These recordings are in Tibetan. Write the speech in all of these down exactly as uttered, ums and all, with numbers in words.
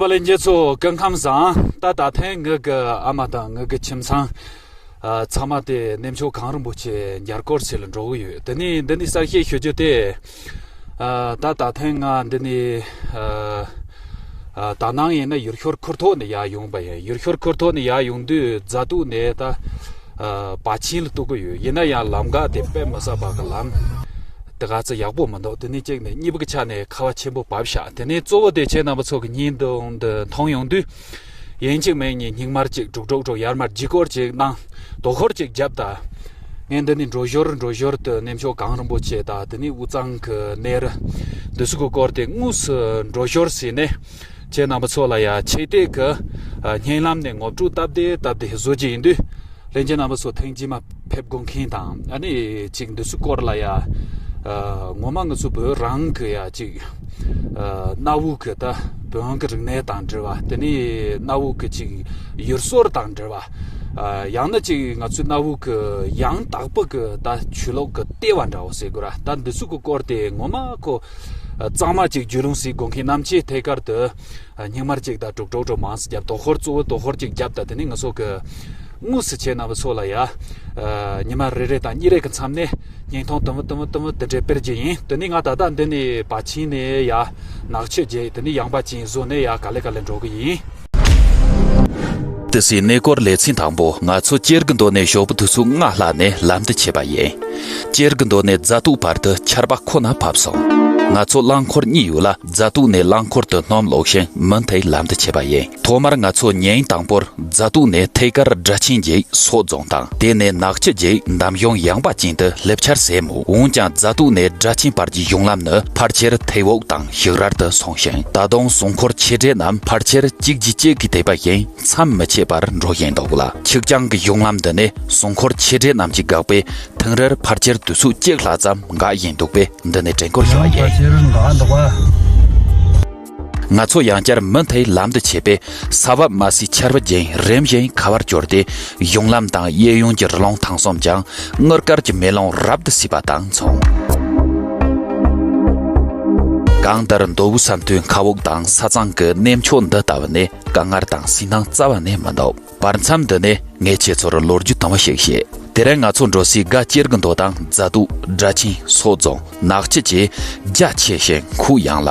པ་ལན་རྒྱལ་ཚོ་སྐུ་ཁམས་བཟང་། ད་ད་ཐེངས་ངེད་ཀྱི་ཨ་མ་དང་ངེད་ཀྱི་ཁྱིམ་ཚང་ཨ་ཚང་མ་དེ་གནས་མཆོག་གངས་རིན་པོ་ཆེ་མཇལ་སྐོར་ཟེར་ལ་འགྲོ་གི་ཡོད། དེ་ནས་འདི་ནས་གསལ་བཤད་ཞུ་རྒྱུ་དེ། ཨ་ད་ད་ཐེངས་ང་འདི་ནས་ཨ་ཨ་ད་ནང་ཡིན་ན་ཡུལ་ཤུལ་ཁུར་ཐོག་ནས་ཡར་ཡོང་པ་ཡིན། ཡུལ་ཤུལ་ཁུར་ཐོག་ནས་ཡར་ཡོང་དུས་རྫ་སྟོད་ནས་ད་ཨ་བར་ཆེན་ལ་གཏུག་གི་ཡོད། ཡིན་ན་ཡང་ལམ་ཁ་དེ་དཔེ་མི་སྲིད་པ་གི་ལམ་དེ་ག་ཚོད་ཡག་པོ་མི་འདུག་དེ་ནས་གཅིག་ནས་གཉིས་པ་གི་ཆ་ནས་ཁ་བ་ཆེན་པོ་བབས་ཤག་དེ་ནས་གཙོ་བོ་དེ་ཁྱེད་རྣམ་པ་ཚོ་གི་བརྙན་ཐུང་འདི་མཐོང་ཡོང་དུས། ཡིན་གཅིག་མིན་གཉིས་སྙིང་དམར་གཅིག་དཀྲུག་དཀྲུག་དཀྲུག་ཡར་མར་ལྗིད་སྐོར་གཅིག་གནང་། དོ་ཁུར་གཅིག་བརྒྱབ་ད། ངས་འདི་ནས་འགྲོ་ཞོར་འགྲོ་ཞོར་དུ་གནས་མཆོག་གངས་རིན་པོ་ཆེ་དང་དེ་ནས་དབུས་གཙང་གི་གནས་རི་འདི་ཚོ་གི་སྐོར་དེ་དངོས་སུ་འགྲོ་ཞོར་ཟེར་ནས། ཁྱེད་རྣམ་པ་ཚོ་ལ་ཡ་ཆེད་དེ་གི་ཨ་བརྙན་ལམ་ནས་ངོ་སྤྲོད་སྟབས་བདེ་སྟབས་བདེ་བཟོ་རྒྱུ་ཡིན་དུས། ལྷན་རྒྱས་རྣམ་པ་ཚོ་ཐེངས་རྗེས་མ་ཕེབས་དགོས་མཁན་དང་ཨ་ནི་ཅིག་འདི་ཚོའི་སྐོར་ལ་ཡ། ཨ་ངོ་མ་ང་ཚོ་བོད་རང་གི་ཡ་ཅིག་ཨ་གནའ་བོའི་གི་ད་བོན་གི་རིག་གནས་དང་འབྲེལ་བ། དེ་ནས་གནའ་བོའི་གི་ཅིག་ཡུལ་སྲོལ་དང་འབྲེལ་བ། ཨ་ཡང་ན་ཅིག་ང་ཚོའི་གནའ་བོའི་གི་ཡང་དག་པའི་གི་ད་ཆོས་ལུགས་གི་ལྟེ་བ་འདྲ་བོ་ཟེར་དགོས་ར། ད་འདི་ཚོ་གི་སྐོར་དེ་ངོ་མ་ཁོ་ཨ་གཙང་མ་ཅིག་རྒྱུས་ལོན་བྱེད་དགོས་མཁན་རྣམས་ཀྱིས་ཐད་ཀར་དུ་ཨ་སྙིང་དམར་ཅིག་དང་དཀྲུག་དཀྲུག་དཀྲུག་མང་ཙམ་བརྒྱབ། དོ་ཁུར་གཙོ་བོ་དོ་ཁུར་ཅིག་བརྒྱབ། ད་དེ་ནས་ང་ཚོ་གི་དངོས་སུ་ཁྱེད་རྣམ་པ་ཚོ་ལ་ཡ། ཨ་ཉི་མ་རེ་རེ་དང་གཉིས་རེ་གི་མཚམས་ནས་བརྙན་ཐུང་དུམ་བུ་དུམ་བུ་དུམ་བུ་དེ་འདྲས་སྤེལ་རྒྱུ་ཡིན། དེ་ནས་ང་ད་ལྟ་འདི་ནས་བར་ཆེན་ནས་ཡ་ནག་ཆུ་བརྒྱུད། དེ་ནས་ཡངས་པ་ཅན་བཟོ་ནས་ཡ་ག་ལེ་ག་ལེ་འགྲོ་གི་ཡིན། དེ་སྲིད་གནས་སྐོར་ལེ་ཚན་དང་པོ་ང་ཚོ་ཅེར་གི་མདོ་ནས་ཞོགས་པ་དུས་ཚོད་ལྔ་ལྷག་ནས་ལམ་དུ་ཆས་པ་ཡིན། ཅེར་གི་མདོ་ནས་རྫ་སྟོད་བར་དུ་ཆར་པ་ཁོ་ན་བབས་སོང་། ང་ཚོ་རླངས་འཁོར་གཉིས་ཡོད་ལ་རྫ་སྟོད་ནས་རླངས་འཁོར་དུ་སྣུམ་བླུགས་ཤིང་མུ་མཐུད་ལམ་དུ་ཆས་པ་ཡིན། ཐོག་མར་ང་ཚོ་ཉིན་དང་པོར་རྫ་སྟོད་ནས་ཐད་ཀར་སྦྲ་ཆེན་བརྒྱུད་སོག་རྫོང་དང་དེ་ནས་ནག་ཆུ་བརྒྱུད་འདམ་གཞུང་ཡངས་པ་ཅན་དུ་སླེབས་འཆར་ཟད་མོད། འོན་ཀྱང་རྫ་སྟོད་ནས་སྦྲ་ཆེན་བར་གྱི་གཞུང་ལམ་ནི་ཕལ་ཆེར་ཐལ་འོག་དང་ཞིག་རལ་དུ་སོང་ཞིང་། ད་དུང་སྲུང་འཁོར་ཆེ་གྲས་རྣམས་ཕལ་ཆེར་གཅིག་རྗེས་གཅིག་གིས་བསྡད་པ་བཞིན་མཚམས་མི་ཆད་པར་འགྲོ་བཞིན་འདུག་ལ། ཆིག་རྐྱང་གི་གཞུང་ལམ་འདི་ནས་སྲུང་འཁོར་ཆེ་གྲས་རྣམས་ཀྱིས་བཀག་པས་ཐེངས་རེར་ཕལ་ཆེར་དུས་ཚོད་གཅིག་ལྷག་ཙམ་འགག་བཞིན་འདུག་པས་འདི་ནས་དྲན་སྐུལ་ཞུ་བ་ཡིན། ང་ཚོ་ཡང་བསྐྱར་མུ་མཐུད་ལམ་དུ་ཆས་པས་ས་བབ་དམའ་སའི་ཆར་པ་རྒྱུན་རིམ་བཞིན་ཁ་བར་གྱུར་ཏེ་གཞུང་ལམ་དང་གཡས་གཡོན་གྱི་རི་ལུང་ཐང་གསུམ་ཀྱང་དངུལ་དཀར་གྱི་མེ་ལོང་རབ་ཏུ་བསིལ་བ་དང་མཚུངས། གང་ལྟར་མདོ་དབུས་ས་མཐོའི་མཁའ་དབུགས་དང་ས་གཙང་གི་གནས་མཆོག་འདི་ལྟ་བུ་ནི་དཀའ་ངལ་དང་སུན་སྣང་རྩ་བ་ནས་མི་འདུག་བར་མཚམས་འདི་ནས་ངས་ཁྱེད་ཚོར་ལོ་རྒྱུས་དུམ་བུ་ཞིག་བཤད། དེ་རིང་ང་ཚོ་འགྲོ་སའི་སྒ་ཅེར་གི་མདོ་དང་རྫ་སྟོད། སྦྲ་ཆེན། སོག་རྫོང་། ནག་ཆུ་བཅས་རྒྱ་ཆེ་ཞིང་ཁོད་ཡངས་ལ།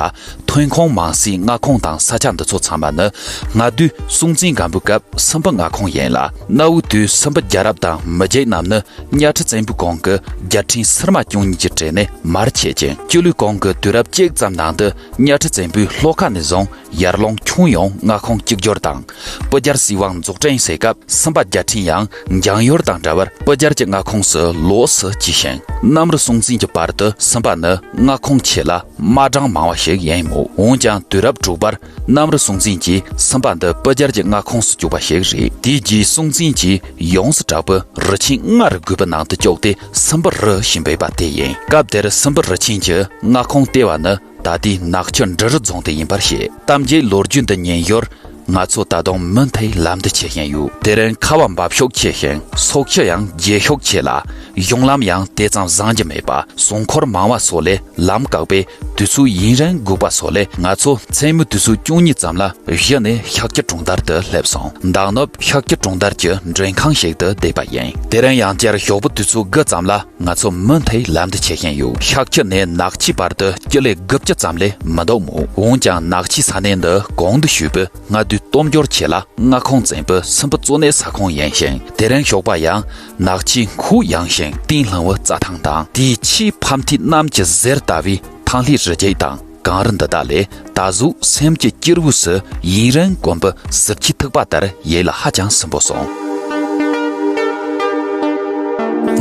ཐོན་ཁུངས་མང་སའི་མངའ་ཁོངས་དང་ས་ཆ་འདི་ཚོ་ཚང་མ་ནི་སྔ་དུས་སྲོང་བཙན་སྒམ་པོའི་སྐབས་སུམ་པའི་མངའ་ཁོངས་ཡིན་ལ། གནའ་བོའི་དུས་སུམ་པ་རྒྱལ་རབས་དང་མི་རྒྱུད་རྣམས་ནི་གཉའ་ཁྲི་བཙན་པོའི་གོང་གི་རྒྱལ་ཕྲན་སིལ་མ་བཅུ་གཉིས་ཀྱི་གྲས་ནས་མར་ཆད་ཅིང་། སྤྱི་ལོའི་གོང་གི་དུས་རབས་གཅིག་ཙམ་ནང་དུ་གཉའ་ཁྲི་བཙན་པོས་ལྷོ་ཁ་ནས་བཟུང་ཡར་ཀླུང་ཁྱོན་ཡོངས་མངའ་ཁོངས་གཅིག་གྱུར་དང་། སྤུ་རྒྱལ་སྲིད་དབང་རྫོགས་ཕྲེང་སའི་སྐབས་སུམ་པ་རྒྱལ་ཕྲན་ཡང་འཇང་ཡུལ་དང་འདྲ་བར་སྤུ་རྒྱལ་གྱི་མངའ་ཁོངས་སུ་ལོགས་སུ་བཅུག་ཞིང་། གནམ་རི་སྲོང་བཙན་གྱི་བར་དུ་སུམ་པ་ནི་མངའ་ཁོངས་ཆེ་ལ་དམག་གྲངས་མང་བ་ཞིག་ཡིན་མོད། འོན་ཀྱང་དུས་རབས་དྲུག་པར་གནམ་རི་སྲོང་བཙན་གྱིས་སུམ་པ་འདི་སྤུ་རྒྱལ་གྱི་མངའ་ཁོངས་སུ་བཅུག་པ་ཞིག་རེད། དེའི་རྗེས་སྲོང་བཙན་གྱིས་ཡོངས་སུ་གྲགས་པའི་རི་ཆེན་ལྔ་རུ་བགོས་པའི་ནང་དུ་བཅུག་སྟེ་སུམ་པ་རུ་ཞེས་འབོད་པ་དེ་ཡིན། སྐབས་དེར་སུམ་པ་རི་ཆེན་གྱི་མངའ་ཁོངས་ལྟེ་བ་ནི་ད་ལྟའི་ནག་ཆུ་འབྲི་རུ་རྫོང་དེ་ཡིན་པར་བཤད། གཏམ་རྒྱུད་ལོ་རྒྱུས་འདི་ཉན་ཞོར་ང་ཚོ་ད་དུང་མུ་མཐུད་ལམ་འདི་ཆས་བཞིན་ཡོད། དེ་རིང་ཁ་བ་འབབ་ཤུགས་ཆེ་ཞིང་སོག་ཆུ་ཡང་རྒྱས་ཤུགས་ཆེ་ལ། གཞུང་ལམ་ཡང་དེ་ཙམ་བཟང་རྒྱུ་མེད་པ། སྲུང་འཁོར་མང་བ་སོགས་ལས་ལམ་བཀག་པས་དུས་ཚོད་ཡུན་རིང་འགོར་བ་སོགས་ལས་ང་ཚོ་མཚན་མོའི་དུས་ཚོད་བཅུ་གཉིས་ཙམ་ལ་གཞི་ནས་ཤཱཀྱ་གྲོང་རྡལ་དུ་སླེབས་སོང་། མདང་ནུབ་ཤཱཀྱ་གྲོང་རྡལ་གྱི་མགྲོན་ཁང་ཞིག་ཏུ་བསྡད་པ་ཡིན། དེ་རིང་ཡང་བསྐྱར་ཞོགས་པ་དུས་ཚོད་དགུ་ཙམ་ལ་ང་ཚོ་མུ་མཐུད་ལམ་འདི་ཆས་བཞིན་ཡོད། ཤཱཀྱ་ནས་ནག་ཆུའི་བར་དུ་ཀི་ལོ་དགུ་བཅུ་ཙམ་ལས་མི་འདུག་མོད། འོན་ཀྱང་ནག་ཆུའི་ས་གནས་འདི་གོང་དུ་ཞུས་པའི་སྔ་དུས་སྟོབས་འབྱོར་ཆེ་ལ་མངའ་ཁོངས་བཙན་པོའི་སུམ་པའི་གཙོ་གནད་ས་ཁོངས་ཡིན་ཞིང་། དེ་རིང་ཞོགས་པ་ཡང་ནག་ཆུའི་ཁོད་ཡངས་ཤིང་གཏིང་ལྷུང་བའི་རྩྭ་ཐང་དང་། དེའི་ཆེས་ཕ་མཐའི་གནམ་གྱི་ཟེར་ལྟ་བུའི་ཐང་ལྷའི་རི་རྒྱལ་དང་གངས་རི་འདི་དག་ལས་ད་གཟོད་སེམས་ཀྱི་སྐྱེ་རུས་སུ་ཡུན་རིང་གོམས་པའི་ཟིལ་གྱིས་ཐུག་པ་ལྟར་ཡིད་ལ་ཧ་ཅང་སིམ་པོ་སོང་།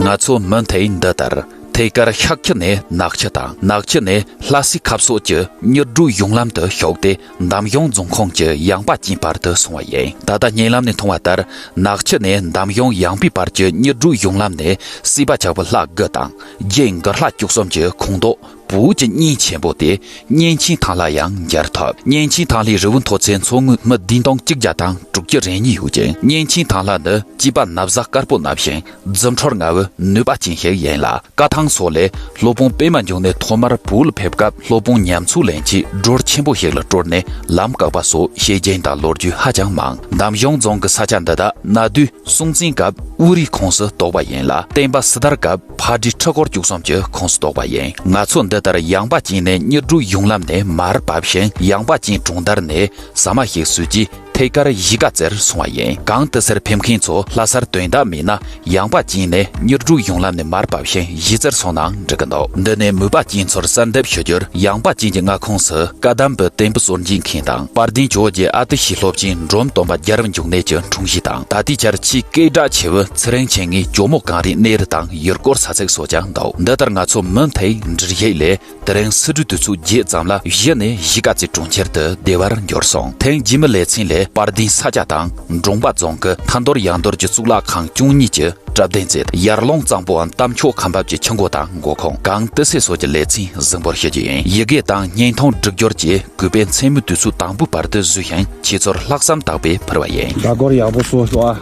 ང་ཚོ་མུ་མཐུད་འདི་ལྟར་ཐད་ཀར་ཤཱཀྱ་ནས་ནག་ཆུ་དང་། ནག་ཆུ་ནས་ལྷ་སའི་ཁ་ཕྱོགས་ཀྱི་མྱུར་བགྲོད་གཞུང་ལམ་དུ་ཞུགས་ཏེ། འདམ་གཞུང་རྫོང་ཁོངས་ཀྱི་ཡངས་པ་ཅན་བར་དུ་སོང་བ་ཡིན། ད་ལྟ་བརྙན་ལམ་ནས་མཐོང་བ་ལྟར། ནག་ཆུ་ནས་འདམ་གཞུང་ཡངས་པའི་བར་གྱི་མྱུར་བགྲོད་གཞུང་ལམ་ནས་སྲིད་པ་ཆགས་པའི་ལྷ་དགུ་དང་རྒྱན་དགུ་ལྷ་བཅུ་གསུམ་གྱི་ཁོངས་གཏོགས། བོད་ཀྱི་གཉེན་ཆེན་པོ་སྟེ། གཉན་ཆེན་ཐང་ལྷ་ཡང་མཇལ་ཐུབ། གཉན་ཆེན་ཐང་ལྷའི་རི་བོའི་མཐོ་ཚད་མཚོ་ངོས་མི་བདུན་སྟོང་གཅིག་བརྒྱ་དང་དྲུག་ཅུ་རེ་གཉིས་ཡོད་ཅིང་། གཉན་ཆེན་ཐང་ལྷ་ནི་སྐྱེས་པ་ན་བཟའ་དཀར་པོ་ན་ཞིང་རྫུ་འཕྲུལ་མངའ་བའི་ནུས་པ་ཅན་ཞིག་ཡིན་ལ། བཀའ་ཐང་སོགས་ལས། སློབ་དཔོན་པད་མ་འབྱུང་གནས་ཐོག་མར་བོད་ལ་ཕེབས་སྐབས། སློབ་དཔོན་ཉམས་ཚོད་ལེན་གྱིས་སྒྲོལ་ཆེན་པོ་ཞིག་ལ་སྤྲུལ་ནས་ལམ་བཀག་པ་སོགས་བཤད་རྒྱུན་དང་ལོ་རྒྱུས་ཧ་ཅང་མང་། འདམ་གཞུང་རྫོང་གི་ས་ཆ་འདི་དག་གནའ་དུས་སྲོང་བཙན་སྐབས་དབུ་རུའི་ཁོངས་སུ་གཏོགས་པ་ཡིན་ལ། བསྟན་པ་སྲི་ཐར་སྐབས་ཕག་གྲུའི་ཁྲི་སྐོར་བཅུ་གསུམ་གྱི་ཁོངས་སུ་གཏོགས་པ་ཡིན། ང་ཚོ་འདི་ལྟར་ཡངས་པ་ཅན་ནས་གཉེར་སྒྲོག་གཞུང་ལམ་ནས་མར་བབས་ཤིང་། ཡངས་པ་ཅན་གྲོང་རྡལ་ནས་ཟ་མ་ཞིག་ཟོས་རྗེས། ཐད་ཀར་གཞིས་ཀ་རྩེར་སོང་བ་ཡིན། གངས་ཏི་སེར་ཕེབས་མཁན་ཚོ་ལྷ་སར་དོན་དག་མེད་ན། ཡངས་པ་ཅན་ནས་གཉེར་སྒྲོག་གཞུང་ལམ་ནས་མར་བབས་ཤིང་གཞིས་རྩེར་སོང་ནའང་འགྲིག་གི་འདུག་འདི་ནས་མོས་པ་ཅན་ཚོར་གསལ་འདེབས་ཞུ་རྒྱུར། ཡངས་པ་ཅན་གྱི་མངའ་ཁོངས་སུ་བཀའ་གདམས་པའི་བསྟན་པའི་སྲོལ་འབྱེད་མཁན་དང་། དཔལ་ལྡན་ཇོ་བོ་རྗེ་ཨ་ཏི་ཤའི་སློབ་ཆེན་འབྲོམ་སྟོན་པ་རྒྱལ་བ་འབྱུང་གནས་ཀྱི་འཁྲུངས་གཞིས་དང་། ད་ལྟའི་ཆར་ཆེས་སྐད་གྲགས་ཆེ་བའི་ཚེ་རིང་མཆེད་ལྔའི་ཇོ་མོ་གངས་རིའི་གནས་རི་དང་ཡུལ་སྐོར་ས་ཚིགས་སོགས་ཀྱང་འདུག་འདི་ལྟར་ང་ཚོ་མུ་མཐུད་འགྲུལ་བཞུད་ལས། དེ་རིང་སི་ཁྲོན་དུས་ཚོད་བརྒྱད་ཙམ་ལ་གཞི་ནས་གཞིས་ཀ་རྩེ་གྲོང་ཁྱེར་དུ་བདེ་བར་འབྱོར་སོང་། ཐེངས་རྗེས་མའི་ལེ་ཚན་ལས་དཔལ་ལྡན་ས་སྐྱ་དང་འབྲོང་པ་རྫོང་གི་ཐ་འདོད་ཡང་འདོད་ཀྱི་གཙུག་ལག་ཁང་བཅུ་གཉིས་ཀྱི་གྲུབ་གདན་རྩེ། ཡར་ཀླུང་གཙང་པོའམ་རྟ་མཆོག་ཁ་འབབ་ཀྱི་ཆུ་འགོ་དང་འགོ་ཁུངས། གངས་ཏི་སེ་སོགས་ཀྱི་ལེ་ཚན་གཟིགས་འབུལ་ཞུ་རྒྱུ་ཡིན། ཡི་གེ་དང་བརྙན་ཐུང་སྒྲིག་སྦྱོར་བཅས་གུས་པས་མཚན་མོའི་དུས་ཚོད་དང་པོའི་བར་དུ་བཟོས་ཤིང་ཁྱེད་ཚོར་ལྷག་བསམ་དག་པས་ཕུལ་བ་ཡིན། ཟླ་སྒོར་ཡག་པོ་གསོ་ཤོག་ཨ།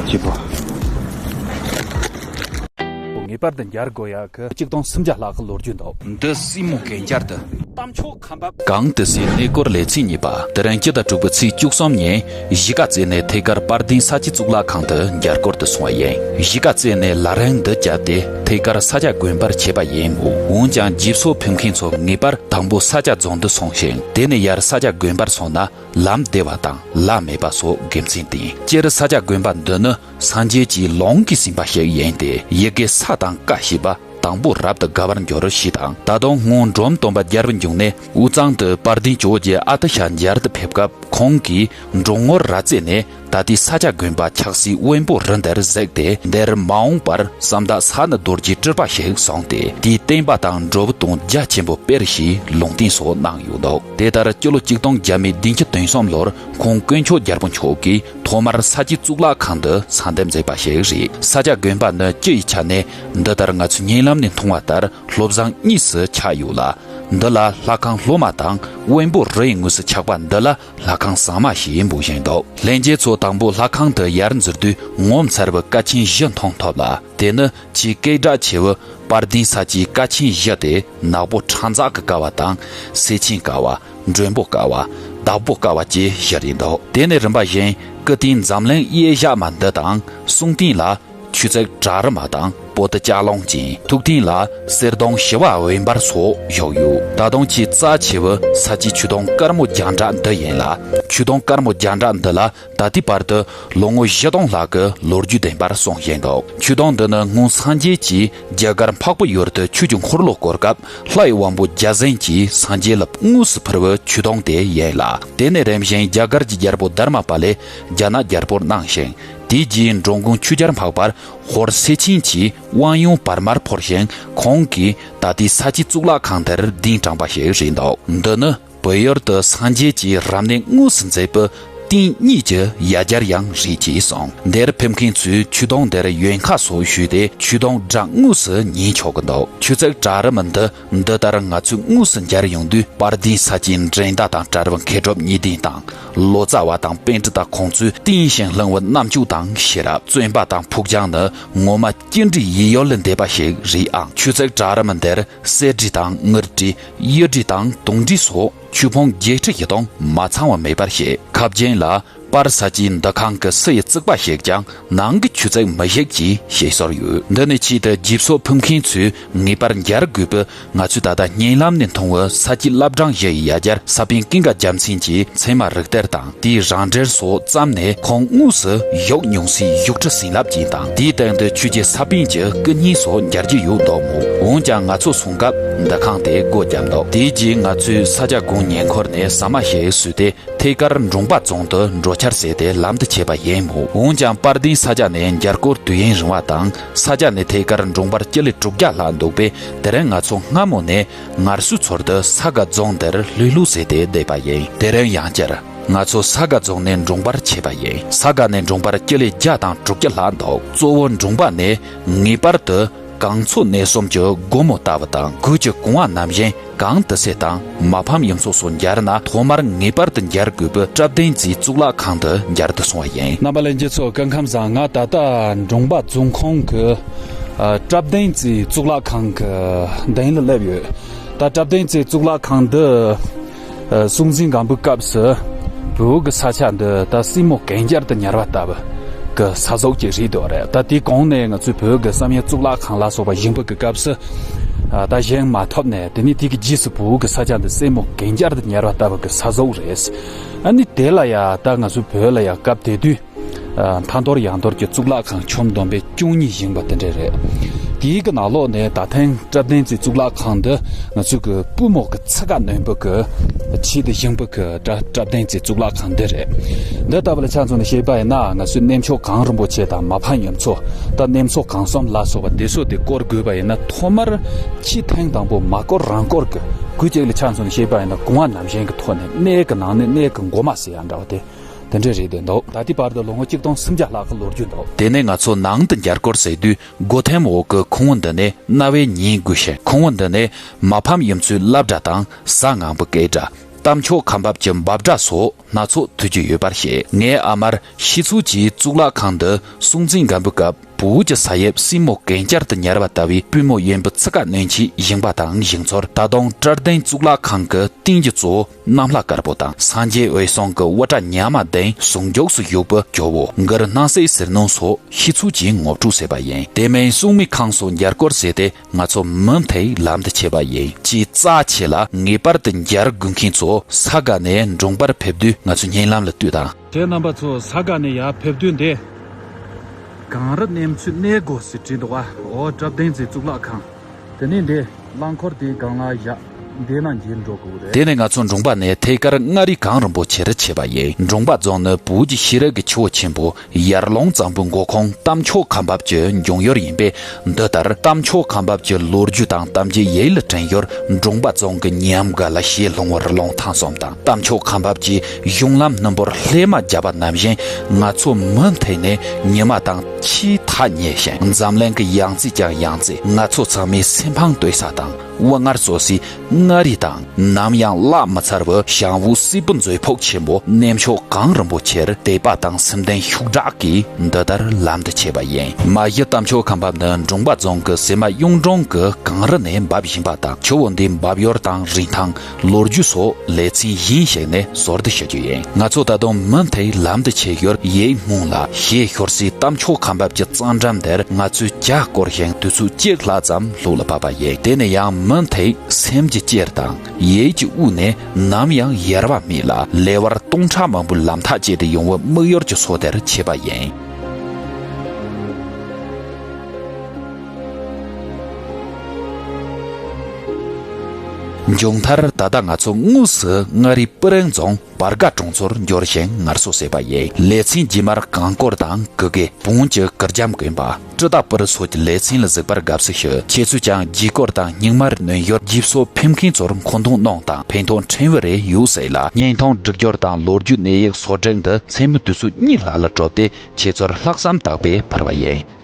སྐྱིད་པོ། ངེས་པར་དུ་མཇལ་དགོས་ཡག་གི་གཅིག་སྟོང་སུམ་བརྒྱ་ལྷག་གི་ལོ་རྒྱུས་འདུག་འདི་སྲིན་མོ་གན་རྐྱལ་དུ། རྟ་མཆོག་ཁ་འབབ། གངས་ཏི་སེའི་གནས་སྐོར་ལེ་ཚན་གཉིས་པ། དེ་རིང་སྤྱི་ཟླ་དྲུག་པའི་ཚེས་བཅུ་གསུམ་ཉིན་གཞིས་ཀ་རྩེ་ནས་ཐད་ཀར་དཔལ་ལྡན་ས་སྐྱའི་གཙུག་ལག་ཁང་དུ་མཇལ་སྐོར་དུ་སོང་བ་ཡིན། གཞིས་ཀ་རྩེ་ནས་ལམ་རིམ་འདི་བརྒྱབ་སྟེ་ཐད་ཀར་ས་སྐྱ་དགོན་པར་ཆས་པ་ཡིན་མོད། འོན་ཀྱང་རྗེས་སོར་ཕེབས་མཁན་ཚོ་ངེས་པར་དང་པོ་ས་སྐྱ་རྫོང་དུ་སོང་ཞིང་། དེ་ནས་ཡར་ས་སྐྱ་དགོན་པར་སོང་ན། ལམ་བདེ་བ་དང་ལམ་མེད་པ་སོགས་དགེ་མཚན་ལྡན། སྤྱིར་ས་སྐྱ་དགོན་པ་འདི་ནི་སངས་རྒྱས་ཀྱིས་ལུང་གིས་ཟིན་པ་ཞིག་ཡིན་ཏེ། ཡི་གེ་ས་དང་ཀ་ཞེས་པ་དང་པོ་རབ་ཏུ་དགའ་བར་འགྱུར་ཞེས་དང་། ད་དུང་སྔོན་འབྲོམ་སྟོན་པ་རྒྱལ་བ་འབྱུང་གནས་དབུས་གཙང་དུ་དཔལ་ལྡན་ཇོ་བོ་རྗེ་ཨ་ཏི་ཤ་མཇལ་དུ་ཕེབས་སྐབས། ཁོང་གིས་འབྲོང་ངོར་ར་རྩེ་ནས་ད་ལྟའི་ས་སྐྱ་དགོན་པ་ཆགས་སའི་དབོན་པོ་རི་འདིར་གཟིགས་ཏེ། འདིར་མ་འོངས་པར་བསམ་དག་ས་ནི་རྡོ་རྗེའི་སྤྲུལ་པ་ཞིག་གསུངས་ཏེ། དེའི་བསྟན་པ་དང་འགྲོ་བ་དོན་རྒྱ་ཆེན་པོ་སྤེལ་ཞེས་ལུང་བསྟན་སོགས་གནང་ཡོད་འདུག་དེ་ལྟར་སྤྱི་ལོ་གཅིག་སྟོང་བརྒྱ་མེད་བདུན་ཅུ་དོན་གསུམ་ལོར་ཁོང་དཀོན་མཆོག་རྒྱལ་པོ་མཆོག་གིས་ཐོག་མར་ས་སྐྱའི་གཙུག་ལག་ཁང་དུ་གསལ་འདེབས་མཛད་པ་ཞིག་རེད། ས་སྐྱ་དགོན་པ་ནི་སྤྱི་ཡི་ཆ་ནས་འདི་ལྟར་ང་ཚོས་བརྙན་ལམ་ནས་མཐོང་བ་ལྟར་བློ་བཟང་གཉིས་སུ་ཆགས་ཡོད་ལ། འདི་ལ་ལྷ་ཁང་སློབ་མ་དང་དབོན་པོ་རི་ཡི་ངོས་སུ་ཆགས་པ་འདི་ལ་ལྷ་ཁང་ཟངས་མ་ཞེས་འབོད་བཞིན་འདུག་ལྷན་རྒྱས་ཚོ་དང་པོ་ལྷ་ཁང་དུ་ཡར་འཛུལ་དུས་ངོ་མཚར་བའི་ཀ་ཆེན་བཞི་མཐོང་ཐུབ་ལ། དེ་ནི་ཆེས་སྐད་གྲགས་ཆེ་བའི་དཔལ་ལྡན་ས་སྐྱའི་ཀ་ཆེན་བཞི་སྟེ། ནག་པོ་ཁྲ་འཛག་གི་ཀ་བ་དང་། སེར་ཆེན་ཀ་བ། མགྲོན་པོ་ཀ་བ། བདག་པོ་ཀ་བ་བཅས་བཞི་རེད་འདུག་དེ་ནས་རིམ་པ་བཞིན་སྐུ་རྟེན་འཛམ་གླིང་གཡས་བཞག་མ་འདི་དང་། གསུང་རྟེན་ལ་ཆོས་རྩེ་བྲག་རི་མ་དང་པོ་ཏི་ལྕགས་ལུང་ཅན། ཐུགས་རྟེན་ལ་གསེར་གདུང་ཞི་བ་འོད་འབར་སོགས་བཞུགས་ཡོད། ད་དུང་ཆེས་རྩ་ཆེ་བའི་ས་སྐྱའི་ཆོས་དུང་དཀར་མོ་རྒྱང་གྲགས་འདི་ཡིན་ལ། ཆོས་དུང་དཀར་མོ་རྒྱང་གྲགས་འདི་ལ་ད་ལྟའི་བར་དུ་ལོ་ངོ་བཞི་སྟོང་ལྷག་གི་ལོ་རྒྱུས་ལྡན་པར་གསུངས་བཞིན་འདུག་ཆོས་དུང་འདི་ནི་སྔོན་སངས་རྒྱས་ཀྱིས་རྒྱ་གར་འཕགས་པའི་ཡུལ་དུ་ཆོས་ཀྱི་འཁོར་ལོ་བསྐོར་སྐབས། ལྷ་ཡི་དབང་པོ་བརྒྱ་བྱིན་གྱིས་སངས་རྒྱས་ལ་དངོས་སུ་ཕུལ་བའི་ཆོས་དུང་དེ་ཡིན་ལ། དེ་ནས་རིམ་བཞིན་རྒྱ་གར་གྱི་རྒྱལ་པོ་དྷརྨ་པཱ་ལས་རྒྱ་ནག་རྒྱལ་པོར་གནང་ཞིང་། དེའི་རྗེས་འགྲོ་མགོན་ཆོས་རྒྱལ་འཕགས་པར་ཧོར་སེ་ཆེན་གྱི་དབང་ཡོན་བར་མར་ཕུལ་ཞིང་། ཁོང་གིས་ད་ལྟའི་ས་སྐྱའི་གཙུག་ལག་ཁང་དེར་གདན་དྲངས་པ་ཞིག་རེད་འདུག་འདི་ནི་བོད་ཡུལ་དུ་སངས་རྒྱས་ཀྱིས་རབ་གནས་དངོས་སུ་མཛད་པའི་རྟེན་གཉིས་ཀྱི་ཡ་གྱལ་ཡང་རེད་ཅེས་གསུངས། འདིར་ཕེབས་མཁན་ཚོས་ཆོས་དུང་འདིར་ཡོན་ཁ་སོགས་ཞུས་ཏེ། ཆོས་དུང་སྒྲ་དངོས་སུ་ཉན་ཆོག་གི་འདུག་ཆོས་རྩེ་བྲག་རི་མ་འདི་འདི་ལྟར་ང་ཚོས་དངོས་སུ་མཇལ་ཡོང་དུས། དཔལ་ལྡན་ས་སྐྱའི་འགྲན་ཟླ་དང་བྲལ་བའི་མཁས་གྲུབ་གཉིས་ལྡན་དང་། ལོ་ཙཱ་བ་དང་པཎྜི་ཏ་ཁོང་ཚོས་བརྟན་ཞིང་བརླིང་བའི་རྣམ་དཔྱོད་དང་ཤེས་རབ། བརྩོན་པ་དང་ཕུགས་རྒྱང་ནི་ངོ་མ་ཅི་འདྲའི་ཡིད་ཡུལ་ལས་འདས་པ་ཞིག་རེད་ཨང་། ཆོས་རྩེ་བྲག་རི་མ་འདིར་གསེར་བྲིས་དང་དངུལ་བྲིས། གཡུ་བྲིས་དང་དུང་བྲིས་སོགས་ཆོས་ཕུང་བརྒྱད་ཁྲི་བཞི་སྟོང་མ་ཚང་བ་མེད་པར་བཤད། ཁ་རྒྱུན་ལ། པར་ས་སྐྱའི་འདུ་ཁང་གི་སུ་ཡི་བརྩིགས་པ་ཞིག་ཀྱང་ནང་གི་ཆོས་རྩེ་མི་ཞིག་ཅེས་བཤད་སྲོལ་ཡོད། འདི་ནི་ཆེད་དུ་རྗེས་སོར་ཕེབས་མཁན་ཚོས་ངེས་པར་མཇལ་དགོས་པའི། ང་ཚོས་ད་ལྟ་བརྙན་ལམ་ནས་མཐོང་བའི་ས་སྐྱའི་བླ་བྲང་བཞི་ཡི་ཡ་གྱལ་ས་པཎ་ཀུན་དགའ་རྒྱལ་མཚན་གྱི་མཚན་མ་རིགས་གཏེར་དང་། དེའི་རང་འགྲེལ་སོགས་བརྩམས་ནས་ཁོང་དངོས་སུ་བཞུགས་མྱོང་སའི་བཞུགས་ཁྲི་བྱིན་རླབས་ཅན་དང་། དེའི་སྟེང་དུ་ཆོས་རྗེ་ས་པཎ་གྱི་སྐུ་བརྙན་སོགས་མཇལ་རྒྱུ་ཡོད་འདུག་མོད། འོན་ཀྱང་ང་ཚོ་སོང་སྐབས་འདུ་ཁང་དེ་སྒོ་བརྒྱབ་འདུག་དེའི་རྗེས་ང་ཚོས་ས་སྐྱ་དགོན་ཉེ་འཁོར་ནས་ཟ་མ་ཞིག་ཟོས་ཏེ། ཐད་ཀར་འབྲོང་པ་རྫོང་དུ་འགྲོ་འཆར་བྱས་ཏེ་ལམ་དུ་ཆས་པ་ཡིན་མོད། འོན་ཀྱང་དཔལ་ལྡན་ས་སྐྱ་ནས་མཇལ་སྐོར་དུས་ཡུན་རིང་བ་དང་། ས་སྐྱ་ནས་ཐད་ཀར་འབྲོང་པར་སྤྱི་ལེ་དྲུག་བརྒྱ་ལྷག་འདུག་པས། དེ་རིང་ང་ཚོ་སྔ་མོ་ནས་ངལ་གསོའི་ཚུལ་དུ་ས་དགའ་རྫོང་འདིར་ལྷོད་ལྷོད་བྱས་ཏེ་བསྡད་པ་ཡིན། དེ་རིང་ཡང་བསྐྱར་ང་ཚོ་ས་དགའ་རྫོང་ནས་འབྲོང་པར་ཆས་པ་ཡིན། ས་དགའ་ནས་འབྲོང་པར་སྤྱི་ལེ་བརྒྱ་དང་དྲུག་ཅུ་ལྷག་འདུག་གཙོ་བོ་འབྲོང་པ་ནས་ངེས་པར་དུ་ གངས་མཚོ་གནས་གསུམ་གྱི་སྒོ་མོ་ལྟ་བུ་དང་། གོས་ཀྱི་གོང་བ་ནམ་བཞིན་གངས་ཏི་སེ་དང་མ་ཕམ་ཡུལ་ཚོ་སོགས་འབྱར་ན། ཐོག་མར་ངེས་པར་དུ་འབྱར་དགོས་པའི་བཀྲབ་ལྡན་རྩེའི་གཙུག་ལག་ཁང་དུ་འབྱར་དུ་སོང་བ་ཡིན། རྣམ་པ་ལྷན་རྒྱས་ཚོ་སྐུ་ཁམས་བཟང་། ང་ད་ལྟ་འབྲོང་པ་རྫོང་ཁོངས་ཀྱི་ཨ་བཀྲབ་ལྡན་རྩེའི་གཙུག་ལག་ཁང་གི་མདུན་ལ་སླེབས་ཡོད། ད་བཀྲབ་ལྡན་རྩེའི་གཙུག་ལག་ཁང་འདི་ཨ་སྲོང་བཙན་སྒམ་པོའི་སྐབས་སུ་བོད་ཀྱི་ས་ཆ་འདི་ད་སྲིན་མོ་གན་རྐྱལ་དུ་ཉར་བ་ལྟ་བུ་གི་ས་ཟོག་ཅིག་རེད་འདུག་རེད། ད་དེའི་གོང་ནས་ང་ཚོའི་བོད་ཀྱི་བསམ་ཡས་གཙུག་ལག་ཁང་ལ་སོགས་པ་བཞེངས་པ་གི་སྐབས་སུ་ཨ་ད་བཞེངས་མ་ཐུབ་ནས། དེ་ནས་དེ་གི་རྗེས་སུ་བོད་ཀྱི་ས་ཆ་འདི་སྲིན་མོ་གན་རྐྱལ་དུ་ཉར་བ་ལྟ་བུ་གི་ས་ཟོག་རེད། ཨ་ནི་དེ་ལ་ཡ་ད་ང་ཚོའི་བོད་ལ་ཡ་སྐབས་དེ་དུས་ཨ་མཐའ་འདོར་ཡང་འདོར་གྱི་གཙུག་ལག་ཁང་ཆུང་བསྡོམས་པས་བཅུ་གཉིས་བཞེངས་པ་དེ་འདྲ་རེད། དེའི་གི་ནང་ལོགས་ནས་ད་ཐེངས་བཀྲབ་ལྡན་རྩེའི་གཙུག་ལག་ཁང་འདི་ང་ཚོའི་གི་པུས་མོ་གི་ཚུགས་ཀ་རྣོན་པོ་གི་ཆེད་དུ་བཞེངས་པ་གི་བཀྲ་བཀྲབ་ལྡན་རྩེའི་གཙུག་ལག་ཁང་འདི་རེད། འདི་ལྟ་བུ་ལ་ཆ་མཚོན་ནས་བཤད་པ་ཡིན་ན། ང་ཚོའི་གནས་མཆོག་གངས་རིན་པོ་ཆེ་དང་མ་ཕམ་ཡུལ་ཚོ། ད་གནས་མཆོག་གངས་གསུམ་ལ་སོགས་པ་དེ་ཚོ་དེ་བསྐོར་དགོས་པ་ཡིན་ན། ཐོག་མར་ཆེས་ཐེངས་དང་པོ་མ་བསྐོར་རང་བསྐོར་གི་གོས་ཅིག་ལ་ཆ་མཚོན་ནས་བཤད་པ་ཡིན་ན། གོང་བ་ནམ་བཞིན་གི་ཐོག་ནས་གནས་གི་ནང་ནས་གནས་གི་མགོ་མ་ཟེར་ཡ་འདྲ་བ་དེ། དེ་འདྲ་རེད་འདུག་ད་ལྟའི་བར་དུ་ལོ་ངོ་གཅིག་སྟོང་སུམ་བརྒྱ་ལྷག་གི་ལོ་རྒྱུས་འདུག་དེ་ནས་ང་ཚོ་ནང་དུ་འབྱར་སྐོར་ཟེར་དུས། སྒོ་ཐེམ་འོག་གི་ཁང་བ་འདི་ནས་རྣ་བའི་ཉིན་དགོས་ཤིང་། ཁང་བ་འདི་ནས་མ་ཕམ་ཡུལ་ཚོའི་སློབ་གྲྭ་དང་གཟའ་ངན་པའི་སྐད་སྒྲ། རྟ་མཆོག་ཁ་འབབ་ཀྱི་འབབ་སྒྲ་སོགས་སྣ་ཚོགས་ཐོས་རྒྱུ་ཡོད་པར་བཤད། ངའི་ཨ་མར་ཤི་ཚུལ་གྱིས་གཙུག་ལག་ཁང་འདི་སྲོང་བཙན་སྒམ་པོའི་སྐབས་བོད་ཀྱི་ས་དབྱིབས་སྲིན་མོ་གན་རྐྱལ་དུ་ཉར་བ་ལྟ་བུའི་པུས་མོ་གཡོན་པོའི་ཚུགས་ཀ་རྣོན་ཆེད་བཞེངས་པ་དང་། བཞེངས་ཚུལ་ད་དུང་བཀྲབ་ལྡན་གཙུག་ལག་ཁང་གི་རྟེན་གྱི་གཙོ་བོ་གནམ་ལྷ་དཀར་པོ་དང་། སངས་རྒྱས་འོད་སྲུང་གི་དབུ་སྐྲ་ཉག་མ་གདན་ཟུང་འཇོག་སུ་བཞུགས་པའི་ཇོ་བོ་གུ་རུ་སྣང་སྲིད་ཟིལ་གནོན་སོགས་ཤི་ཚུལ་གྱིས་ངོ་སྤྲོད་བྱས་པ་ཡིན། དེ་མིན་སྲུང་མའི་ཁང་སོགས་འབྱར་སྐོར་བྱས་ཏེ། ང་ཚོ་མུ་མཐུད་ལམ་དུ་ཆས་པ་ཡིན། ཆེས་རྩ་ཆེ་ལ་ངེས་པར་དུ་འབྱར་དགོས་མཁན་ཚོ་ས་ག་ནས་འབྲོང་པར་ཕེབས་དུས་ང་ཚོའི་སྙན་ལམ་ལ་ལྟོས་དང་། དེ་རྣམ་པ་ཚོ་ས་ག་ནས་ཡར་ཕེབས་དུས་འདི། གངས་རི་གནས་མཆོག་གནས་སྒོ་ཟེར་བྲིས་འདུག་བ། འོ་བཀྲབ་ལྡན་རྩེའི་གཙུག་ལག་ཁང་། དེ་ནས་འདི་རླངས་འཁོར་དེའི་སྒང་ལ་བཞག་འདི་ན་འགྱེལ་འགྲོ་དགོས་རེད། དེ་ནས་ང་ཚོ་འབྲོང་པ་ནས་ཐད་ཀར་མངའ་རིས་གངས་རིན་པོ་ཆེར་ཆས་པ་ཡིན། འབྲོང་པ་རྫོང་ནི་བོད་ཀྱི་ཤེས་རིག་གི་ཆུ་བོ་ཆེན་པོ་ཡར་ཀླུང་གཙང་པོའི་འགོ་ཁུངས་རྟ་མཆོག་ཁ་འབབ་ཀྱི་འབྱུང་ཡུལ་ཡིན་པས། འདི་ལྟར་རྟ་མཆོག་ཁ་འབབ་ཀྱི་ལོ་རྒྱུས་དང་གཏམ་རྒྱུད་ཡིད་ལ་དྲན་ཡུལ་འབྲོང་པ་རྫོང་གི་ཉམས་དགའ་ལ་ཞེས་ལྷུང་བར་ལུང་ཐང་གསུམ་དང་། རྟ་མཆོག་ཁ་འབབ་ཀྱི་གཞུང་ལམ་སྣུམ་པོར་ལྷས་མ་བརྒྱབ་པ་ནང་བཞིན། ང་ཚོ་མུ་མཐུད་ནས་ཉི་མ་དང་ཕྱིའི་ཐག་ཉེ་ཞིང་། འཛམ་གླིང་གི་ཡང་རྩེ་ཀྱང་ཡང་རྩེ། ང་ཚོ་ཚང་མའི་སེམས་ཕངས་ལྟོས་ས་དང་། དབུ་ངར་གསོ་སའི་མངའ་རིས་དང་། ནམ་ཡང་བརླག་མི་ཚར་བའི་ཞང་བོད་སིལ་བུ་མཛོད་ཕུག་ཆེན་པོ་གནས་མཆོག་གངས་རིན་པོ་ཆེར་དད་པ་དང་སེམས་ལྡན་ཤུགས་དྲག་གིས་འདི་ལྟར་ལམ་དུ་ཆས་པ་ཡིན། མ་གཞི་རྟ་མཆོག་ཁ་འབབ་ནི་འབྲོང་པ་རྫོང་གི་ཟེ་མ་གཡུང་དྲུང་གི་གངས་རི་ནས་འབབ་བཞིན་པ་དང་། ཆུ་བོ་འདིའི་འབབ་ཡུལ་དང་རིན་ཐང་། ལོ་རྒྱུས་སོགས་ལེ་ཚན་གཞན་ཞིག་ནས་ཟུར་བསྡུ་ཞུ་རྒྱུ་ཡིན། ང་ཚོ་ད་དུང་མུ་མཐུད་ལམ་དུ་ཆས་ཡུལ་ཡིད་སྨོན་ལ་ཞེས་ཤོར་སའི་རྟ་མཆོག་ཁ་འབབ་ཀྱི་གཙང་འགྲམ་དེར་ང་ཚོས་ཇ་བསྐོལ་ཞིང་དུས་ཚོད་གཅིག་ལྷག་ཙམ་ལྷོག་ལ་བབས་པ་ཡིན། དེ་ནས་ཡང་མུ་མཐུད་སེམས་ཀྱི་དཀྱིལ་དང་ཡིད་ཀྱི་དབུས་ནས་ནམ་ཡང་ཡལ་བ་མེད་ལ་ལེ་དབར་སྟོང་ཕྲག་མང་པོའི་ལམ་ཐག་བཅད་དེ་ཡོང་བའི་དམིགས་ཡུལ་གྱི་མཚོ་དེར་ཆས་པ་ཡིན། མཇུག་མཐར་ད་ལྟ་ང་ཚོ་དངོས་སུ་མངའ་རིས་སྤུ་རིང་རྫོང་བར་དགའ་གྲོང་ཚོར་འབྱོར་ཞིང་ངལ་གསོ་བྱས་པ་ཡིན། ལེ་ཚན་རྗེས་མར་གངས་སྐོར་དང་གུ་གེ། བོན་གྱི་གུར་རྒྱམ་གོན་པ། སྤྲི་དང་སྤུ་རུ་སོགས་ཀྱི་ལེ་ཚན་ལ་གཟིགས་པར་དགའ་བསུ་ཞུ། ཁྱེད་ཚོས་ཀྱང་རྒྱུས་སྐོར་དང་སྙིགས་མར་གནོན་ཡུལ་རྗེས་སོར་ཕེབས་མཁན་ཚོར་མཁོ་འདོན་གནང་དང་ཕན་ཐོགས་ཕྲན་བུ་རེ་ཡོད་ཟེར་ལ། བརྙན་ཐུང་སྒྲིག་སྦྱོར་དང་ལོ་རྒྱུས་གནས་ཡིག་བཟོ་སྒྲིག་འདི་མཚན་མོའི་དུས་ཚོད་གཉིས་ལྷག་ལ་གྲུབ་སྟེ་ཁྱེད་ཚོར་ལྷག་བསམ་དག་པས་ཕུལ་བ་ཡིན།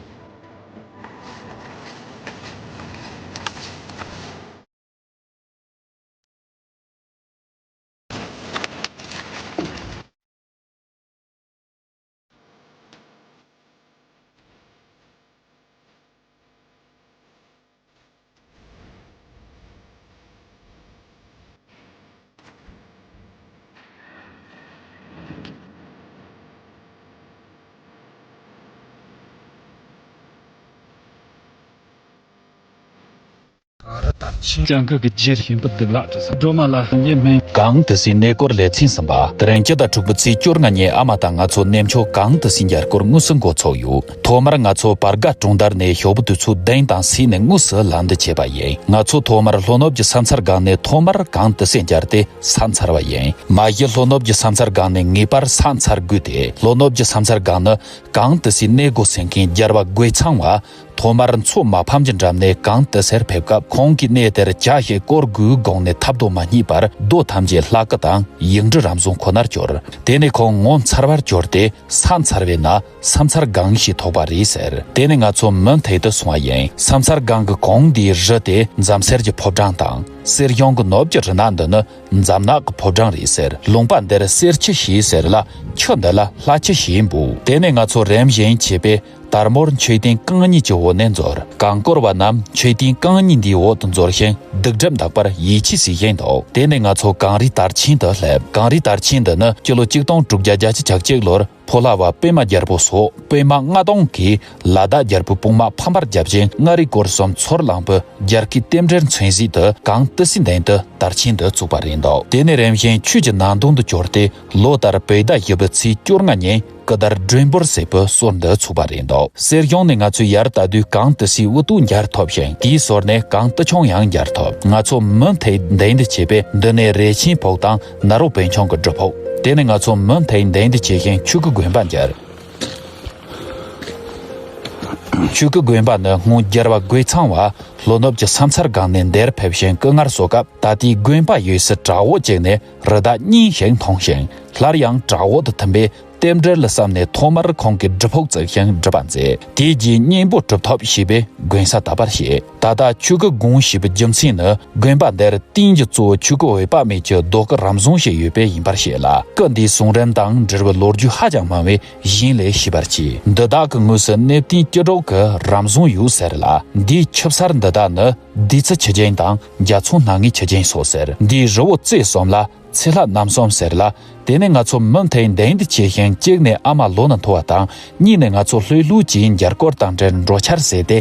གངས་རི་དར་ཆེན་ལྕང་གི་གི་རྗེས་ཤིང་པོ་བདུད་ལ་གྲི་ས་སྒྲོལ་མ་ལ་ཡེ་མེ། གངས་ཏི་སེའི་གནས་སྐོར་ལེ་ཚན་གསུམ་པ། དེ་རིང་སྤྱི་ཟླ་དྲུག་པའི་ཚེས་བཅོ་ལྔ་ཉིན་ཨ་མ་དང་ང་ཚོ་གནས་མཆོག་གངས་ཏི་སེའི་འབྱར་སྐོར་དངོས་སུ་འགོ་ཚུགས་ཡོད། ཐོག་མར་ང་ཚོ་བར་དགའ་གྲོང་རྡལ་ནས་ཞོགས་པའི་དུས་ཚོད་བདུན་དང་ཕྱེད་ནས་དངོས་སུ་ལམ་འདི་ཆས་པ་ཡིན། ང་ཚོ་ཐོག་མར་ལྷོ་ནུབ་ཀྱི་ས་མཚར་སྒང་ནས་ཐོག་མར་གངས་ཏི་སེ་འབྱར་ཏེ་ས་མཚར་བ་ཡིན། མ་གཞི་ལྷོ་ནུབ་ཀྱི་ས་མཚར་སྒང་ནས་ངེས་པར་ས་མཚར་དགོས་ཏེ། ལྷོ་ནུབ་ཀྱི་ས་མཚར་སྒང་ནི་གངས་ཏི་སེའི་གནས་སྒོ་ཟིན་མཁན་རྒྱལ་བ་རྒོད་ཚང་བ། ཐོག་མར་མཚོ་མ་ཕམ་གྱི་འགྲམ་ནས་གངས་ཏི་སེར་ཕེབས་སྐབས། ཁོང་གིས་གནས་དེར་ཇ་ཞིག་སྐོར་དགོས་དགོངས་ནས་ཐབས་དོ་མ་མཉེས་པར། རྡོ་ཐམས་ཅད་ལྷ་སྐུ་དང་ཡིག་འབྲུ་རམ་བཟུང་ཁོ་ནར་གྱུར། དེ་ནས་ཁོང་ངོ་མཚར་བར་གྱུར་ཏེ། ས་མཚར་བའི་ན་ས་མཚར་སྒང་ཞེས་ཐོགས་པ་རེད་ཟེར། དེ་ནས་ང་ཚོ་མུ་མཐུད་དུ་སོང་བ་ཡིན། ས་མཚར་སྒང་གི་གངས་འདིའི་རི་དེ་འཛམ་སེར་གྱི་ཕོ་བྲང་དང་། གསེར་གཞོང་གི་ནུབ་ཀྱི་རི་ནག་འདི་ནི་འཛམ་ནག་གི་ཕོ་བྲང་རེད་ཟེར། ལུང་པ་འདིར་གསེར་ཆུ་ཞེས་ཟེར་ལ། ཆུ་འདི་ལ་ལྷ་ཆུ་ཞེས་འབོད། དེ་ནས་ང་ཚོ་རིམ་བཞིན་བྱས་པས། དལ་མོར་མཆོད་རྟེན་རྐང་གཉིས་ཀྱི་འོག་ནས་འཛུལ། གངས་སྐོར་བ་རྣམས་མཆོད་རྟེན་རྐང་གཉིས་འདིའི་འོག་ཏུ་འཛུལ་ཞིང་། སྡིག་སྒྲིབ་འདག་པར་ཡིད་ཆེས་བྱེད་བཞིན་འདུག་དེ་ནས་ང་ཚོ་གངས་རིའི་དར་ཆེན་དུ་སླེབས། གངས་རིའི་དར་ཆེན་འདི་ནི་སྤྱི་ལོ་ཆིག་སྟོང་དྲུག་བརྒྱ་བརྒྱད་ཅུ་གྱ་གཅིག་ལོར་ཕོ་ལྷ་བ་པད་མ་རྒྱལ་པོ་སོགས་པད་མ་ལྔ་སྟོང་གིས་ལ་དྭགས་རྒྱལ་པོའི་དཔུང་དམག་ཕམ་པར་བརྒྱབ་ཅིང་། མངའ་རིས་སྐོར་གསུམ་ཚུར་བླངས་པའི་རྒྱལ་ཁའི་རྟེན་འབྲེལ་མཚོན་བྱེད་དུ་གངས་ཏི་སེའི་མདུན་དུ་དར་ཆེན་འདི་བཙུགས་པ་རེད་འདུག་དེ་ནས་རིམ་བཞིན་ཆོས་ཀྱི་ནང་དོན་དུ་གྱུར་ཏེ། ལོ་ལྟར་བོད་ཟླ་བཞི་པའི་ཚེས་བཅོ་ལྔ་ཉིན་ཀི་དར་སྒྲོན་འབོར་ཟེར་བའི་སྲོལ་འདི་ཚུགས་པ་རེད་འདུག་གསེར་གཞོང་ནས་ང་ཚོས་ཡར་ལྟ་དུས་གངས་ཏི་སེའི་དབུ་ཐོག་མཇལ་ཐུབ་ཞིང་། དེའི་ཟུར་ནས་གངས་ཏི་ཆུང་ཡང་མཇལ་ཐུབ། ང་ཚོ་མུ་མཐུད་མདུན་དུ་བྱས་པས། འདི་ནས་རས་ཆེན་ཕུག་དང་ནཱ་རོ་པན་ཆུང་གི་སྒྲུབ་ཕུག་དེ་ནས་ང་ཚོ་མུ་མཐུད་མདུན་དུ་བྱས་ཤིང་ཆོས་སྐུ་དགོན་པ་མཇལ། ཆོས་སྐུ་དགོན་པ་ནི་སྔོན་རྒྱལ་བ་རྒོད་ཚང་བ་ལྷོ་ནུབ་ཀྱི་ས་མཚར་སྒང་ནས་འདིར་ཕེབས་ཤིང་སྐུ་ངལ་གསོ་སྐབས། ད་ལྟའི་དགོན་པ་ཡོད་སའི་བྲག་འོག་ཅིག་ནས་རི་དྭགས་རྙིང་ཞིག་མཐོང་ཞིང་། སླར་ཡང་བྲག་འོག་ཏུ་ཐིམ་པས། རྟེན་འབྲེལ་བསམ་ནས་ཐོག་མར་ཁོང་གིས་སྒྲུབ་ཕུག་བརྩིགས་ཤིང་སྒྲུབ་པ་མཛད། དེའི་རྗེས་གཉན་པོ་གྲུབ་ཐོབ་ཞེས་པས་དགོན་ས་བཏབ་པར་བཤད། ད་ལྟ་ཆོས་སྐུ་དགོན་ཞེས་པའི་རྒྱུ་མཚན་ནི། དགོན་པ་འདིར་རྟེན་གྱི་གཙོ་བོ་ཆོས་སྐུ་འོད་དཔག་མེད་ཀྱི་རྡོ་སྐུ་རམ་བཟུང་ཞིག་ཡོད་པས་ཡིན་པར་བཤད་ལ། སྐུ་འདིའི་གསུང་རིམ་དང་འབྲེལ་བའི་ལོ་རྒྱུས་ཧ་ཅང་མང་བས་གཞན་ལས་ཤེས་པར་གྱིས། འདི་དག་གི་ངོས་སུ་གནས་བརྟན་སྐྱིད་སྒྲོག་གི་རམ་བཟུང་ཡོད་ཟེར་ལ། འདིའི་ཆུ་གསར་འདི་དག་ནི་ལྡེ་ཚུ་ཆུ་རྒྱུན་དང་རྒྱ་མཚོ་སྣ་ལྔའི་ཆུ་རྒྱུན་སོགས་ཟེར། འདིའི་རི་བོ་རྩེ་གསུམ་ལ། ཚེ་ལྷ་རྣམ་གསུམ་ཟེར་ལ། དེ་ནས་ང་ཚོ་མུ་མཐུད་མདུན་དུ་ཆས་ཤིང་། གཅིག་ནས་ཨ་མ་ལོ་ན་མཐོ་བ་དང་། གཉིས་ནས་ང་ཚོ་ལྷོད་ལྷོད་ཀྱིས་མཇལ་སྐོར་དང་འབྲེལ་འགྲོ་འཆར་བྱས་ཏེ།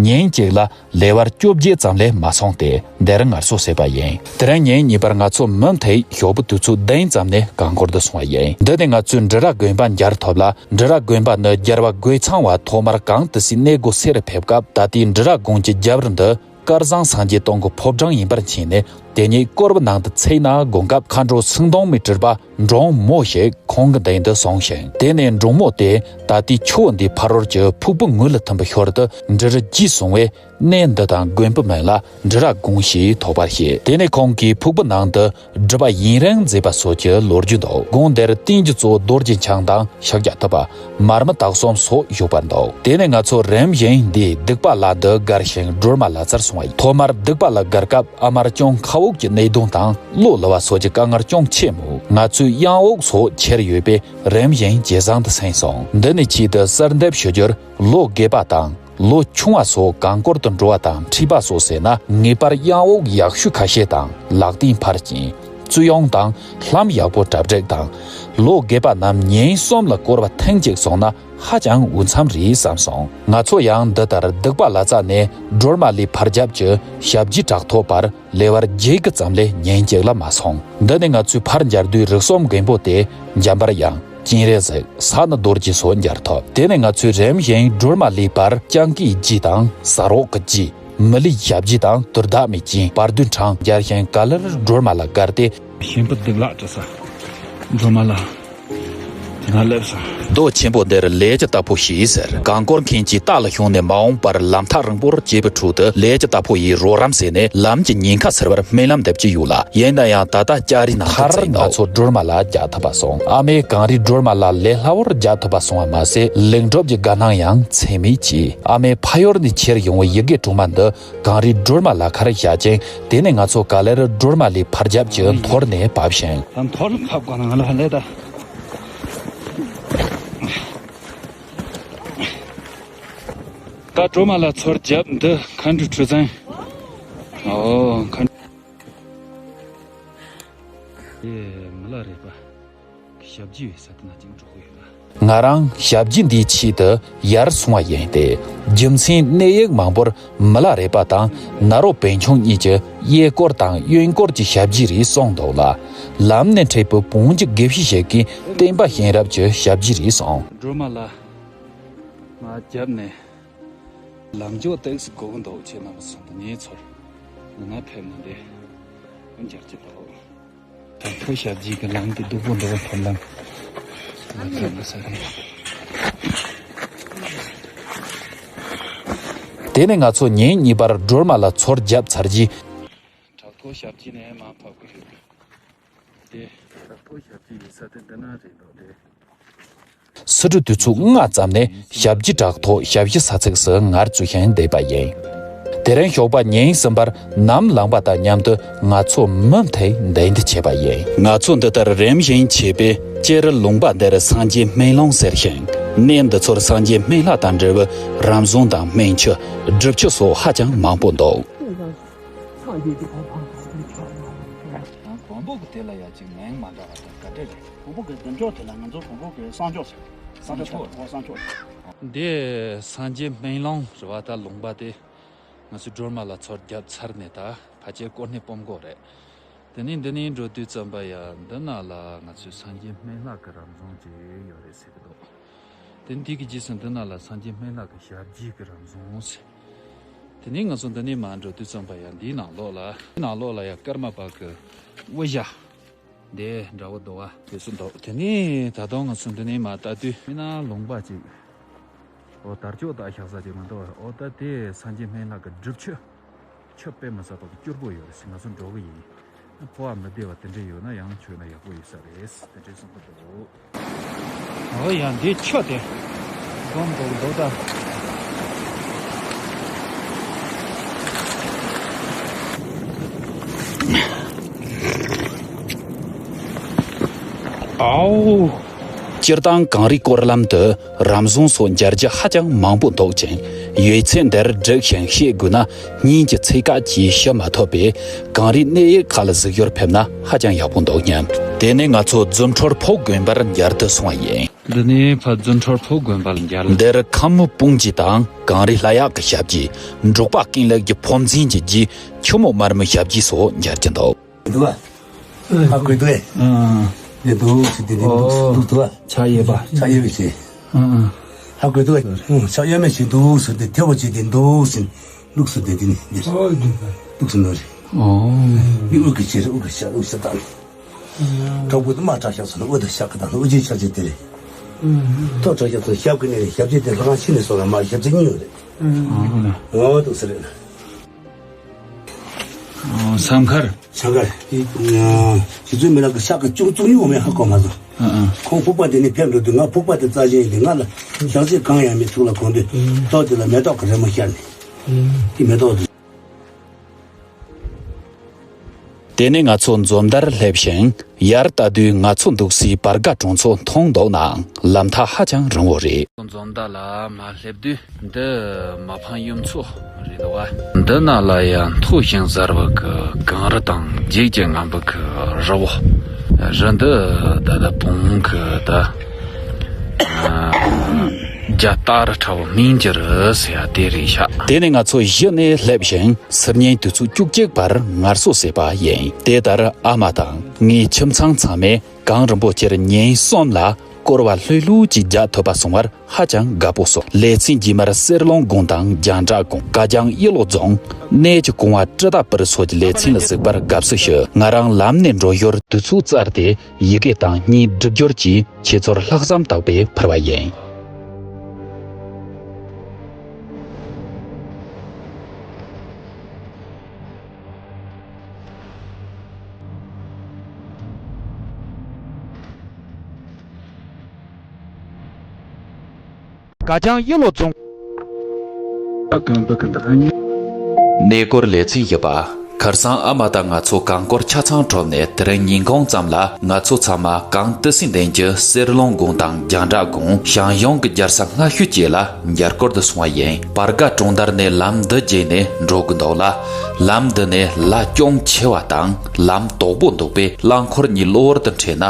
ཉིན་གཅིག་ལ་ལེ་བར་བཅོ་བརྒྱད་ཙམ་ལས་མ་སོང་སྟེ། འདིར་ངལ་གསོ་བྱས་པ་ཡིན། དེ་རིང་ཉིན་གཉིས་པར་ང་ཚོ་མུ་མཐུད་ཞོགས་པའི་དུས་ཚོད་བདུན་ཙམ་ནས་གངས་སྐོར་དུ་སོང་བ་ཡིན། འདི་ནས་ང་ཚོས་འབྲི་ར་དགོན་པ་མཇལ་ཐུབ་ལ། འབྲི་ར་དགོན་པ་ནི་རྒྱལ་བ་རྒོད་ཚང་བ་ཐོག་མར་གངས་ཏི་སེའི་གནས་སྒོ་སེ་རུ་ཕེབས་སྐབས། ད་ལྟའི་འབྲི་ར་དགོན་གྱི་རྒྱབ་རི་འདི། དཀར་ཟངས་སངས་རྒྱས་སྟོང་གི་ཕོ་བྲང་ཡིན་པར་མཁྱེན་ནས། དེ་ཉིད་སྐོར་བའི་ནང་དུ་ཚུད་ན་དགོངས་སྐབས། མཁའ་འགྲོ་སེང་གདོང་མའི་སྤྲུལ་པ་འབྲོང་མོ་ཞིག་ཁོང་གི་མདུན་དུ་སོང་ཞིང་། དེ་ནས་འབྲོང་མོ་དེ་ད་ལྟའི་ཆུ་བོ་འདིའི་ཕ་རོལ་གྱི་ཕུག་པའི་ངོས་ལ་ཐིམ་པའི་ཞོར་དུ་འབྲི་རུ་རྗེས་བཟུང་བས། གནས་འདི་དང་དགོན་པའི་མིང་ལ་འབྲི་ར་དགོན་ཞེས་ཐོགས་པར་བཤད། དེ་ནས་ཁོང་གིས་ཕུག་པའི་ནང་དུ་སྒྲུབ་པ་ཡུན་རིང་མཛད་པ་སོགས་ཀྱི་ལོ་རྒྱུས་འདུག་དགོན་འདིར་རྟེན་གྱི་གཙོ་བོ་རྡོ་རྗེ་འཆང་དང་ཤཱཀྱ་ཐུབ་པ། མར་མི་དྭགས་གསུམ་སོགས་བཞུགས་པར་འདུག་དེ་ནས་ང་ཚོ་རིམ་བཞིན་འདིའི་སྡིག་པ་ལྷ་འདི་བསྒར་ཞིང་སྒྲོལ་མ་ལྷ་རྩར་སོང་བ་ཡིན། ཐོག་མར་སྡིག་པ་ལྷ་བསྒར་སྐབས། ཨ་མར་ཅུང་ཁ་དབུགས་ཀྱི་གནད་དོན་དང་གློ་ལུ་བ་སོགས་ཀྱི་དཀའ་ངལ་ཅུང་ཆེ་མོད། ང་ཚོའི་གཡང་དབུགས་སོགས་ཆེར་ཡོད་པས་རིམ་བཞིན་ཇེ་བཟང་དུ་ཕྱིན་སོང་། འདི་ནི་ཆེད་དུ་གསར་འདེབས་ཞུ་རྒྱུར། ལོ་རྒས་པ་དང་ལོ་ཆུང་བ་སོགས་གངས་སྐོར་དུ་འགྲོ་བ་དང་འཁྲིད་པ་སོགས་བྱས་ན། ངེས་པར་གཡང་དབུགས་ཡག་ཤོས་ཁ་ཤས་དང་ལག་རྟེན་ཕར་སྐྱེལ། བཙུན་གཡོག་དང་ལྷམ་ཡག་པོ་གྲ་སྒྲིག་དང་། ལོ་རྒས་པ་རྣམས་ཉིན་གསུམ་ལ་སྐོར་བ་ཐེངས་གཅིག་སོང་ན་ཧ་ཅང་འོས་འཚམ་རེད་བསམ་སོང་། ང་ཚོ་ཡང་འདི་ལྟར་སྡིག་པ་ལྷ་རྩ་ནས་སྒྲོལ་མ་ལྷའི་ཕར་རྒྱབ་ཀྱི་ཞབས་རྗེས་དྲག་ཐོབ་བར་ལེ་བར་བརྒྱད་ཀྱི་ཙམ་ལས་ཉིན་གཅིག་ལ་མ་སོང་། འདི་ནས་ང་ཚོས་ཕར་མཇལ་དུས་རིགས་གསུམ་མགོན་པོ་སྟེ། འཇམ་པར་དབྱངས། སྤྱན་རས་གཟིགས། ས་ནི་རྡོ་རྗེ་སོགས་མཇལ་ཐུབ། དེ་ནས་ང་ཚོས་རིམ་བཞིན་སྒྲོལ་མ་ལྷའི་བར་སྤྱང་ཀིའི་རྗེས་དང་ཟ་རོག་གི་རྗེས། མི་ལུས་ཞབས་རྗེས་དང་དུར་བདག་མའི་རྐྱེན། བར་དོའི་འཕྲང་མཇལ་ཞིང་ག་ལེར་སྒྲོལ་མ་ལྷ་བསྒར་ཏེ། གཤིན་པོ་སྡིག་ལག་བྲི་ས། སྒྲོལ་མ་ལྷ། དེ་ན་སླེབས་སོང་། རྡོ་ཆེན་པོ་འདིར་ལས་ཀྱི་རྟ་ཕོ་ཞེས་ཟེར། གངས་སྐོར་མཁན་གྱིས་རྟ་ལ་ཞོན་ནས་མ་འོངས་པར་ལམ་ཐག་རིང་པོར་སྐྱེལ་བའི་ཁྲོད་དུ་ལས་ཀྱི་རྟ་ཕོ་ཡིས་རོགས་རམ་བྱས་ནས་ལམ་གྱི་ཉེན་ཁ་སེལ་བར་སྨོན་ལམ་འདེབས་ཀྱི་ཡོད་ལ། ཡིན་ན་ཡང་ད་ལྟ་ལྕགས་རིའི་ནང་དུ་མཐར་ཚུད་འདུག་ང་ཚོ་སྒྲོལ་མ་ལྷ་མཇལ་ཐུབ་པ་སོང་། ཨ་མས་གངས་རིའི་སྒྲོལ་མ་ལྷ་ལས་སླ་བོར་མཇལ་ཐུབ་པ་སོང་བ་མ་ཟད། ལེགས་གྲུབ་ཀྱི་དགའ་སྣང་ཡང་ཚད་མེད་སྐྱེས། ཨ་མས་ཕ་ཡུལ་ནས་ཁྱེར་ཡོང་བའི་ཡི་གེ་དྲུག་མ་འདི་གངས་རིའི་སྒྲོལ་མ་ལྷ་ཁར་བཞག་ཅིང་། དེ་ནས་ང་ཚོ་ག་ལེར་སྒྲོལ་མ་ལྷའི་ཕར་རྒྱབ་ཀྱི་མཐོར་ནས་བབས་ཤིང་། ད་མཐོར་ལ་ཁབ་དགོས་ན་ང་ལ་ཧ་ལས་ད། ད་སྒྲོལ་མ་ལྷ་ཚུར་རྒྱབ་འདི་མཁའ་འགྲོའི་གྲུ་གཟིངས། ཨོ་མཁའ་འགྲོ། ཨེ་མི་ལ་རས་པ། ཞབས་རྗེས་ཡོད་ས་དེ་ན་ཅིག་འགྲོ་གི་ཡོད་ལ། ང་རང་ཞབས་རྗེས་འདིའི་ཆེད་དུ་ཡར་སོང་བ་ཡིན་ཏེ། རྒྱུ་མཚན་གནས་ཡིག་མང་པོར་མི་ལ་རས་པ་དང་ནཱ་རོ་པན་ཆུང་གཉིས་ཀྱི་གཡས་སྐོར་དང་གཡོན་སྐོར་གྱི་ཞབས་རྗེས་རེད་གསུངས་འདུག་ལ། ལམ་ནས་འཕྲད་པའི་བོན་གྱི་དགེ་བཤེས་ཤིག་གིས་བསྟན་པ་གཤེན་རབ་ཀྱི་ཞབས་རྗེས་རེད་གསུངས། སྒྲོལ་མ་ལྷ་མར་རྒྱབ་ནས། ལམ་འཇོག་ཏོག་ཙམ་དགོས་ཀྱི་འདུག་ཁྱེད་རྣམ་པ་ཚོ་འདི་ནས་ཚུར་འདི་ན་ཕེབས་ན་འདི་མཇལ་རྒྱུ་འདུག་ད་ཁོ་ཞབས་རྗེས་ཀྱི་ལམ་གྱི་སྡུག་པོ་འདུག་བ། ཐོབ་ལམ་ལ་ཕེབས་ན་ས་རེད། དེ་ནས་ང་ཚོ་ཉིན་གཉིས་པར་སྒྲོལ་མ་ལ་ཚོར་བརྒྱབ་ཚར་རྗེས། བྲག་ཐོག་ཞབས་ཀྱི་ནས་མར་བབས་ཀྱི་ཡོད། དེ་བྲག་ཐོག་ཞབས་ཀྱི་ཡོད་ས་དེ་འདི་ན་རེད་འདུག་དེ། སི་ཁྲོན་དུས་ཚོད་ལྔ་ཙམ་ནས་ཞབས་ཀྱི་བྲག་ཐོག་ཞབས་ཀྱི་ས་ཚིགས་སུ་ངལ་འཚོ་བཞིན་བསྡད་པ་ཡིན། དེ་རིང་ཞོགས་པ་ཉིན་གསུམ་པར་ནམ་ལངས་པ་དང་མཉམ་དུ་ང་ཚོ་མུ་མཐུད་འདུག་སེ་བྱས་པ་ཡིན། ང་ཚོ་འདི་ལྟར་རིམ་བཞིན་བྱས་པས་སྤྱིར་ལུང་པ་འདིར་སངས་རྒྱས་སྨན་ལུང་ཟེར་ཞིང་། གནས་འདི་ཚོར་སངས་རྒྱས་སྨན་བླ་དང་འབྲེལ་བའི་རམ་བཟང་དང་སྨན་ཆུ། སྒྲུབ་ཆུ་སོགས་ཧ་ཅང་མང་པོ་འདུག། སངས་རྒྱས་ཀྱི་གོ་འཕང་དང་ཆོས་ཡང་། གོང་འོག་གི་དེ་ལ་ཡ་གཅིག་མིང་མ་འདྲ་བ་དང་ག་འདྲ་རེད། གོང་འོག་གི་བདེ་མཆོག་དེ་ལ་ང་ཚོ་གོང་འོག་གི་གསང་མཆོག་ཟེར། གསང་མཆོག་གསང་མཆོག་འདི་སངས་རྒྱས་སྨན་ལུང་རེད་བ། ད་ལུང་པ་དེ་ང་ཚོའི་སྒྲོལ་མ་ལ་ཚོར་བརྒྱབ་ཚར་ནས་ད་ཕལ་ཆེར་དཀོན་གནས་སྤོམ་གོ་རེད། དེ་ནས་འདི་ནས་འགྲོ་དུས་ཙམ་པ་ཡ་འདི་ན་ལ་ང་ཚོའི་སངས་རྒྱས་སྨན་བླ་གི་རམ་བཟང་ཅིག་ཡོད་རེད་ཟེར་གི་འདུག། དེ་འདི་གི་རྗེས་སུ་འདི་ན་ལ་སངས་རྒྱས་སྨན་བླ་གི་ཞབས་རྗེས་ཀྱི་རམ་བཟང་ཟེར། དེ་ནས་ང་ཚོ་འདི་ནས་མར་འགྲོ་དུས་ཙམ་པ་ཡང་འདིའི་ནང་ལོགས་ལ། འདིའི་ནང་ལོགས་ལ་ཡང་ཀརྨ་པ་གི་དབུ་ཞྭ་འདི་འདྲ་བོ་འདུག་བ། དེ་ཚོ་འདུག། དེ་ནས་ད་དུང་ང་ཚོ་འདི་ནས་མར་ལྟ་དུས་མི་ན་ལུང་པ་ཅིག། འོ་དར་ལྕོག་དག་བཞག་ས་ཅིག་མི་འདུག་བ། འོ་ད་དེ་སངས་རྒྱས་སྨན་བླ་གི་སྒྲུབ་ཆུ། ཆུ་དཔེ་མི་སྲིད་པ་གི་སྐྱུར་པོ་ཡོད་རེད་ཟེར། ང་ཚོ་འགྲོ་གི་ཡིན། ཕོ་བ་མི་བདེ་བ་དེ་འདྲ་ཡོད་ན་ཡང་མཆོད་ན་ཡག་པོ་ཡོད་ས་རེད་དེ་འདྲའི་གསུང་གི་འདུག། འོ་ཡ་འདི་ཆུ་དེ་སྒོམ་འདུག་འདུག་ད། ཨའོ། སྤྱིར་བཏང་གངས་རིའི་སྐོར་ལམ་དུ་རམ་བཟང་སོགས་མཇལ་རྒྱུ་ཧ་ཅང་མང་པོ་འདུག་ཅིང་། ཡོད་ཚད་འདིར་བསྒྲིགས་ཤིང་བཤད་དགོས་ན་ཉིན་གྱི་ཚད་བཀག་གིས་ཞུ་མ་ཐུབ་པས། གངས་རིའི་གནས་ཡུལ་ཁག་ལ་གཟིགས་ཡོར་ཕེབས་ན་ཧ་ཅང་ཡག་པོ་འདུག་སྙམ། དེ་ནས་ང་ཚོ་རྫུ་འཕྲུལ་ཕོ་དགོན་པར་མཇལ་དུ་སོང་བ་ཡིན། འདི་ནས་ཕར་རྫུ་འཕྲུལ་ཕོ་དགོན་པར་མཇལ། འདིར་ཁམས་སྨུག་སྤུངས་ཀྱི་དང་གངས་རི་ལྷ་གཡག་གི་ཞབས་ཀྱི། འབྲུག་པ་ཀུན་ལེགས་ཀྱི་ཕོ་མཚན་གྱི་རྗེས་ཆུ་མོ་དམར་མོའི་ཞབས་ཀྱི་སོགས་མཇལ་རྒྱུ་འདུག། འདུག་བ། ཧ་གོ་འདུག་ཨེ། ཨང་། འདི་འདུག་ཟེར་འདི་འདི་འདུག་ཟེར་འདུག་འདུག་བ། ཕྱག་གཡས་པ། ཕྱག་གཡས་པའི་ཞེས། ཨང་ཨང་། ཧ་གོ་འདུག་ཨེ། ཨང་། ཕྱག་གཡོན་མའི་ཞེས་འདུག་ཟེར་འདི་ཐེ་བོ་བྱས་ཏེ་འདུག་ཟེར་འདུག་ཟེར་འདི་འདི་ནི་འདི་ཨོ་འདུག་ག། འདུག་ཟེར་ནོ་རེད། ཨོ། འདི་དབུ་གི་ཕྱེ་རེད། དབུ་གི་ཕྱག་དབུ་ཕྱག་དང་། གྲོགས་པོ་དུ་མ་དྲག་ཤག་ཟེར་ན་དབུ་དང་ཕྱག་གི་དང་དབུ་རྒྱན་ཕྱག་རྒྱན་དེ་རེད། ཐོག་དྲག་ཤག་ཟེར་ན་ཞབས་ཀྱི་ནི་རེད། ཞབས་རྗེས་དེ་ལྷ་ཁང་ཕྱི་ནས་སོང་ལ་མ་ཞབས་རྗེས་གཉིས་ཡོད་རེད། ཨོ་འདུག་ཟེར་རེད། ཨོ་ཟངས་དཀར། ཟངས་དཀར། དེ་རྗེ་བཙུན་མི་ལ་གི་ས་ག་ཅུང་ཙུང་ཉུང་བ་མེད་ཧ་གོ་མ་སོང་། ཨ་ཨ། ཁོང་ཕུག་པ་དེ་ནས་ཕེབས་འགྲོ་དུས་ང་ཕུག་པ་དེ་རྩ་ཆེན་ཡིན་དུས་ང་ལ་ཞག་ཚིགས་གང་ཡང་མི་ཐུག་ལ་གོང་དུ་ཐོག་དེ་ལ་མེ་ཏོག་གི་རི་མོ་ཤར་ནས། དེ་མེ་ཏོག་དེ། དེ་ནས་ང་ཚོ་འཛོམས་མདར་སླེབས་ཤིང་ཡར་ལྟ་དུས་ང་ཚོ་འདུག་སའི་བར་ག་གྲོང་ཚོ་མཐོང་འདུག་ནའང་ལམ་ཐག་ཧ་ཅང་རིང་བོ་རེད། འཛོམས་མདའ་ལ་མར་སླེབས་དུས་འདི་མ་ཕམ་གཡུ་མཚོ་རེད་འདུག་བ། འདི་ན་ལ་ཡང་མཐོ་ཞིང་གཟར་བ་གི་གངས་རི་དང་འཇིགས་ཀྱི་རྔམ་པ་གི་རི་བོ། རི་འདི་ད་ལྟ་བོང་གི་ད་རྒྱ་སྟག་རི་ཁྲ་བོ་སྨིན་གྱི་རི་ཟེར་ཡ་དེ་རེད་ཤག། དེ་ནས་ང་ཚོ་གཞི་ནས་སླེབས་ཤིང་སིལ་སྙན་དུས་ཚོད་བཅུ་གཅིག་བར་ངལ་གསོ་བྱས་པ་ཡིན། དེ་ལྟར་ཨ་མ་དང་ངའི་ཁྱིམ་ཚང་ཚང་མས་གངས་རིན་པོ་ཆེར་ཉིན་གསུམ་ལ་སྐོར་བ་ལྷོད་ལྷོད་ཅིག་རྒྱག་ཐུབ་པ་སོང་བར་ཧ་ཅང་དགའ་པོ་སོང་། ལེ་ཚན་རྗེས་མར་གསེར་ལུང་དགོན་དང་རྒྱང་བསྒྲགས་དགོན། ག་རྒྱང་གཡུ་ལོ་རྫོང་། གནས་ཀྱི་གོང་བ་ཀྲི་ཏ་པུར་སོགས་ཀྱི་ལེ་ཚན་ལ་གཟིགས་པར་དགའ་བསུ་ཞུ། ང་རང་ལམ་ནས་འགྲོ་ཞོར་དུས་ཚོད་བཙལ་ཏེ་ཡི་གེ་དང་གཉིས་སྒྲིག་སྦྱོར་གྱིས་ཁྱེད་ཚོར་ལྷག་བསམ་དག་པས་ཕུལ་བ་ཡིན། ག་རྒྱང་གཡུ་ལོ་རྫོང་། གནས་སྐོར་ལེ་ཚན་བཞི་པ། ཁར་སང་ཨ་མ་དང་ང་ཚོ་གངས་སྐོར་ཆ་ཚང་གྲུབ་ནས་དེ་རིང་ཉིན་གུང་ཙམ་ལ་ང་ཚོ་ཚང་མ་གངས་ཏི་སེ་འདན་གྱི་གསེར་ལུང་དགོན་དང་རྒྱང་བསྒྲགས་དགོན། ཞང་ཞུང་གི་རྒྱལ་ས་སྔ་ཤོས་བཅས་ལ་མཇལ་སྐོར་དུ་སོང་བ་ཡིན། བར་ག་གྲོང་རྡལ་ནས་ལམ་འདི་བརྒྱུད་ནས་འགྲོ་གི་འདུག་ལ། ལམ་འདི་ནས་ལ་ཅུང་ཆེ་བ་དང་ལམ་དོག་པོ་འདུག་པས་རླངས་འཁོར་གཉིས་གློ་བུར་དུ་འཕྲད་ན་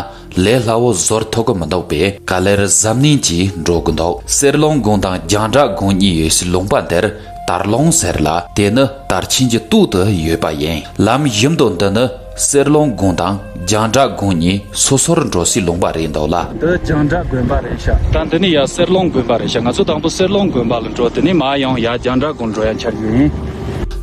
ལས་སླ་བོ་བཟོ་ཐུབ་ཀྱི་མི་འདུག་པས་ག་ལེར་གཟབ་ནན་གྱིས་འགྲོ་གི་འདུག། གསེར་ལུང་དགོན་དང་རྒྱང་བསྒྲགས་དགོན་གཉིས་ཡོད་སའི་ལུང་པ་འདིར་དར་ལུང་ཟེར་ལ། དེ་ནི་དར་ཆེན་གྱི་སྟོད་དུ་ཡོད་པ་ཡིན། ལམ་བཞི་མདོ་འདི་ནི་གསེར་ལུང་དགོན་དང་རྒྱང་བསྒྲགས་དགོན་གཉིས་སོ་སོར་འགྲོ་སའི་ལུང་པ་རེད་འདུག་ལ། འདི་རྒྱང་བསྒྲགས་དགོན་པ་རེད་ཤག། ད་འདི་ནི་ཡ་གསེར་ལུང་དགོན་པ་རེད་ཤག། ང་ཚོ་དང་པོ་གསེར་ལུང་དགོན་པ་ལ་འགྲོ། དེ་ནས་མར་ཡང་ཡ་རྒྱང་བསྒྲགས་དགོན་འགྲོ་ཡ་འཆར་གྱི་ཡིན།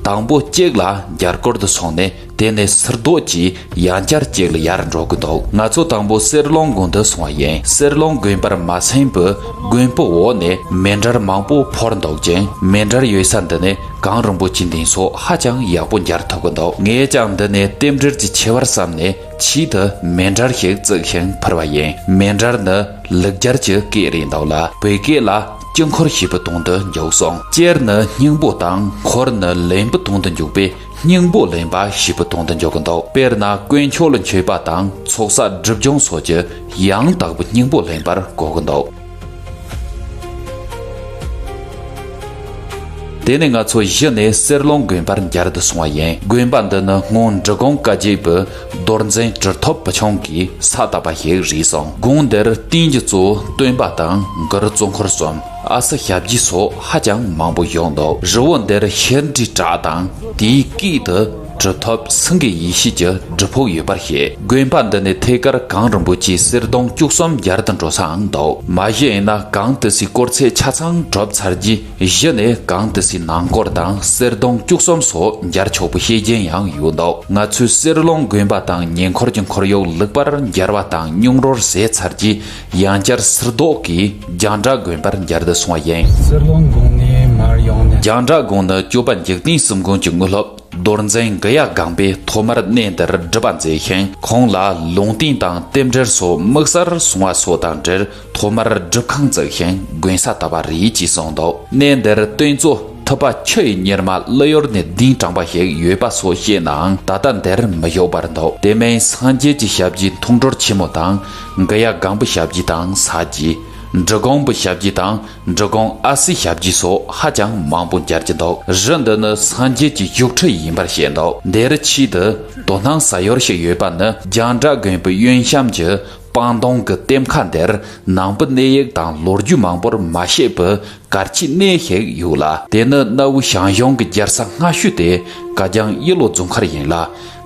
དང་པོ་གཅིག་ལ་མཇལ་སྐོར་དུ་སོང་ནས་ དེ་ནས་སིལ་རྡོག་གིས་ཡང་བསྐྱར་གཅིག་ལ་ཡར་འགྲོ་གི་འདུག་ང་ཚོ་དང་པོ་གསེར་ལུང་དགོན་དུ་སོང་བ་ཡིན། གསེར་ལུང་དགོན་པར་མ་སོན་པའི་དགོན་པའི་འོག་ནས་མེ་འབྲར་མང་པོ་འཕུར་འདུག་ཅིང་། མེ་འབྲར་ཡོད་ས་འདི་ནས་གངས་རིན་པོ་ཆེའི་གདན་ས་ཧ་ཅང་ཡག་པོ་མཇལ་ཐུབ་ཀྱི་འདུག་ངས་ཀྱང་འདི་ནས་རྟེན་འབྲེལ་གྱི་ཆེ་བར་བསམ་ནས་ཆེད་དུ་མེ་འབྲར་ཞིག་བརྩིགས་ཤིང་འཕུར་བ་ཡིན། མེ་འབྲར་ནི་ལུག་སྦྱར་གྱི་སྐད་རེད་འདུག་ལ། བོད་སྐད་ལ་སྤྱི་འཁོར་ཞེས་པའི་དོན་དུ་འཇུག་སོང་། སྤྱིར་ནི་སྙིང་པོ་དང་འཁོར་ནི་ལེན་པའི་དོན་དུ་འཇུག་པས། སྙིང་པོ་ལེན་པ་ཞེས་པའི་དོན་དུ་འཇོག་གི་འདུག་དཔེར་ན་དཀོན་མཆོག་ལ་མཆོད་པ་དང་ཚོགས་བསགས་སྒྲིབ་སྦྱོང་སོགས་ཀྱི་ཡང་དག་པའི་སྙིང་པོ་ལེན་པར་གོ་གི་འདུག་དེ་ནས་ང་ཚོ་གཞི་ནས་གསེར་ལུང་དགོན་པར་མཇལ་དུ་སོང་བ་ཡིན། དགོན་པ་འདི་ནི་སྔོན་འབྲི་གུང་བཀའ་བརྒྱུད་པའི་རྡོར་འཛིན་གྲུབ་ཐོབ་བུ་ཆུང་གིས་ས་བཏབ་པ་ཞིག་རེད་གསུངས། དགོན་འདིར་བསྟན་གྱི་གཙོ་བོ་སྟོན་པ་དང་གུ་རུ་གཙོ་འཁོར་གསུམ། ཨ་སི་ཞབས་ཀྱུ་སོགས་ཧ་ཅང་མང་པོ་བཞུགས་འདུག་རི་བོ་འདིར་ཤེལ་འབྲས་བྲག་དང་དེའི་སྐེད་དུ་གྲུབ་ཐོབ་སེང་གེ་ཡེ་ཤེས་ཀྱི་སྒྲུབ་ཕུག་ཡོད་པར་བཤད། དགོན་པ་འདི་ནས་ཐད་ཀར་གངས་རིན་པོ་ཆེའི་གསེར་སྡོང་བཅུ་གསུམ་མཇལ་དུ་འགྲོ་སའང་འདུག་མ་གཞི་ཡིན་ན་གངས་ཏི་སེའི་སྐོར་ཚད་ཆ་ཚང་གྲུབ་ཚར་རྗེས་གཞི་ནས་གངས་ཏི་སེའི་ནང་སྐོར་དང་གསེར་སྡོང་བཅུ་གསུམ་སོགས་མཇལ་ཆོག་པའི་བཤད་རྒྱུན་ཡང་ཡོད་འདུག་ང་ཚོས་གསེར་ལུང་དགོན་པ་དང་ཉེ་འཁོར་གྱི་ཁོར་ཡུག་ལེགས་པར་མཇལ་བ་དང་སྙིང་རོལ་ཟས་ཚར་རྗེས། ཡང་བསྐྱར་སིལ་རྡོག་གིས་རྒྱང་བསྒྲགས་དགོན་པར་མཇལ་དུ་སོང་བ་ཡིན། གསེར་ལུང་དགོན་ནས་མར་ཡོང་ནས། རྒྱང་བསྒྲགས་དགོན་ནི་སྐྱོབ་པ་འཇིག་རྟེན་གསུམ་མགོན་གྱི་དངོས་སློབ་རྡོར་འཛིན་གུ་ཡ་སྒང་པས་ཐོག་མར་གནས་འདིར་སྒྲུབ་པ་མཛད་ཞིང་། ཁོང་ལ་ལུང་བསྟན་དང་རྟེན་འབྲེལ་སོགས་དམིགས་བསལ་གསུང་བ་སོགས་དང་འབྲེལ་ཐོག་མར་སྒྲུབ་ཁང་བཙུགས་ཤིང་དགོན་ས་བཏབ་པ་རེད་ཅེས་གསུངས་འདུག་གནས་འདིར་སྟོན་གཙོ་ཐུབ་པ་ཆུ་ཡི་གཉེར་མ་ཀླུ་ཡུལ་ནས་གདན་དྲངས་པ་ཞིག་ཡོད་པ་སོགས་བཤད་ནའང་ད་ལྟ་འདིར་མི་བཞུགས་པར་འདུག་དེ་མིན་སངས་རྒྱས་ཀྱི་ཞབས་རྗེས་མཐོང་གྲོལ་ཆེན་མོ་དང་། གུ་ཡ་སྒང་པོའི་ཞབས་རྗེས་དང་ས་རྗེས། འབྲི་གུང་པའི་ཞབས་རྗེས་དང་འབྲི་གུང་ཨ་སིའི་ཞབས་རྗེས་སོགས་ཧ་ཅང་མང་པོ་མཇལ་གྱི་འདུག་རི་འདི་ནི་སངས་རྒྱས་ཀྱི་བཞུགས་ཁྲི་ཡིན་པར་བཤད་འདུག་འདིར་ཆེད་དུ་དོ་སྣང་ཟ་ཡུལ་ཞིག་ཡོད་པ་ནི་རྒྱང་བསྒྲགས་དགོན་པའི་གཡོན་གཤམ་གྱི་སྤང་སྡོང་གི་ལྟེམ་ཁ་འདིར་ནང་པའི་གནས་ཡིག་དང་ལོ་རྒྱུས་མང་པོར་མ་བཤད་པའི་གར་ཆས་གནས་ཤིག་ཡོད་ལ། དེ་ནི་གནའ་བོའི་ཞང་ཞུང་གི་རྒྱལ་ས་སྔ་ཤོས་དེ་ག་རྒྱང་གཡུ་ལོ་རྫོང་མཁར་ཡིན་ལ།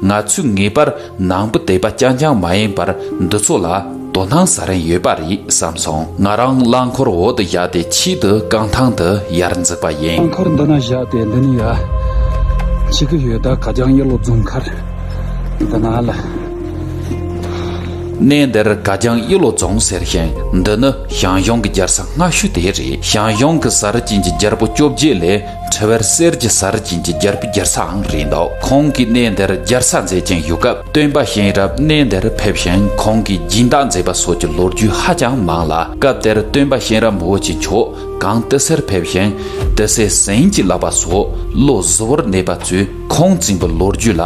ང་ཚོས་ངེས་པར་ནང་པའི་དད་པ་རྐྱང་རྐྱང་མ་ཡིན་པར་འདི་ཚོ་ལ་དོ་སྣང་ཟ་རིན་ཡོད་པ་རེད་བསམ་སོང་། ང་རང་རླངས་འཁོར་འོག་ཏུ་བཞག་སྟེ་ཆེད་དུ་རྐང་ཐང་དུ་ཡར་འཛེགས་པ་ཡིན། རླངས་འཁོར་འདི་ན་བཞག་སྟེ་འདི་ནས་ཡར་འཆི་གི་ཡོད། ད་ག་རྒྱང་གཡུ་ལོ་རྫོང་མཁར་འདི་ན་ལ། གནས་འདིར་ག་རྒྱང་གཡུ་ལོ་རྫོང་ཟེར་ཞིང་། འདི་ནི་ཞང་ཞུང་གི་རྒྱལ་ས་སྔ་ཤོས་དེ་རེད། ཞང་ཞུང་གི་གསར་བརྗེ་གི་རྒྱལ་པོ་བཅོ་བརྒྱད་ལས་ཁྲི་བར་གསེར་གྱི་གསར་བརྗེ་གི་རྒྱལ་པོའི་རྒྱལ་སའང་རེད་འདུག་ཁོང་གིས་གནས་འདིར་རྒྱལ་ས་མཛད་ཅིང་བཞུགས་སྐབས་སྟོན་པ་གཤེན་རབ་གནས་འདིར་ཕེབས་ཤིང་ཁོང་གིས་སྦྱིན་བདག་མཛད་པ་སོགས་ཀྱི་ལོ་རྒྱུས་ཧ་ཅང་མང་ལ། སྐབས་དེར་སྟོན་པ་གཤེན་རབ་མི་བོ་ཆེ་མཆོག་གངས་ཏི་སེར་ཕེབས་ཤིང་ཏི་སེ་ཟན་གྱི་བསླབ་པ་སོགས་བློ་གཟུ་བོར་གནས་པ་ཚོས་ཁོང་བཙུན་པའི་ལོ་རྒྱུས་ལ་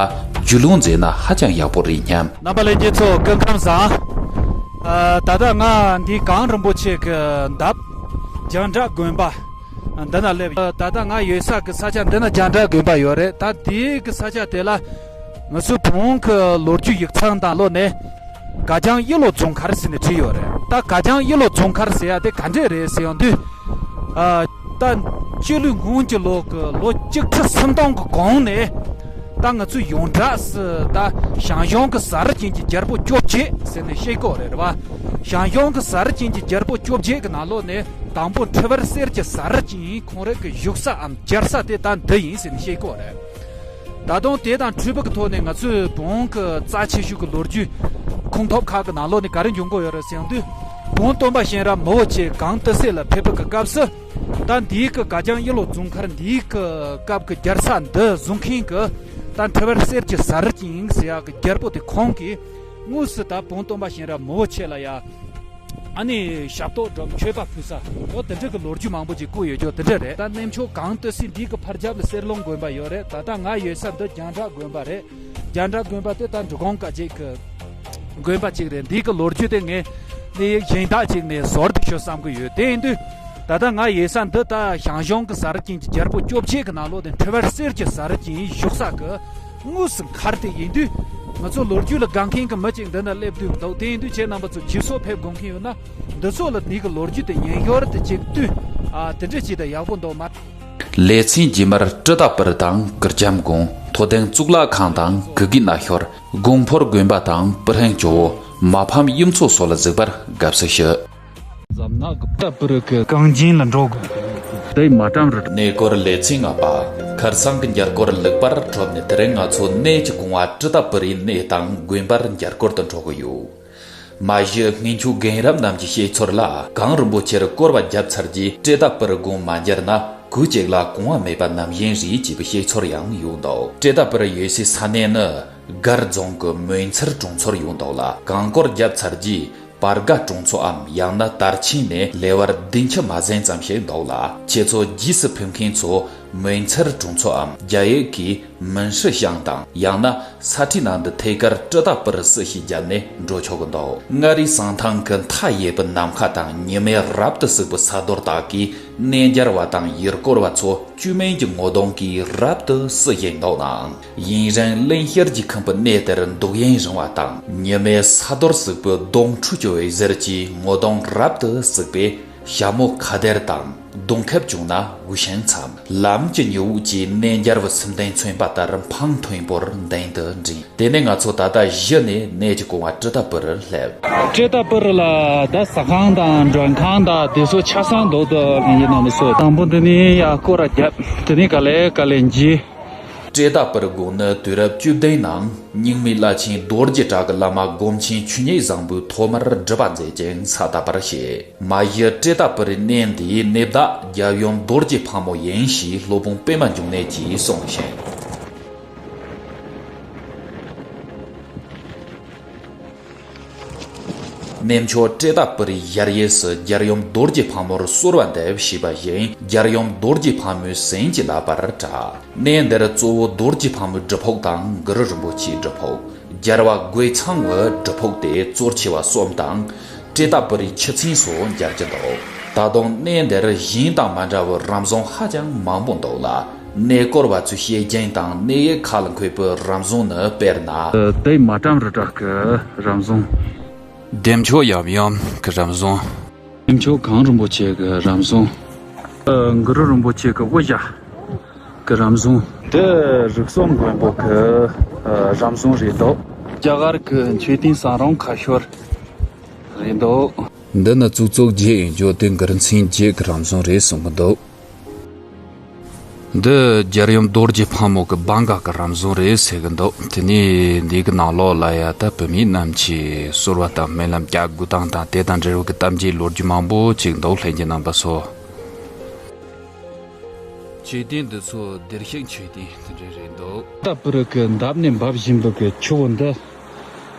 རྒྱུས་ལོན་མཛད་ན་ཧ་ཅང་ཡག་པོ་རེད་སྙམ། རྣམ་པ་ལྷན་རྒྱས་ཚོ་སྐུ་ཁམས་བཟང་། ཨ། ད་ལྟ་ང་འདི་གངས་རིན་པོ་ཆེ་གི་འདབས་རྒྱང་བསྒྲགས་དགོན་པ་འདི་ན་སླེབས། ད་ལྟ་ང་ཡོད་ས་གི་ས་ཆ་འདི་ན་རྒྱང་བསྒྲགས་དགོན་པ་ཡོད་རེད། ད་འདི་གི་ས་ཆ་དེ་ལ་ང་ཚོའི་བོན་གི་ལོ་རྒྱུས་ཡིག་ཚང་དང་ལོ་ནས་ག་རྒྱང་གཡུ་ལོ་རྫོང་མཁར་ཟེར་ནས་བྲིས་ཡོད་རེད། ད་ག་རྒྱང་གཡུ་ལོ་རྫོང་མཁར་ཟེར་ཡ་དེ་ག་འདྲས་རེད་ཟེར་ཡོང་དུས། ཨ། ད་སྤྱི་ལོའི་སྔོན་གྱི་ལོ་གི་ལོ་གཅིག་ཁྲི་སུམ་སྟོང་གི་གོང་ནས་ད་ང་ཚོས་ཡོངས་གྲགས་སུ་ད་ཞང་ཞུང་གི་གསར་བརྗེ་གི་རྒྱལ་པོ་བཅོ་བརྒྱད་ཟེར་ནས་བཤད་ཀྱི་ཡོད་རེད་བ། ཞང་ཞུང་གི་གསར་བརྗེ་གི་རྒྱལ་པོ་བཅོ་བརྒྱད་ཀྱི་ནང་ལོགས་ནས་དང་པོ་ཁྲི་བར་གསེར་གྱི་གསར་བརྗེ་ཁོང་རང་གི་བཞུགས་ས་འམ་མཇལ་ས་དེ་ད་འདི་ཡིན་ཟེར་ནས་བཤད་ཀྱི་ཡོད་རེད། ད་དུང་དེ་དང་འཁྲིལ་བ་གི་ཐོག་ནས་ང་ཚོས་བོན་གྱི་རྩ་ཆེ་ཤོས་ཀྱི་ལོ་རྒྱུས་ཁུངས་ཐུབ་ཁག་གི་ནང་ལོགས་ནས་ག་རེ་འབྱུང་གི་ཡོད་རེད་ཟེར་ཡོང་དུས། བོན་སྟོན་པ་གཤེན་རབ་མི་བོ་ཆེ་གངས་ཏི་སེ་ལ་ཕེབས་པ་གི་སྐབས་སུ། ད་འདིའི་གི་ག་རྒྱང་གཡུ་ལོ་རྫོང་མཁར་འདིའི་གི་སྐབས་ཀྱི་རྒྱལ་ས་འདི་བཟུང་མཁན་གྱི་ད་ཁྲི་བར་གསེར་གྱི་གསར་བརྗེ་ཟེར་ཡག་གི་རྒྱལ་པོ་དེ་ཁོང་གིས་དངོས་སུ་ད་བོན་སྟོན་པ་གཤེན་རབ་མི་བོ་ཆེ་ལ་ཡ། ཨ་ནི་ཞབས་ཏོག་སྒྲུབ་མཆོད་པ་ཕུལ་ས་འོ་དེ་འདྲ་གི་ལོ་རྒྱུས་མང་པོ་ཅིག་བཀོད་ཡོད་ཀྱོ་དེ་འདྲ་རེད། ད་གནས་མཆོག་གངས་ཏི་སེ་འདི་གི་ཕར་རྒྱབ་ལ་གསེར་ལུང་དགོན་པ་ཡོད་རེད། ད་ལྟ་ང་ཡོད་ས་འདི་རྒྱང་བསྒྲགས་དགོན་པ་རེད། རྒྱང་བསྒྲགས་དགོན་པ་དེ་ད་འབྲི་གུང་བཀའ་བརྒྱུད་ཀྱི་དགོན་པ་ཅིག་རེད། འདི་གི་ལོ་རྒྱུས་དེ་ངས་གནས་ཡིག་གཞན་དག་ཅིག་ནས་ཟུར་དུ་ཞུ་བསམ་གི་ཡོད། དེ་ཡིན་དུས། ད་ལྟ་ང་ཡོད་ས་འདི་ད་ཞང་ཞུང་གི་གསར་བརྗེ་གི་རྒྱལ་པོ་བཅོ་བརྒྱད་ཀྱི་ནང་ལོགས་དེ་ཁྲི་བར་གསེར་གྱི་གསར་བརྗེ་བཞུགས་ས་གི་དངོས་སུ་མཁར་དེ་ཡིན་དུས། ང་ཚོ་ལོ་རྒྱུས་ལ་དགའ་མཁན་གྱི་མི་ཅིག་འདི་ན་སླེབས་དུས་འདུག་དེ་ཡིན་དུས་ཁྱེད་རྣམ་པ་ཚོ་ཇི་སོགས་ཕེབས་དགོངས་མཁན་ཡོད་ན་འདི་ཚོ་ལ་འདི་གི་ལོ་རྒྱུས་དེ་ཉན་ཞོར་དུ་ཅིག་ལྟོས། ཨ། དེ་འདྲ་བྱས་ད་ཡག་པོ་འདུག་མ། ལེ་ཚན་རྗེས་མར་ཀྲི་ཏ་པུར་དང་གུར་གྱམ་གུང་མཐོ་ལྡིང་གཙུག་ལག་ཁང་དང་གུ་གེ་ན་ཤོར་དགོན་ཕོར་དགོན་པ་དང་པུ་ཧྲེང་ཇོ་བོ་མ་ཕམ་གཡུ་མཚོ་སོགས་ལ་གཟིགས་པར་དགའ་བསུ་ཞུ། འཛམ་ནག་གི་ཀྲི་ཏ་པུར་གི་གངས་རྒྱན་ལ་འགྲོ་དགོས། དེ་མ་བཀྲམ་རུ། གནས་སྐོར་ལེ་ཚན་ལྔ་པ། ཁར་སང་གི་མཇལ་སྐོར་ལེགས་པར་གྲུབ་ནས། དེ་རིང་ང་ཚོ་གནས་ཀྱི་གོང་བ་ཀྲི་ཏ་པུ་རིའི་གནས་དང་དགོན་པར་མཇལ་སྐོར་དུ་འགྲོ་གི་ཡོད། མ་གཞི་སྔོན་ཆད་རྒན་རབས་རྣམས་ཀྱི་བཤད་ཚུལ་ལ། གངས་རིན་པོ་ཆེར་སྐོར་བ་བརྒྱབ་ཚར་རྗེས་ཀྲི་ཏ་པུ་རི་དགོན་མ་མཇལ་ན་གོས་གཅིག་ལ་གོང་བ་མེད་པ་ནང་བཞིན་རེད་ཅེས་པའི་བཤད་ཚུལ་ཡང་ཡོད་འདུག་ཀྲི་ཏ་པུ་རི་ཡོད་སའི་ས་གནས་ནི་སྒར་རྫོང་གི་མོན་མཚེར་གྲོང་ཚོར་ཡོད་འདུག་ལ། གངས་སྐོར་བརྒྱབ་ཚར་རྗེས་པར་དགའ་གྲོང་ཚོའམ་ཡང་ན་དར་ཆེན་ནས་ལེ་བར་བདུན་ཁྱི་མ་ཟིན་ཙམ་ཞིག་འདུག་ལ། ཁྱེད་ཚོ་རྗེས་སུ་ཕེབས་མཁན་ཚོ་མོན་མཚེར་གྲོང་ཚོའམ་རྒྱ་ཡིག་གིས་མིན་ཧྲི་ཤང་དང་ཡང་ན་ས་ཁྲའི་ནང་དུ་ཐད་ཀར་ཀྲི་ཏ་པུ་རི་སུ་ཞེས་བརྒྱབ་ནས་འགྲོ་ཆོག་གི་འདུག་མངའ་རིས་གསང་ཐང་གི་མཐའ་ཡས་པའི་ནམ་མཁའ་དང་ཉི་མས་རབ་ཏུ་བསྲེགས་པའི་ས་རྡོར་དག་གིས་གནས་མཇལ་བ་དང་ཡུལ་སྐོར་བ་ཚོ་བཅོས་མིན་གྱི་ངོ་གདོང་གིས་རབ་ཏུ་བསུ་བཞིན་འདུག་ནའང་། ཡུན་རིང་གླིང་ཤར་གྱི་ཁང་པའི་གནས་དེར་འདུག་ཡུན་རིང་བ་དང་། ཉི་མས་ས་རྡོར་བསྲེགས་པའི་གདོང་ཁྲུས་ཀྱི་འོད་ཟེར་གྱིས་ངོ་གདོང་རབ་ཏུ་བསྲེགས་པས། ཞྭ་མོ་ཁ་སྡེར་དང་གདོང་ཁེབས་བྱུང་ན་འུ་ཤིང་འཚམ། ལམ་གྱི་མྱི་དབུགས་ཀྱིས་གནས་མཇལ་བའི་སེམས་གཏིང་མཚོན་པ་ལྟར་འཕང་མཐོན་པོར་མདུན་དུ་འགྲིམ། དེ་ནས་ང་ཚོ་ད་ལྟ་གཞི་ནས་གནས་ཀྱི་གོང་བ་ཀྲི་ཏ་པུ་རི་སླེབས། ཀྲི་ཏ་པུ་རི་ལ་ད་ཟ་ཁང་དང་མགྲོན་ཁང་དང་དེ་ཚོ་ཆ་ཚང་འདུག་ཏུ་ཡིན་ནམ་སོ། དང་པོ་འདི་ནས་ཡར་སྐོར་ར་བརྒྱབ། དེ་ནས་ག་ལེ་ག་ལེ་འགྱིས། ཀྲི་ཏ་པུ་རི་དགོན་ནི་དུས་རབས་བཅུ་བདུན་ནང་རྙིང་མའི་བླ་ཆེན་རྡོ་རྗེ་བྲག་གི་བླ་མ་སྒོམ་ཆེན་ཆོས་ཉིད་བཟང་པོས་ཐོག་མར་སྒྲུབ་པ་མཛད་ཅིང་ས་དར་བར་བྱེད། མ་གཞི་ཀྲི་ཏ་པུ་རིའི་གནས་འདིའི་གནས་བདག་རྒྱལ་ཡུམ་རྡོ་རྗེ་ཕག་མོ་ཡིན་ཞེས་སློབ་དཔོན་པདྨ་འབྱུང་གནས་ཀྱིས་གསུངས་ཤིང་། གནས་མཆོག་ཀྲི་ཏ་པུ་རིའི་ཞལ་དབྱིངས་སུ་རྒྱལ་ཡུམ་རྡོ་རྗེ་ཕག་མོར་གསོལ་བ་འདེབས་ཞེས་པ་བཞིན་རྒྱལ་ཡུམ་རྡོ་རྗེ་ཕག་མོའི་ཟིན་གྱིས་བརླབས་པར་གྲགས། གནས་འདིར་གཙོ་བོ་རྡོ་རྗེ་ཕག་མོའི་སྒྲུབ་ཕུག་དང་གུ་རུ་རིན་པོ་ཆེའི་སྒྲུབ་ཕུག་རྒྱལ་བ་རྒོད་ཚང་བའི་སྒྲུབ་ཕུག་སྟེ་གཙོ་ཆེ་བ་གསུམ་དང་། ཀྲི་ཏ་པུ་རིའི་ཆུ་ཚན་སོགས་མཇལ་རྒྱུ་འདུག་ད་དུང་གནས་འདིར་གཞན་དང་མ་འདྲ་བའི་རམ་བཟུང་ཧ་ཅང་མང་པོ་འདུག་ལ། གནས་སྐོར་བ་ཚོའི་བཤད་རྒྱུན་དང་གནས་ཡིག་ཁག་ལ་འཁོད་པའི་རམ་བཟུང་ནི་དཔེར་ན། དེ་མ་བཀྲམ་རི་བྲག་གི་རམ་བཟུང་། བདེ་མཆོག་ཡབ་ཡུམ་གྱི་རམ་བཟུང་། བདེ་མཆོག་གངས་རིན་པོ་ཆེ་གི་རམ་བཟུང་། གུ་རུ་རིན་པོ་ཆེ་གི་དབུ་ཞྭ་གི་རམ་བཟུང་། འདི་རིགས་གསུམ་མགོན་པོ་གི་རམ་བཟུང་རེད་འདུག་རྒྱ་གར་གི་མཆོད་རྟེན་བསམ་རུང་ཁ་ཤོར་རེད་འདུག་འདི་ནི་གཙུག་གཙུག་བརྒྱད་ཡིན་རྒྱུ་དེ་གུ་རུ་མཚན་བརྒྱད་ཀྱི་རམ་བཟུང་རེད་གསུང་གི་འདུག་འདི་རྒྱལ་ཡུམ་རྡོ་རྗེ་ཕག་མོ་གི་བང་ག་གི་རམ་བཟུང་རེད་ཟེར་གི་འདུག་དེ་ནས་འདི་གི་ནང་ལོགས་ལ་ཡ་ད་བུད་མེད་རྣམས་ཀྱིས་གསོལ་བ་དང་སྨོན་ལམ་རྒྱག་དགོས་སྟངས་དང་དེ་དང་འབྲེལ་བའི་གི་གཏམ་རྒྱུད་ལོ་རྒྱུས་མང་པོ་ཅིག་འདུག་ལྷན་རྒྱས་རྣམ་པ་ཚོ། མཆོད་རྟེན་འདི་ཚོ་བདེར་གཤེགས་མཆོད་རྟེན་དེ་འདྲ་རེད་འདུག་ཀྲི་ཏ་པུ་རི་གི་འདབས་ནས་འབབ་བཞིན་པའི་གི་ཆུ་བོ་འདི།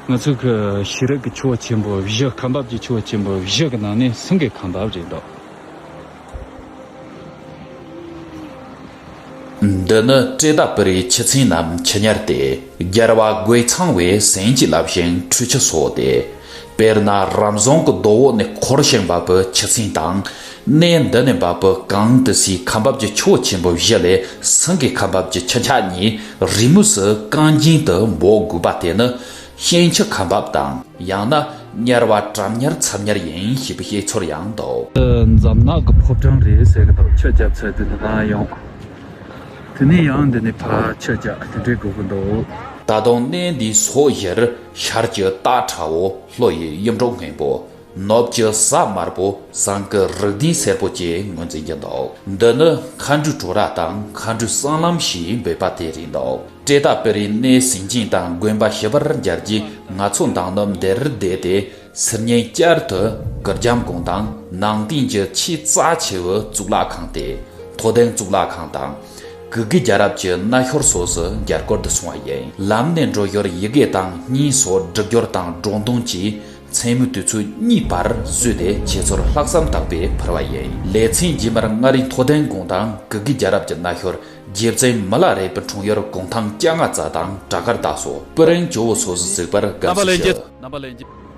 ང་ཚོའི་གི་ཤེས་རིག་གི་ཆུ་བོ་ཆེན་པོ་བཞི། ཁ་འབབ་ཀྱི་ཆུ་བོ་ཆེན་པོ་བཞི་གི་ནང་ནས་སེང་གེ་ཁ་འབབ་རེད་འདུག་འདི་ནི་ཀྲི་ཏ་པུ་རིའི་ཆུ་ཚན་ནམ་ཆུ་གཉེར་ཏེ། རྒྱལ་བ་རྒོད་ཚང་བས་ཟིན་གྱིས་བརླབས་ཤིང་ཁྲུས་ཆུ་གསོལ་ཏེ། དཔེར་ན་རམ་བཟུང་གི་རྡོ་འོག་ནས་འཁོར་ཞིང་འབབ་པའི་ཆུ་ཚན་དང་། གནས་འདི་ནས་འབབ་པའི་གངས་ཏི་སེའི་ཁ་འབབ་ཀྱི་ཆུ་བོ་ཆེན་པོ་བཞི་ལས་སེང་གེ་ཁ་འབབ་ཀྱི་ཆུ་འཁྱག་གཉིས་རེས་མོས་སུ་གངས་རྒྱན་དུ་འབོག་དགོས་པ་དེ་ནི་ཤིང་ཆུ་ཁ་འབབ་དང་། ཡང་ན་གཉེར་བ་གྲམ་གཉེར་ཚབ་གཉེར་ཡིན་ཞེས་པའི་བཤད་ཚུལ་ཡང་འདུག་འདི་འཛམ་ནག་གི་ཕོ་བྲང་རེད་ཟེར་གི་འདུག་ཆུ་རྒྱབ་ཚད་དེ་འདི་ན་ཡོང་། དེ་ནས་ཡང་འདི་ནས་ཕར་ཆུ་རྒྱག་དེ་འདྲའི་དགོས་ཀྱི་འདུག་ད་དུང་གནས་འདིའི་སོ་བཞིར་ཤར་གྱི་སྟག་ཁྲ་བོ། ལྷོ་ཡི་གཡུ་འབྲུག་སྔོན་པོ། ནུབ་ཀྱི་གཟའ་དམར་པོ། བྱང་གི་རིགས་ལྡན་སེར་པོ་བཅས་ངོས་འཛིན་གྱི་འདུག་འདི་ནི་མཁའ་འགྲོའི་བྲོ་ར་དང་མཁའ་འགྲོའི་སྲང་ལམ་ཞེས་འབོད་པ་དེ་རེད་འདུག་ཀྲི་ཏ་པུ་རིའི་གནས་ཟིན་ཅིང་དང་དགོན་པ་ཞི་བར་མཇལ་རྗེས་ང་ཚོ་མདང་ནུབ་འདིར་བསྡད་དེ། ཚུར་ཉིན་བསྐྱར་དུ་གུར་གྱམ་དགོན་དང་ནང་རྟེན་གྱི་ཆེས་རྩ་ཆེ་བའི་གཙུག་ལག་ཁང་སྟེ། མཐོ་ལྡིང་གཙུག་ལག་ཁང་དང་། གུ་གེ་རྒྱལ་རབས་ཀྱི་རྣ་ཤོར་སོགས་སུ་མཇལ་སྐོར་དུ་སོང་བ་ཡིན། ལམ་ནས་འགྲོ་ཞོར་ཡི་གེ་དང་སྙན་སོགས་སྒྲུབ་སྦྱོར་དང་སྒྲུང་རྡུང་གིས་མཚན་མོའི་དུས་ཚོད་གཉིས་བར་བཟོས་ཏེ་ཁྱེད་ཚོར་ལྷག་བསམ་དག་པས་ཕུལ་བ་ཡིན། ལེ་ཚན་རྗེས་མར་མངའ་རིས་མཐོ་ལྡིང་དགོན་དང་གུ་གེ་རྒྱལ་རབས་ཀྱི་རྣ་ཤོར། རྗེ་བཙུན་མི་ལ་རས་པའི་འཁྲུངས་ཡུལ་གུང་ཐང་སྐྱ་རྔ་རྩ་དང་བྲག་དཀར་བདག་སོགས་སྤུ་རིང་ཇོ་བོ་སོགས་སུ་གཟིགས་པར་དགའ་བསུ་ཞུ། རྣམ་པ་ལྷན་རྒྱས། རྣམ་པ་ལྷན་རྒྱས།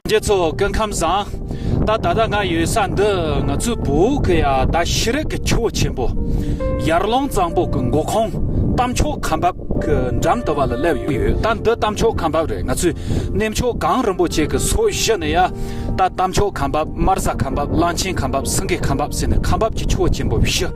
རྒྱལ་ཚོ་སྐུ་ཁམས་བཟང་། ད་ད་ལྟ་ང་ཡོད་ས་འདི་ང་ཚོའི་བོད་ཀྱི་ཡ་ད་ཤེས་རིག་གི་ཆུ་བོ་ཆེན་པོ། ཡར་ཀླུང་གཙང་པོ་གི་མགོ་ཁུངས་གཏམ་མཆོག་ཁ་འབབ་གི་འགྲམ་དུ་བ་ལ་སླེབས་ཡོད། ད་འདི་གཏམ་མཆོག་ཁ་འབབ་རེད། ང་ཚོའི་གནས་མཆོག་གངས་རིན་པོ་ཆེ་གི་སོ་བཞི་ནས་ཡ་ ད་རྟ་མཆོག་ཁ་འབབ། དམར་ཟ་ཁ་འབབ། གླང་ཆེན་ཁ་འབབ། སེང་གེ་ཁ་འབབ་ཟེར་ནས་ཁ་འབབ་ཀྱི་ཆུ་བོ་ཆེན་པོ་བཞི།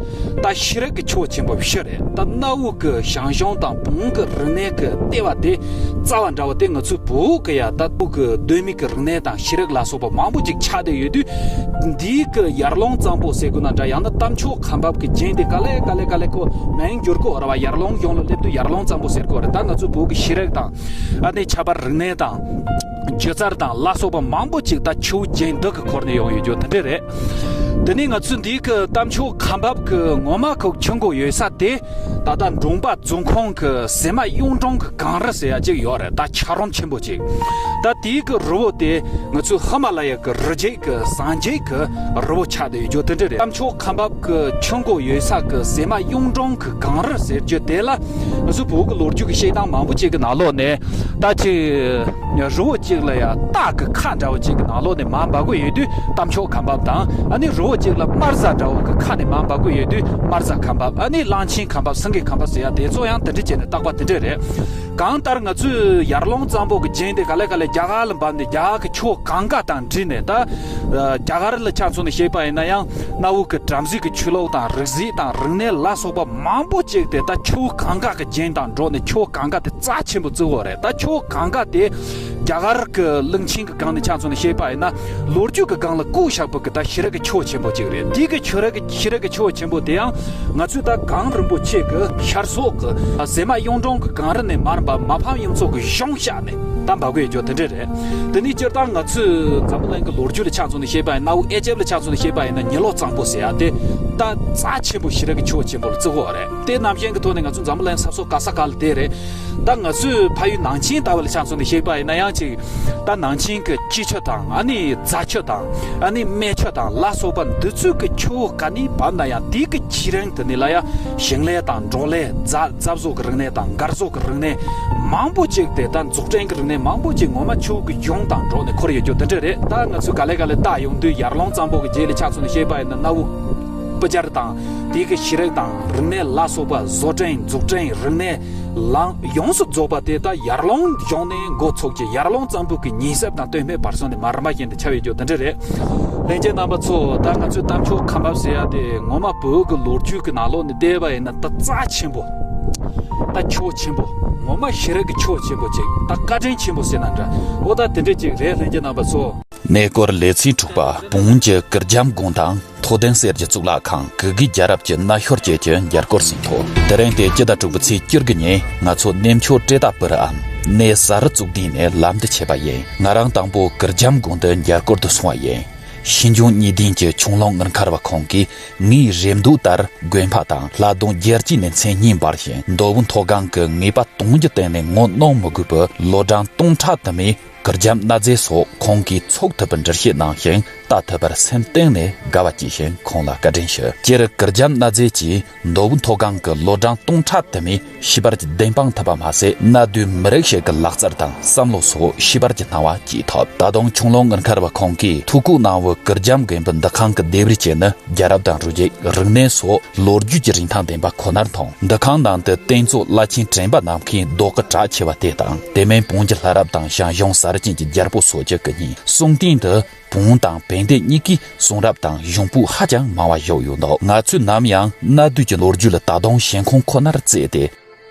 ད་ཤེས་རིག་གི་ཆུ་བོ་ཆེན་པོ་བཞི་རེད། ད་གནའ་བོ་གི་ཞང་ཞུང་དང་བོན་གི་རིག་གནས་གི་ལྟེ་བ་དེ་རྩ་བ་འདྲ་བོ་དེ་ང་ཚོའི་བོད་གི་ཡ། ད་བོད་གི་གདོད་མའི་གི་རིག་གནས་དང་ཤེས་རིག་ལ་སོགས་པ་མང་པོ་ཅིག་ཆགས་བསྡད་ཡོད་དུས། འདིའི་གི་ཡར་ཀླུང་གཙང་པོ་ཟེར་དགོས་ན་འདྲ། ཡང་ན་རྟ་མཆོག་ཁ་འབབ་གི་རྒྱན་དེ་ག་ལེ་ག་ལེ་ག་ལེ་ཁོ་མིང་འགྱུར་གོ་ར་བ། ཡར་ཀླུང་གཞུང་ལ་སླེབས་དུས་ཡར་ཀླུང་གཙང་པོ་ཟེར་གོ་ར། ད་ང་ཚོའི་བོད་གི་ཤེས་རིག་དང་། ཨ་ནི་ཆབ་དཔལ་རིག་གནས་དང་། སྒྱུ་རྩལ་དང་ལ་སོགས་པ་མང་པོ་ཅིག་ད་ཆུ་བོ་རྒྱན་འདི་གི་འཁོར་ནས་ཡོང་ཡོད་རྒྱུ་དེ་འདྲ་རེད། དེ་ནས་ང་ཚོས་འདིའི་གི་རྟ་མཆོག་ཁ་འབབ་གི་ངོ་མ་ཁོ་ཆུ་འགོ་ཡོད་ས་དེ། ད་ལྟ་འབྲོང་པ་རྫོང་ཁོངས་ཀྱི་ཟེ་མ་གཡུང་དྲུང་གི་གངས་རི་ཟེར་ཡ་ཅིག་ཡོད་རེད། ད་འཁྱགས་རོམ་ཆེན་པོ་ཅིག་ད་དེའི་གི་རི་བོ་དེ་ང་ཚོའི་ཧི་མ་ལ་ཡ་གི་རི་རྒྱུད་གི་གཟིངས་རྒྱུད་གི་རི་བོ་ཆགས་བསྡད་ཡོད་རྒྱུ་དེ་འདྲ་རེད། རྟ་མཆོག་ཁ་འབབ་གི་ཆུ་འགོ་ཡོད་ས་གི་ཟེ་མ་གཡུང་དྲུང་གི་གངས་རི་ཟེར་རྒྱུ་དེ་ལ། ང་ཚོའི་བོད་གི་ལོ་རྒྱུས་ཀྱི་བཤད་སྟངས་མང་པོ་ཅིག་གི་ནང་ལོགས་ནས། ད་ཅིག་རི་བོ་གཅིག་ལ་ཡ་སྟག་གི་ཁ་འདྲ་བོ་གཅིག་གི་ནང་ལོགས་ནས་མར་འབབ་གི་ཡོད་དུས་རྟ་མཆོག་ཁ་འབབ་དང་། ཨ་ནི་རི་བོ་གཅིག་ལ་དམར་ཟ་འདྲ་བོ་གི་ཁ་ནས་མར་འབབ་གི་ཡོད་དུས་དམར་ཟ་ཁ་འབབ། ཨ་ནི་གླང་ཆེན་ཁ་འབབ། སེང་གེ་ཁ་འབབ་ཟེར་ཡ་དེ་ཚོ་ཡང་དེ་འདྲ་བྱས་ནས་བཏགས་པ་དེ་འདྲ་རེད། གང་ལྟར་ང་ཚོས་ཡར་ཀླུང་གཙང་པོ་གི་རྒྱན་དེ་ག་ལེ་ག་ལེ་རྒྱ་གར་ལ་འབབ་ནས་རྒྱ་གར་གི་ཆུ་བོ་གངྒཱ་དང་འདྲེས་ནས། ད་རྒྱ་གར་ལ་ཆ་མཚོན་ནས་བཤད་པ་ཡིན་ན་ཡང་གནའ་བོ་གི་བྲམ་ཟེ་གི་ཆོས་ལུགས་དང་རིག་གཞུང་དང་རིག་གནས་ལ་སོགས་པ་མང་པོ་ཅིག་དེ་ད་ཆུ་བོ་གངྒཱ་གི་རྒྱན་དང་འགྲོགས་ནས་ཆུ་བོ་གངྒཱ་དེ་རྩ་ཆེན་པོ་བརྩི་གི་ཡོད་རེད། ད་ཆུ་བོ་གངྒཱ་དེ་རྒྱ་གར་གི་གླིང་ཆེན་གི་སྒང་ནས་ཆ་མཚོན་ནས་བཤད་པ་ཡིན་ན། ལོ་རྒྱུས་ཀྱི་སྒང་ལ་བཀོད་བཞག་པ་གི་ད་ཤེས་རིག་གི་ཆུ་བོ་ཆེན་པོ་གཅིག་རེད། དེ་གི་ཤེས་རིག་གི་ཤེས་རིག་གི་ཆུ་བོ་ཆེན་པོ་དེ་ཡང་ང་ཚོས་ད་གངས་རིན་པོ་ཆེ་གི་ཤར་ཕྱོགས་གི་ཟེ་མ་གཡུང་དྲུང་གི་གངས་རི་ནས་མར་འབབ། མ་ཕམ་གཡུ་མཚོ་གི་གཞུང་བཞག་ནས་ད་འབབ་གི་ཡོད་རྒྱུ་དེ་འདྲ་རེད། དེ་ནས་སྤྱིར་བཏང་ང་ཚོས་འཛམ་བུ་གླིང་གི་ལོ་རྒྱུས་ལ་ཆ་མཚོན་ནས་བཤད་པ་ཡིན་ན། འུ་ཨེ་ཇེབ་ལ་ཆ་མཚོན་ནས་བཤད་པ་ཡིན་ན་ཉི་ལོ་གཙང་པོ་ཟེར་ཡ་དེ་ད་རྩ་ཆེན་པོ་ཤེས་རིག་གི་ཆུ་བོ་ཆེན་པོ་ལ་བརྩི་གི་ཡོད་རེད། དེ་རྣམ་བཞིན་གྱི་ཐོག་ནས་ང་ཚོ་འཛམ་བུ་གླིང་ས་ཕྱོགས་ག་ས་ག་ལ་བསྡད་རེད། ད་ང་ཚོས་ཕ་ཡུལ་ནང་ཆེན་ལྟ་བུ་ལ་ཆ་མཚོན་ནས་བཤད་པ་ཡིན་ན་ཡང་ཅིག་ད་ནང་ཆེན་གྱི་སྤྱི་ཆུ་དང་། ཨ་ནི་རྫ་ཆུ་དང་། ཨ་ནི་སྨད་ཆུ་དང་ལ་སོགས་པ་འདི་ཚོའི་གི་ཆུ་བོ་ག་ནས་བབས་ན་ཡང་དེའི་གི་ཆུ་རིན་དེ་ནས་ལ་ཡ་ཞིང་ལས་དང་འབྲོག་ལས། རྫ་རྫ་བཟོ་གི་རིག་གནས་དང་མགར་བཟོ་གི་རིག་གནས་མང་པོ་ཅིག་དེ། ད་འཛུགས་སྐྲུན་གི་རིག་གནས་མང་པོ་ཅིག་ངོ་མ་ཆུ་བོ་གི་གཞུང་དང་འགྲོགས་ནས་འཁོར་ཡོད་རྒྱུ་དེ་འདྲ་རེད། ད་ང་ཚོས་ག་ལེ་ག་ལེ་བལྟ་ཡོང་དུས་ཡར་ཀླུང་གཙང་པོ་གི་རྗེས་ལ་ཆ་མཚོན་ནས་བཤད་པ་ཡིན་ན་གནའ་བོའི་སྤུ་རྒྱལ་དང་དེའི་གི་ཤེས་རིག་དང་རིག་གནས་ལ་སོགས་པ། བཟོ་སྐྲུན་འཛུགས་སྐྲུན་རིག་གནས་ལ་ཡོངས་སུ་རྫོགས་པ་དེ་ད་ཡར་ཀླུང་གཞུང་ནས་འགོ་ཚུགས་ཀྱི། ཡར་ཀླུང་གཙང་པོ་གི་ཉེ་སྲིབ་དང་སྟོད་སྨད་བར་གསུམ་ནས་མར་རིམ་པ་བཞིན་དུ་ཁྱབ་ཡོད་རྒྱུ་དེ་འདྲ་རེད། ལྷན་རྒྱས་རྣམ་པ་ཚོ། ད་ང་ཚོས་རྟ་མཆོག་ཁ་འབབ་ཟེར་ཡ་དེ་ངོ་མ་བོད་ཀྱི་ལོ་རྒྱུས་ཀྱི་ནང་ལོགས་ནས་བལྟས་པ་ཡིན་ན་ད་རྩ་ཆེན་པོ། ད་ཆུ་བོ་ཆེན་པོ། ངོ་མ་ཤེས་རིག་གི་ཆུ་བོ་ཆེན་པོ་ཅིག་ད་བཀའ་དྲིན་ཆེན་པོ་ཟེར་ན་འདྲ། འོ་ད་དེ་འདྲ་ཅིག་རེད། ལྷན་རྒྱས་རྣམ་པ་ཚོ། གནས་སྐོར་ལེ་ཚན་དྲུག་པ། བོན་གྱི་གུར་འཇམ་དགོན་དང་ཐོ་ལྡིང་གསེར་གྱི་གཙུག་ལག་ཁང་། གུ་གེ་རྒྱལ་རབས་ཀྱི་རྣ་ཤོར་བཅས་ཀྱི་མཇལ་སྐོར་ཟིན་ཐོ། དེ་རིང་སྟེ་སྤྱི་ཟླ་དྲུག་པའི་ཚེས་བཅུ་དགུ་ཉིན་ང་ཚོ་གནས་མཆོག་ཏྲེ་ཏ་པུ་རུའམ་གནས་ས་རུ་གཙུག་སྡེ་ནས་ལམ་དུ་ཆས་པ་ཡིན། ང་རང་དང་པོ་གུར་འཇམ་དགོན་དུ་མཇལ་སྐོར་དུ་སོང་བ་ཡིན། ཤིན་ཅང་གཉིས་ལྡན་གྱི་ཆུང་ལུང་དངུལ་མཁར་བ་ཁོང་གིས་ངའི་རེ་འདོད་ལྟར་དགོན་པ་དང་ལྷ་སྡོང་རྒྱལ་སྤྱིའི་ནས་མཚན་སྙན་འབར་ཞིང་། མདོ་དབུས་མཐོ་སྒང་གི་ངེས་པ་དོན་གྱི་སྟེང་ནས་ངོ་གནོང་མི་དགོས་པའི་ལོ་གྲངས་སྟོང་ཕྲག་དུ་མའི་གུར་འཇམ་གནའ་རྫས་སོགས་ཁོང་གིས་ཚོགས་ཐུབ་པའི་འགྲེལ་བཤད་གནང་ཞིང་ལྟ་ཐུབ་པར་སེམས་གཏིང་ནས་དགའ་བ་སྐྱེས་ཤིང་ཁོང་ལ་བཀའ་དྲིན་ཞུ། སྤྱིར་གུར་འཇམ་གནའ་རྫས་ཀྱིས་མདོ་དབུས་མཐོ་སྒང་གི་ལོ་གྲངས་སྟོང་ཕྲག་དུ་མའི་ཤེས་དཔལ་གྱི་བདེན་དཔང་ཐུབ་པ་མ་ཟད། གནའ་དུས་མི་རིགས་ཤིག་གི་ལག་རྩལ་དང་བསམ་བློ་སོགས་ཤེས་དཔལ་གྱི་སྣང་བ་སྐྱེས་ཐུབ། ད་དུང་ཆུང་ལུང་དངུལ་མཁར་བ་ཁོང་གིས་ཐུགས་ཁུར་གནང་བའི་གུར་འཇམ་དགོན་པའི་འདུ་ཁང་གི་ལྡེབས་རིས་བཅས་ནི་རྒྱལ་རབས་དང་རུས་རྒྱུད། རིག་གནས་སོགས་ལོ་རྒྱུས་ཀྱི་རིན་ཐང་ལྡན་པ་ཁོ་ནར་མཐོང་། འདུ་ཁང་ནང་དུ་རྟེན་གཙོ་བླ་ཆེན་དྲན་པ་ནམ་མཁའི་རྡོ་སྐུ་གྲགས་ཆེ་བ་དེ་དང་། དེ་མིན་བོན་གྱི་ལྷ་རབས་དང་ཞང་ཞུང་གསར་བརྗེ་གི་རྒྱལ་པོ་སོགས་ཀྱི་སྐུ་བརྙན། གསུང་རྟེན་དུ་བོན་དང་བན་དེ་གཉིས་ཀའི་གསུང་རབ་དང་གཞུང་པོད་ཧ་ཅང་མང་བ་བཞག་ཡོད་འདུག། ང་ཚོས་ནམ་ཡང་གནའ་དུས་ཀྱི་ལོ་རྒྱུས་ལ་ད་དུང་ཞེན་ཁོང་ཁོ་ནར་བརྩིས་ཏེ།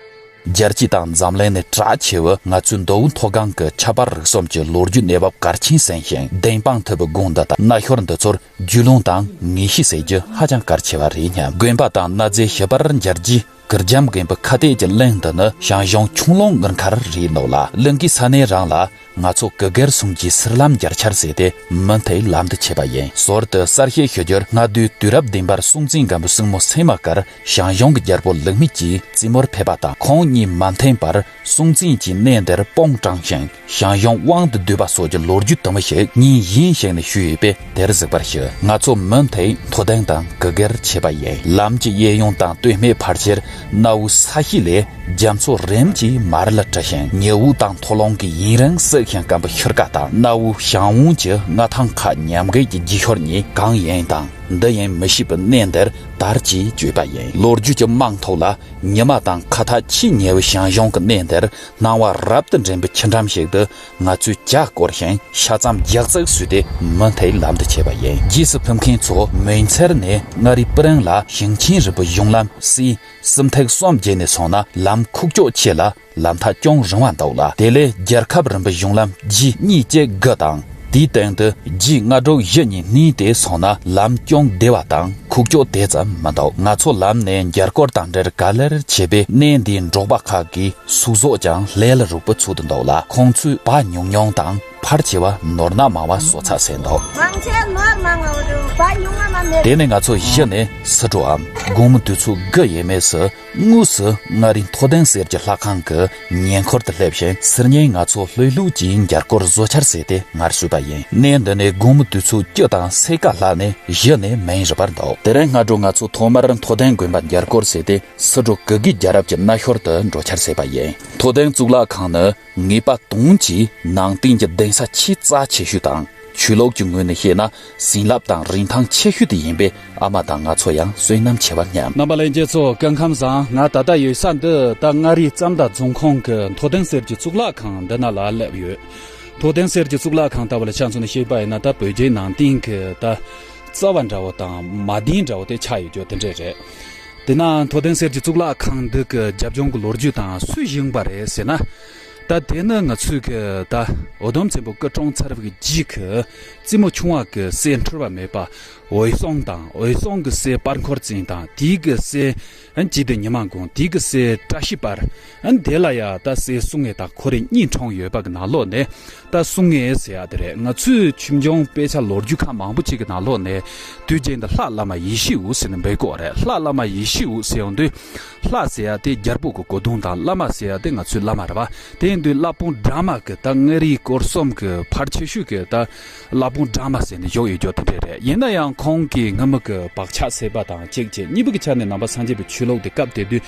རྒྱལ་སྤྱི་དང་འཛམ་གླིང་ནས་གྲགས་ཆེ་བའི་ང་ཚོའི་མདོ་དབུས་མཐོ་སྒང་གི་ཆབ་དཔལ་རིག་གསུམ་གྱི་ལོ་རྒྱུས་གནས་བབ་གལ་ཆེན་ཟིན་ཞིང་བདེན་དཔང་ཐུབ་པའི་དགོན་འདི་དང་གནའ་ཤོར་འདི་ཚོར་རྒྱུས་ལོན་དང་ངེས་ཤེས་ཟེར་རྒྱུ་ཧ་ཅང་གལ་ཆེ་བ་རེད་སྙམ། དགོན་པ་དང་གནའ་རྫས་ཞིབ་པར་མཇལ་རྒྱུའི་གུར་འཇམ་དགོན་པའི་ཁ་གཏད་ཀྱི་གླིང་འདི་ནི་ཞང་ཞུང་ཆུང་ལུང་དངུལ་མཁར་རེད་འདུག་ལ། གླིང་གི་ས་གནས་རང་ལ་ང་ཚོ་གུ་གེར་སོང་རྒྱུའི་སྲིད་ལམ་རྒྱལ་ཆར་ཟེར་ཏེ་མུ་མཐུད་ལམ་དུ་ཆས་པ་ཡིན། ཟུར་དུ་གསལ་བཤད་ཞུ་རྒྱུར། སྔ་དུས་དུས་རབས་བདུན་པར་སྲོང་བཙན་སྒམ་པོའི་སྲིང་མོ་སེམས་མ་དཀར་ཞང་ཞུང་གི་རྒྱལ་པོ་ལུགས་མེད་ཀྱི་རྩེ་མོར་ཕེབས་པ་དང་། ཁོང་གཉིས་མ་མཐུན་པར་སྲོང་བཙན་གྱིས་གནས་འདིར་དཔུང་དྲངས་ཤིང་ཞང་ཞུང་དབང་དུ་བསྡུས་པ་སོགས་ཀྱི་ལོ་རྒྱུས་དུམ་བུ་ཞིག་ཉིན་གཞན་ཞིག་ནས་ཞུས་ཡོད་པས། དེར་གཟིགས་པར་ཞུ། ང་ཚོ་མུ་མཐུད་མཐོ་ལྡིང་དང་གུ་གེར་ཆས་པ་ཡིན། ལམ་གྱི་གཡས་གཡོན་དང་སྟོད་སྨད་ཕལ་ཆེར་གནའ་བོའི་ས་གཤིས་ལས་རྒྱ་མཚོ་རིམ་གྱིས་མར་ལ་བྲི་ཞིང་། ཉི་འོད་དང་མཐོ་རླུང་གིས་ཡུན་རིང་བསུ་ཞིང་སྐམ་པོའི་ཤུལ་ཀ་དང་། གནའ་བོའི་ཞང་བོན་གྱི་མངའ་ཐང་ཁག་ཉམས་རྒུད་ཀྱི་རྗེས་ཤུལ་ཉིད་གང་ཡིན་དང་ འདི་ཡིན་མི་ཤེས་པའི་གནས་འདིར་དར་ཅེས་བརྗོད་པ་ཡིན། ལོ་རྒྱུས་ཀྱི་རྨང་ཐོག་ལ་ཉི་མ་དང་མཁའ་མཐའ་ཆེས་ཉེ་བའི་ཞིང་གཞུང་གི་གནས་འདིར། སྣང་བ་རབ་ཏུ་འདྲེན་པའི་ཆུ་འགྲམ་ཞིག་ཏུ། ང་ཚོས་ཇ་བསྐོལ་ཞིང་ཤ་ཚའམ་རྒྱག་རྩེག་ཟོས་ཏེ་མུ་མཐུད་ལམ་དུ་ཆས་པ་ཡིན། རྗེས་སུ་ཕེབས་མཁན་ཚོ་མོན་མཚེར་ནས་མངའ་རིས་སྤུ་རིང་ལ་ཞིང་ཆེན་རིམ་པའི་གཞུང་ལམ་སའི་སུམ་ཐིག་གསུམ་བརྒྱུད་ནས་སོང་ན་ལམ་ཁུག་ཀྱོག་ཆེ་ལ། ལམ་ཐག་ཅུང་རིང་བ་འདུག་ལ། དེ་ལས་རྒྱལ་ཁབ་རིམ་པའི་གཞུང་ལམ་ཇི་གཉིས་བཅས་དགུ་དང་། དེའི་སྟེང་དུ་ཇི་ལྔ་དྲུག་བཞི་གཉིས་སྣེ་དེ་སོང་ན་ལམ་ཅུང་བདེ་བ་དང་ཁུག་ཀྱོག་དེ་ཙམ་མི་འདུག། ང་ཚོ་ལམ་ནས་མཇལ་སྐོར་དང་འབྲེལ་ག་ལེར་བྱས་པས། གནས་འདིའི་འབྲོག་པ་ཁག་གི་ཟུག་གཟོགས་ཀྱང་ལས་སླ་རུ་བུ་ཚུགས་ཏུ་འདུག་ལ། ཁོང་ཚོས་བ་ཉུང་ཉུང་དང་ཕལ་ཆེ་བ་ནོར་ནག་མང་བ་བཟོ་ཚར་ཟིན་འདུག། མང་ཆེ་ནོར་མང་བ་རུ་བ་ཉུང་བ་མ་མེད། དེ་ནས་ང་ཚོ་གཞི་ནས་སི་ཁྲོན་འམ་དགོང་མོ་དུས་ཚོད་དགུ་ཡས་མས་སུ། དངོས་སུ་མངའ་རིས་མཐོ་ལྡིང་གསེར་གྱི་ལྷ་ཁང་གི་ཉེ་འཁོར་དུ་སླེབས་ཤིང་། སིལ་སྙན་ང་ཚོ་ལྷོད་ལྷོད་ཀྱིས་མཇལ་སྐོར་བཟོ་འཆར་ཟེར་ཏེ་ངལ་གསོས་པ་ཡིན། གནས་འདི་ནས་དགོང་མོ་དུས་ཚོད་བཅུ་དང་ཕྱེད་ཀ་ལྷག་ནས་གཞི་ནས་མིན་རི་བར་འདུག། དེ་རིང་སྔ་དྲོ་ང་ཚོ་ཐོག་མར་མཐོ་ལྡིང་དགོན་པ་མཇལ་སྐོར་ཟེར་ཏེ་སི་ཁྲོན་གུ་གེ་རྒྱལ་རབས་ཀྱི་གནའ་ཤོར་དུ་འགྲོ་འཆར་ཟེར་བ་ཡིན། མཐོ་ལྡིང་གཙུག་ལག་ཁང་ནི་ངེས་པ་དོན་གྱིས་ནང་བསྟན་གྱི་གདན་ས་ཆེས་རྩ་ཆེ་ཤོས་དང་། ཆོས་ལུགས་ཀྱི་ངོས་ནས་བཤད་ན་བྱིན་རླབས་དང་རིན་ཐང་ཆེ་ཤོས་དེ་ཡིན་པས། ཨ་མ་དང་ང་ཚོ་ཡང་བསོད་ནམས་ཆེ་བར་སྙམ། རྣམ་པ་ལྷན་རྒྱས་ཚོ་སྐུ་ཁམས་བཟང་། ང་ད་ལྟ་ཡོད་ས་འདི་ད་མངའ་རིས་རྩ་མདའ་རྫོང་ཁོངས་ཀྱི་མཐོ་ལྡིང་གསེར་གྱི་གཙུག་ལག་ཁང་འདི་ན་ལ་སླེབས་ཡོད། མཐོ་ལྡིང་གསེར་གྱི་གཙུག་ལག་ཁང་ལྟ་བུ་ལ་ཆ་མཚོན་ནས་བཤད་པ་ཡིན་ན། ད་བོད་བརྒྱུད་ནང་བསྟན་གྱི་ད་རྩ་བ་འདྲ་བོ་དང་མ་བདེན་འདྲ་བོ་དེ་ཆགས་ཡོད་རྒྱུ་དེ་འདྲས་རེད། དེས་ན་མཐོ་ལྡིང་གསེར་གྱི་གཙུག་ལག་ཁང་འདི་གི་རྒྱབ་ལྗོངས་ཀྱི་ལོ་རྒྱུས་དང་སུས་བཞེངས་པ་རེད་ཟེར་ན། ད་དེ་ནི་ང་ཚོའི་གི་ད་འུ་དུམ་བཙན་པོ་སྐུ་གྲོངས་ཚར་བའི་རྗེས་ཀྱི་རྩེ་མོ་ཆུང་བ་གི་སྲས་འཁྲུལ་བ་མེད་པ་འོད་སྲུང་དང་། འོད་སྲུང་གི་སྲས་དཔལ་འཁོར་བཙན་དང་། དེའི་གི་སྲས་ཨན་ཅི་དེ་ཉི་མ་མགོན། དེའི་གི་སྲས་བཀྲ་ཤིས་དཔལ། ཨན་དེ་ལ་ཡ་ད་སྲས་སྲུང་ངེ་དང་ཁོ་རེ་གཉིས་འཁྲུངས་ཡོད་པ་གི་ནང་ལོགས་ནས། ད་སྲུང་ངེ་ཟེར་ཡ་དེ་རེད། ང་ཚོའི་ཆོས་འབྱུང་དཔེ་ཆ་ལོ་རྒྱུས་ཁག་མང་པོ་ཅིག་གི་ནང་ལོགས་ནས་དུས་རྒྱུན་དུ་ལྷ་བླ་མ་ཡེ་ཤེས་འོད་ཟེར་ནས་འབོད་ཀྱི་ཡོད་རེད། ལྷ་བླ་མ་ཡེ་ཤེས་འོད་ཟེར་ཡོང་དུས། ལྷ་ཟེར་ཡ་དེ་རྒྱལ་པོ་གི་གོ་གདུང་དང་། བླ་མ་ཟེར་ཡ་དེ་ང་ཚོའི་བླ་མ་རེད་བ། དེ་ཡིན་དུས་བླ་བསྲུང་སྦྲགས་མ་གི་ད་མངའ་རིས་སྐོར་གསུམ་གི་ཕལ་ཆེ་ཤོས་གི་ད་བླ་བསྲུང་སྦྲགས་མ་ཟེར་ནས་བཞུགས་ཡོད་རྒྱུ་དེ་འདྲས་རེད། ཡིན་ན་ཡང་ཁོང་གིས་སྔ་མོ་གི་བག་ཆགས་སད་པ་དང་གཅིག་བྱས། གཉིས་པ་གི་ཆ་ནས་ནང་པ་སངས་རྒྱས་པའི་ཆོས་ལུགས་དེ་སྐབས་དེ་དུས་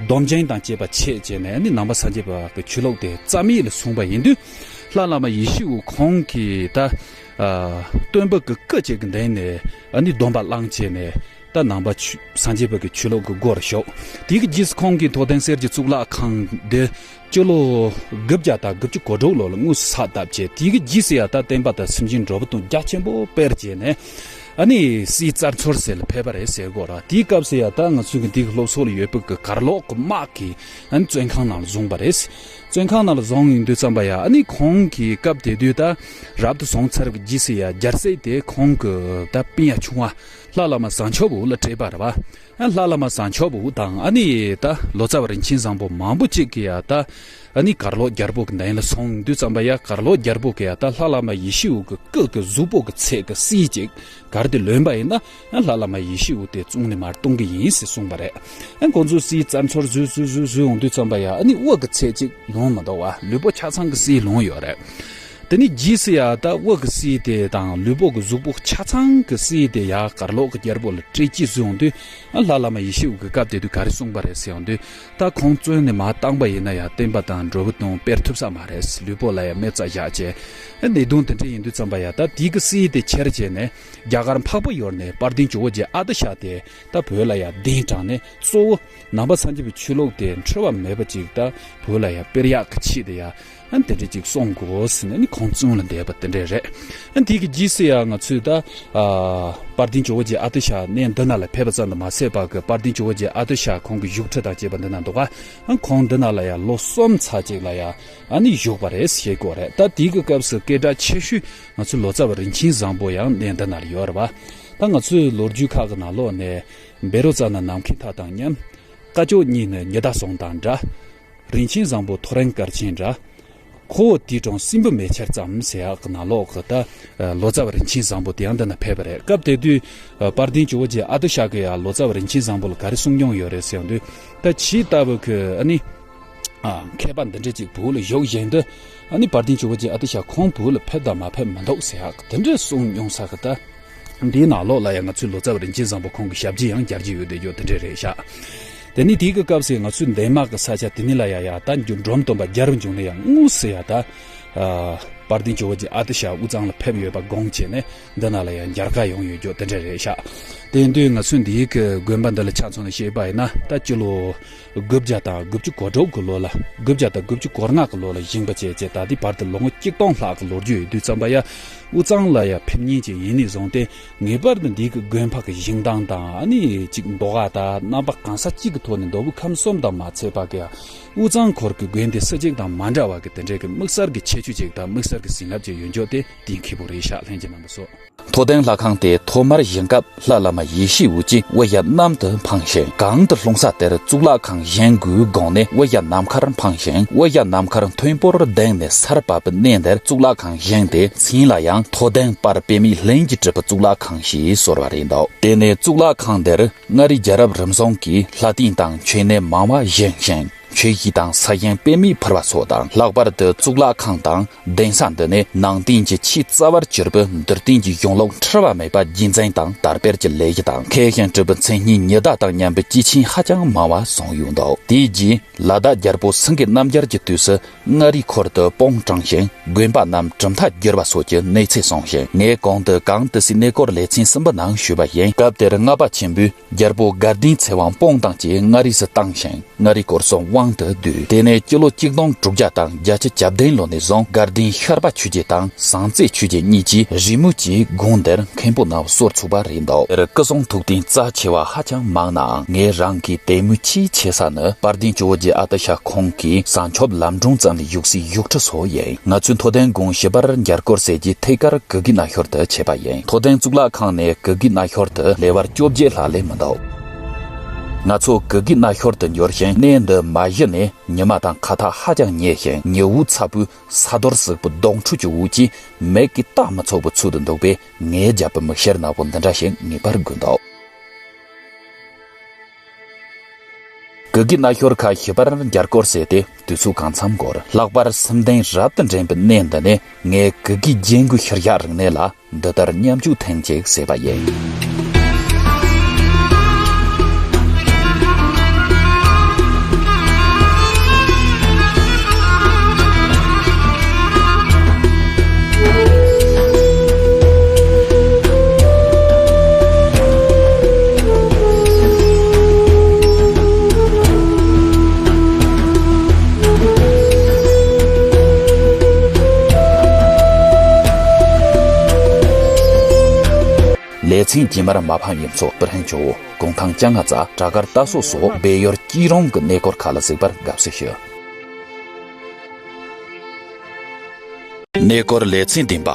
སྡོམ་ཆེན་དང་བཅས་པ་ཆད་བྱས་ནས་ནི་ནང་པ་སངས་རྒྱས་པ་གི་ཆོས་ལུགས་དེ་རྩ་མེད་ལ་སོང་བ་ཡིན་དུས། ལྷ་བླ་མ་ཡེ་ཤེས་འོད་ཁོང་གིས་ད་ཨ་སྟོན་པ་གི་སྐུ་གཅིག་གི་མདུན་ནས་ཨ་ནི་སྡོམ་པ་བླངས་བྱས་ནས། ད་ནང་པ་ཆོས་སངས་རྒྱས་པ་གི་ཆོས་ལུགས་ཀྱི་སྒོ་རུ་ཞུགས། དེ་གི་རྗེས་སུ་ཁོང་གིས་མཐོ་ལྡིང་གསེར་གྱི་གཙུག་ལག་ཁང་འདི་སྤྱི་ལོ་དགུ་བརྒྱ་དང་དགུ་བཅུ་གོ་དྲུག་ལོ་ལ་དངོས་སུ་ས་བཏབ་བྱས། དེ་གི་རྗེས་སུ་ཡ་ད་བསྟན་པ་དང་སེམས་ཅན་འགྲོ་བ་དང་རྒྱ་ཆེན་པོ་སྤེལ་བྱས་ནས། ཨ་ནི་སྲས་རྩ་མཚོར་ཟེར་ལ་ཕེབས་པ་རེད་ཟེར་གོ་ར། དེའི་སྐབས་སུ་ཡ་ད་ང་ཚོའི་གི་འདི་གི་སློབ་གསོ་ལ་ཡོད་པའི་གི་གར་ལོག་གི་དམག་གིས་ཨ་ནི་བཙོན་ཁང་ནང་ལ་བཟུང་བ་རེད། བཙོན་ཁང་ནང་ལ་བཟུང་ཡོང་དུས་ཙམ་པ་ཡ། ཨ་ནི་ཁོང་གིས་སྐབས་དེ་དུས་ད་རབ་ཏུ་བྱུང་ཚར་བའི་རྗེས་སུ་ཡ་རྒྱལ་སྲས་དེ་ཁོང་གི་ད་སྤུན་ཡ་ཆུང་བ། ལྷ་བླ་མ་བཟང་ཕྱོགས་འོད་ལ་སྤྲད་པ་རེད་བ། ཨ་ལྷ་བླ་མ་བཟང་ཕྱོགས་འོད་དང་། ཨ་ནི་ད་ལོ་ཙཱ་བ་རིན་ཆེན་བཟང་པོ་མང་པོ་ཅིག་གིས་ཡ་ད་ཨ་ནི་གར་ལོག་རྒྱལ་པོ་གི་མདུན་ལ་སོང་དུས་ཙམ་པ་ཡ། གར་ལོག་རྒྱལ་པོ་གིས་ཡ་ད་ལྷ་བླ་མ་ཡེ་ཤེས་འོད་ཀྱི་སྐུ་གི་གཟུགས་པོ་གི་ཚད་ཀྱི་སྲས་ཅིག་གར་དེ་ལོན་པ་ཡིན་ན། ཨ་ལྷ་བླ་མ་ཡེ་ཤེས་འོད་དེ་བཙོན་ནས་མར་གཏོང་གི་ཡིན་ཟེར་གསུངས་པ་རེད། ཨ་ཁོང་ཚོས་སྲས་རྩ་མཚོར་བཟོས་བཟོས་བཟོས་བཟོས་ཡོང་དུས་ཙམ་པ་ཡ། ཨ་ནི་དབུ་གི་ཚད་ཅིག་ལོན་མི་འདུག་བ། ལུས་པོ་ཆ་ཚང་གི་སྲས་ལོན་ཡོད་རེད། དེ་ནས་རྗེས་སུ་ཡ་ད་དབུ་གི་སྲས་དེ་དང་ལུས་པོ་གི་གཟུགས་པོ་ཆ་ཚང་གི་སྲས་དེ་ཡ་གར་ལོག་གི་རྒྱལ་པོ་ལ་སྤྲད་ཅེས་བཟོས་ཡོང་དུས། ཨ་ལྷ་བླ་མ་ཡེ་ཤེས་འོད་ཀྱིས་སྐབས་དེ་དུས་ག་རེ་གསུངས་པ་རེད་ཟེར་ཡོང་དུས། ད་ཁོང་བཙོན་ནས་མར་བཏང་པ་ཡིན་ན་ཡང་བསྟན་པ་དང་འགྲོ་བ་དང་སྤེལ་ཐུབ་ས་མ་རེད། ལུས་པོ་ལ་ཡང་མེ་བཙའ་བཞག་བྱས། ཨ་ནད་གདོན་དེ་འདྲ་ཡིན་དུས་ཙམ་པ་ཡ། ད་དེ་གི་སྲས་དེ་ཁྱེར་བྱས་ནས་རྒྱ་གར་འཕགས་པ་ཡུལ་ནས་དཔལ་ལྡན་ཇོ་བོ་རྗེ་ཨ་ཏི་ཤ་དེ་ད་བོད་ལ་ཡང་གདན་དྲངས་ནས། གཙོ་བོ་ནང་པ་སངས་རྒྱས་པའི་ཆོས་ལུགས་དེ་འཁྲུལ་བ་མེད་པ་ཅིག་ད་བོད་ལ་ཡང་སྤེལ་ཡག་གི་ཆེད་དུ་ཡ། ཨ་དེ་འདྲ་ཅིག་གསུང་དགོས་ཟེར་ནས་ནི་ཁོང་བཙོན་ལ་བསྡད་པ་དེ་འདྲ་རེད། ཨ་དེ་གི་རྗེས་སུ་ཡ་ང་ཚོས་ད་ཨ་དཔལ་ལྡན་ཇོ་བོ་རྗེ་ཨ་ཏི་ཤ་གནས་འདི་ན་ལ་ཕེབས་པ་ཙམ་དུ་མ་ཟད་པ་གི། དཔལ་ལྡན་ཇོ་བོ་རྗེ་ཨ་ཏི་ཤ་ཁོང་གི་བཞུགས་ཁྲི་དང་བཅས་པ་འདི་ན་འདུག་ག་ཨ་ཁོང་འདི་ན་ལ་ཡ་ལོ་གསུམ་ཚར་ཅིག་ལ་ཡ་ཨ་ནི་བཞུགས་པ་རེད་ཟེར་གོ་རེད། ད་དེ་གི་སྐབས་སུ་སྐད་གྲགས་ཆེ་ཤོས་ང་ཚོའི་ལོ་ཙཱ་བ་རིན་ཆེན་བཟང་པོ་ཡང་གནས་འདི་ན་ལ་ཡོད་རེད་བ། ད་ང་ཚོའི་ལོ་རྒྱུས་ཁག་གི་ནང་ལོགས་ནས། བཻ་རོ་ཙ་ན་ནམ་མཁའི་མཐའ་དང་མཉམ། སྐ་ཅོག་གཉིས་ནི་ཉི་ཟླ་ཟུང་དང་འདྲ། རིན་ཆེན་བཟང་པོ་ཐོ་རེངས་སྐར་ཆེན་འདྲ། ཁོ་བོ་དུས་དྲུང་སྲིན་བུ་མེ་ཆར་ཙམ་ཟེར་ཡག་གི་ནང་ལོགས་ཀྱི་ད་ལོ་ཙཱ་བ་རིན་ཆེན་བཟང་པོ་དེ་ཡང་འདི་ན་ཕེབས་པ་རེད། སྐབས་དེ་དུས་དཔལ་ལྡན་ཇོ་བོ་རྗེ་ཨ་ཏི་ཤ་གིས་ཡང་ལོ་ཙཱ་བ་རིན་ཆེན་བཟང་པོ་ལ་ག་རེ་གསུང་མྱོང་ཡོད་རེད་ཟེར་ཡོང་དུས། ད་ཇི་ལྟ་བུ་གི་ཨ་ནི་མཁས་པ་འདི་འདྲ་ཅིག་བོད་ལ་བཞུགས་བཞིན་དུ། ཨ་ནི་དཔལ་ལྡན་ཇོ་བོ་རྗེ་ཨ་ཏི་ཤ་ཁོང་བོད་ལ་ཕེབས་དང་མ་ཕེབས་མི་འདུག་ཟེར་ཡག་གི་དེ་འདྲ་གསུང་མྱོང་ས་གི་ད། འདིའི་ནང་ལོགས་ལ་ཡང་ང་ཚོའི་ལོ་ཙཱ་བ་རིན་ཆེན་བཟང་པོ་ཁོང་གི་ཞབས་རྗེས་ཡང་རྒྱག་རྒྱུ་ཡོད་བསྡད་རྒྱུ་དེ་འདྲས་རེད་ཤག་དེ་ནས་དེའི་གི་སྐབས་སུ་ང་ཚོའི་འདན་མ་གི་ས་ཆ་དེ་ནས་ལ་ཡ་ཡ་ད་འགྲོ་འགྲོ་མི་སྟོན་པ་རྒྱལ་བ་འབྱུང་གནས་ཡང་དངོས་སུ་ཡ་ད། ཨ་ དཔལ་ལྡན་ཇོ་བོ་རྗེ་ཨ་ཏི་ཤ་དབུས་གཙང་ལ་ཕེབས་ཡོད་པ་དགོངས་བྱས་ནས། འདི་ནང་ལ་ཡང་མཇལ་ཁ་ཡོང་ཡོད་རྒྱུ་དེ་འདྲ་རེད་ཤག་དེ་ཡིན་དུས་ང་ཚོས་འདིའི་གི་དགོན་པ་འདི་ལ་ཆ་མཚོན་ནས་བཤད་པ་ཡིན་ན། ད་སྤྱི་ལོ་དགུ་བརྒྱ་དང་དགུ་བཅུ་གོ་དྲུག་གི་ལོ་ལ། དགུ་བརྒྱ་དང་དགུ་བཅུ་གོ་ལྔ་གི་ལོ་ལ་བཞེངས་པ་བྱས་བྱས། ད་ལྟའི་བར་དུ་ལོ་ངོ་གཅིག་སྟོང་ལྷག་གི་ལོ་རྒྱུས་ཡོད་དུས་ཙམ་པ་ཡ། དབུས་གཙང་ལ་ཡ་ཕེབས་མཁན་ཅིག་ཡིན་ནས་བཟུང་སྟེ། ངེས་པར་དུ་འདི་གི་དགོན་པ་གི་བཞེངས་སྟངས་དང་། ཨ་ནི་ཅིག་ལྡོག་པ་དང་རྣམ་པ་གང་ས་ཅིག་གི་ཐོག་ནས། མདོ་དབུས་ཁམས་གསུམ་དང་མ་ཚད་པ་གི་ཡ། དབུས་གཙང་ཁུལ་གི་དགོན་སྡེ་སུ་གཅིག་དང་མ་འདྲ་བ་གི་དེ་འདྲའི་གི་དམིགས་བསལ་གྱི་ཁྱད་ཆོས་ཅིག་དང་དམིགས་བསལ་གྱི་བྱིན་རླབས་ཅིག་ཡོད་རྒྱུ་དེ་གཏན་འཁེལ་པོ་རེད་ཤག་ལྷན་རྒྱས་རྣམ་པ་ཚོ། མཐོ་ལྡིང་ལྷ་ཁང་དེ་ཐོག་མར་བཞེངས་སྐབས། ལྷ་བླ་མ་ཡེ་ཤེས་འོད་ཀྱིས་དབུ་ཞྭ་གནམ་དུ་འཕངས་ཤིང་། གང་དུ་ལྷུང་ས་དེར་གཙུག་ལག་ཁང་བཞེངས་དགོས་དགོངས་ནས་དབུ་ཞྭ་ནམ་མཁར་འཕངས་ཤིང་། དབུ་ཞྭ་ནམ་མཁར་མཐོན་པོར་ལྡིང་ནས་སར་བབས་པའི་གནས་འདིར་གཙུག་ལག་ཁང་བཞེངས་ཏེ། མཚན་ལ་ཡང་མཐོ་ལྡིང་དཔལ་པདྨའི་ལྷུན་གྱིས་གྲུབ་པའི་གཙུག་ལག་ཁང་ཞེས་གསོལ་བ་རེད་འདུག་དེ་ནས་གཙུག་ལག་ཁང་འདིར་མངའ་རིས་རྒྱལ་རབས་རིམ་བྱོན་གྱི་ལྷ་རྟེན་དང་མཆོད་གནས་མང་བ་བཞེངས་ཤིང་། མཆོད་གཞིས་དང་ས་ཞིང་པདྨས་ཕུལ་བ་སོགས་དང་། ལྷག་པར་དུ་གཙུག་ལག་ཁང་དང་གདན་ས་འདི་ནས་ནང་བསྟན་གྱི་ཆེས་རྩ་བར་གྱུར་པའི་འདུལ་བསྟན་གྱི་གཞུང་ལུགས་འཁྲུལ་བ་མེད་པ་རྒྱུན་འཛིན་དང་དར་སྤེལ་གྱི་ལས་གཞི་དང་། མཁས་ཤིང་གྲུབ་པའི་མཚན་སྙན་ཉི་ཟླ་དང་མཉམ་པའི་སྐྱེས་ཆེན་ཧ་ཅང་མང་བ་བྱུང་ཡོད་འདུག་དེའི་རྗེས་ལ་དྭགས་རྒྱལ་པོ་སེང་གེ་རྣམ་རྒྱལ་གྱི་དུས་སུ་མངའ་རིས་ཁུལ་དུ་དཔུང་དྲངས་ཤིང་། དགོན་པ་རྣམས་གྲུབ་མཐའ་བསྒྱུར་བ་སོགས་ཀྱི་གནས་ཚུལ་གསུངས་ཤིང་། ངས་གོང་དུ་གང་དུ་སའི་གནས་སྐོར་ལེ་ཚན་གསུམ་པའི་ནང་ཞུས་པ་ཡིན། སྐབས་དེར་ལྔ་པ་ཆེན་པོས་རྒྱལ་པོ་དགའ་ལྡན་ཚེ་དབང་དཔུང་དང་བཅས་མངའ་རིས་སུ་བཏང་ཞིང་། མངའ་རིས་སྐོར་གསུམ་དབང་དུ་བསྡུས། དེ་ནས་སྤྱི་ལོ་གཅིག་སྟོང་དྲུག་བརྒྱ་དང་བརྒྱད་ཅུ་གྱ་བདུན་ལོ་ནས་བཟུང་དགའ་ལྡན་ཤར་པ་ཆོས་རྗེ་དང་ཟངས་རྩེ་ཆོས་རྗེ་གཉིས་ཀྱིས་རེས་མོས་ཀྱིས་དགོན་འདིར་མཁན་པོ་རྣམས་གསོ་ཚུགས་པ་རེད་འདུག་དེར་སྐུ་གསུང་ཐུགས་རྟེན་རྩ་ཆེ་བ་ཧ་ཅང་མང་ནའང་། ངས་རང་གི་དད་མོས་ཆེས་ཆེ་ས་ནི་དཔལ་ལྡན་ཇོ་བོ་རྗེ་ཨ་ཏི་ཤ་ཁོང་གིས་བྱང་ཆུབ་ལམ་སྒྲོན་བརྩམས་ནས་བཞུགས་སའི་བཞུགས་ཁྲི་སོགས་ཡིན། ང་ཚོས་མཐོ་ལྡིང་དགོན་ཞི་པར་མཇལ་སྐོར་ཟེར་རྒྱུའི་ཐད་ཀར་གུ་གེ་རྣ་ཤོར་དུ་ཆས་པ་ཡིན། མཐོ་ལྡིང་གཙུག་ལག་ཁང་ནས་གུ་གེ་རྣ་ཤོར་དུ་ལེ་བར་བཅོ་བརྒྱད་ལྷག་ལས་མི་འདུག་ང་ཚོ་གུ་གེ་རྣ་ཤོར་དུ་འབྱོར་ཞིང་། གནས་འདི་མ་གཞི་ནས་ཉི་མ་དང་ཁ་ཐག་ཧ་ཅང་ཉེ་ཞིང་། ཉི་འོད་ཚ་པོས་ས་རྡོར་གཟིག་པོ་གདོང་ཁྲོད་ཀྱི་འོད་ཀྱིས་མིག་གིས་བལྟ་མི་ཚུགས་པའི་ཚོད་དུ་འདུག་པས། ངའི་རྒྱབ་པའི་མིག་ཤེལ་ནག་པོ་འདི་འདྲ་ཞིག་ངེས་པར་དགོས་འདུག་གུ་གེ་རྣ་ཤོར་ཁ་ཞི་པར་མཇལ་སྐོར་ཟེར་ཏེ་དུས་ཚོད་གང་འཚམ་འགོར། ལྷག་པར་སེམས་གཏིང་རབ་ཏུ་འདྲེན་པའི་གནས་འདི་ནས། ངས་གུ་གེ་རྒྱན་གོས་ཤུལ་བཞག་རིག་གནས་ལ་འདི་ལྟར་མཉམ་འཇུག་ཐེངས་གཅིག་ཟེར་བ་ཡིན། ལེ་ཚན་རྗེས་མར་མ་ཕམ་གཡུ་མཚོ། སྤུར་ཧན་ཇོ་བོ། གུང་ཐང་ལྕང་ང་ཙ། བྲག་དཀར་རྟ་སོ་སོགས་སྦས་ཡུལ་སྐྱིད་རོང་གི་གནས་སྐོར་ཁག་ལ་གཟིགས་པར་དགའ་བསུ་ཞུ། གནས་སྐོར་ལེ་ཚན་བདུན་པ།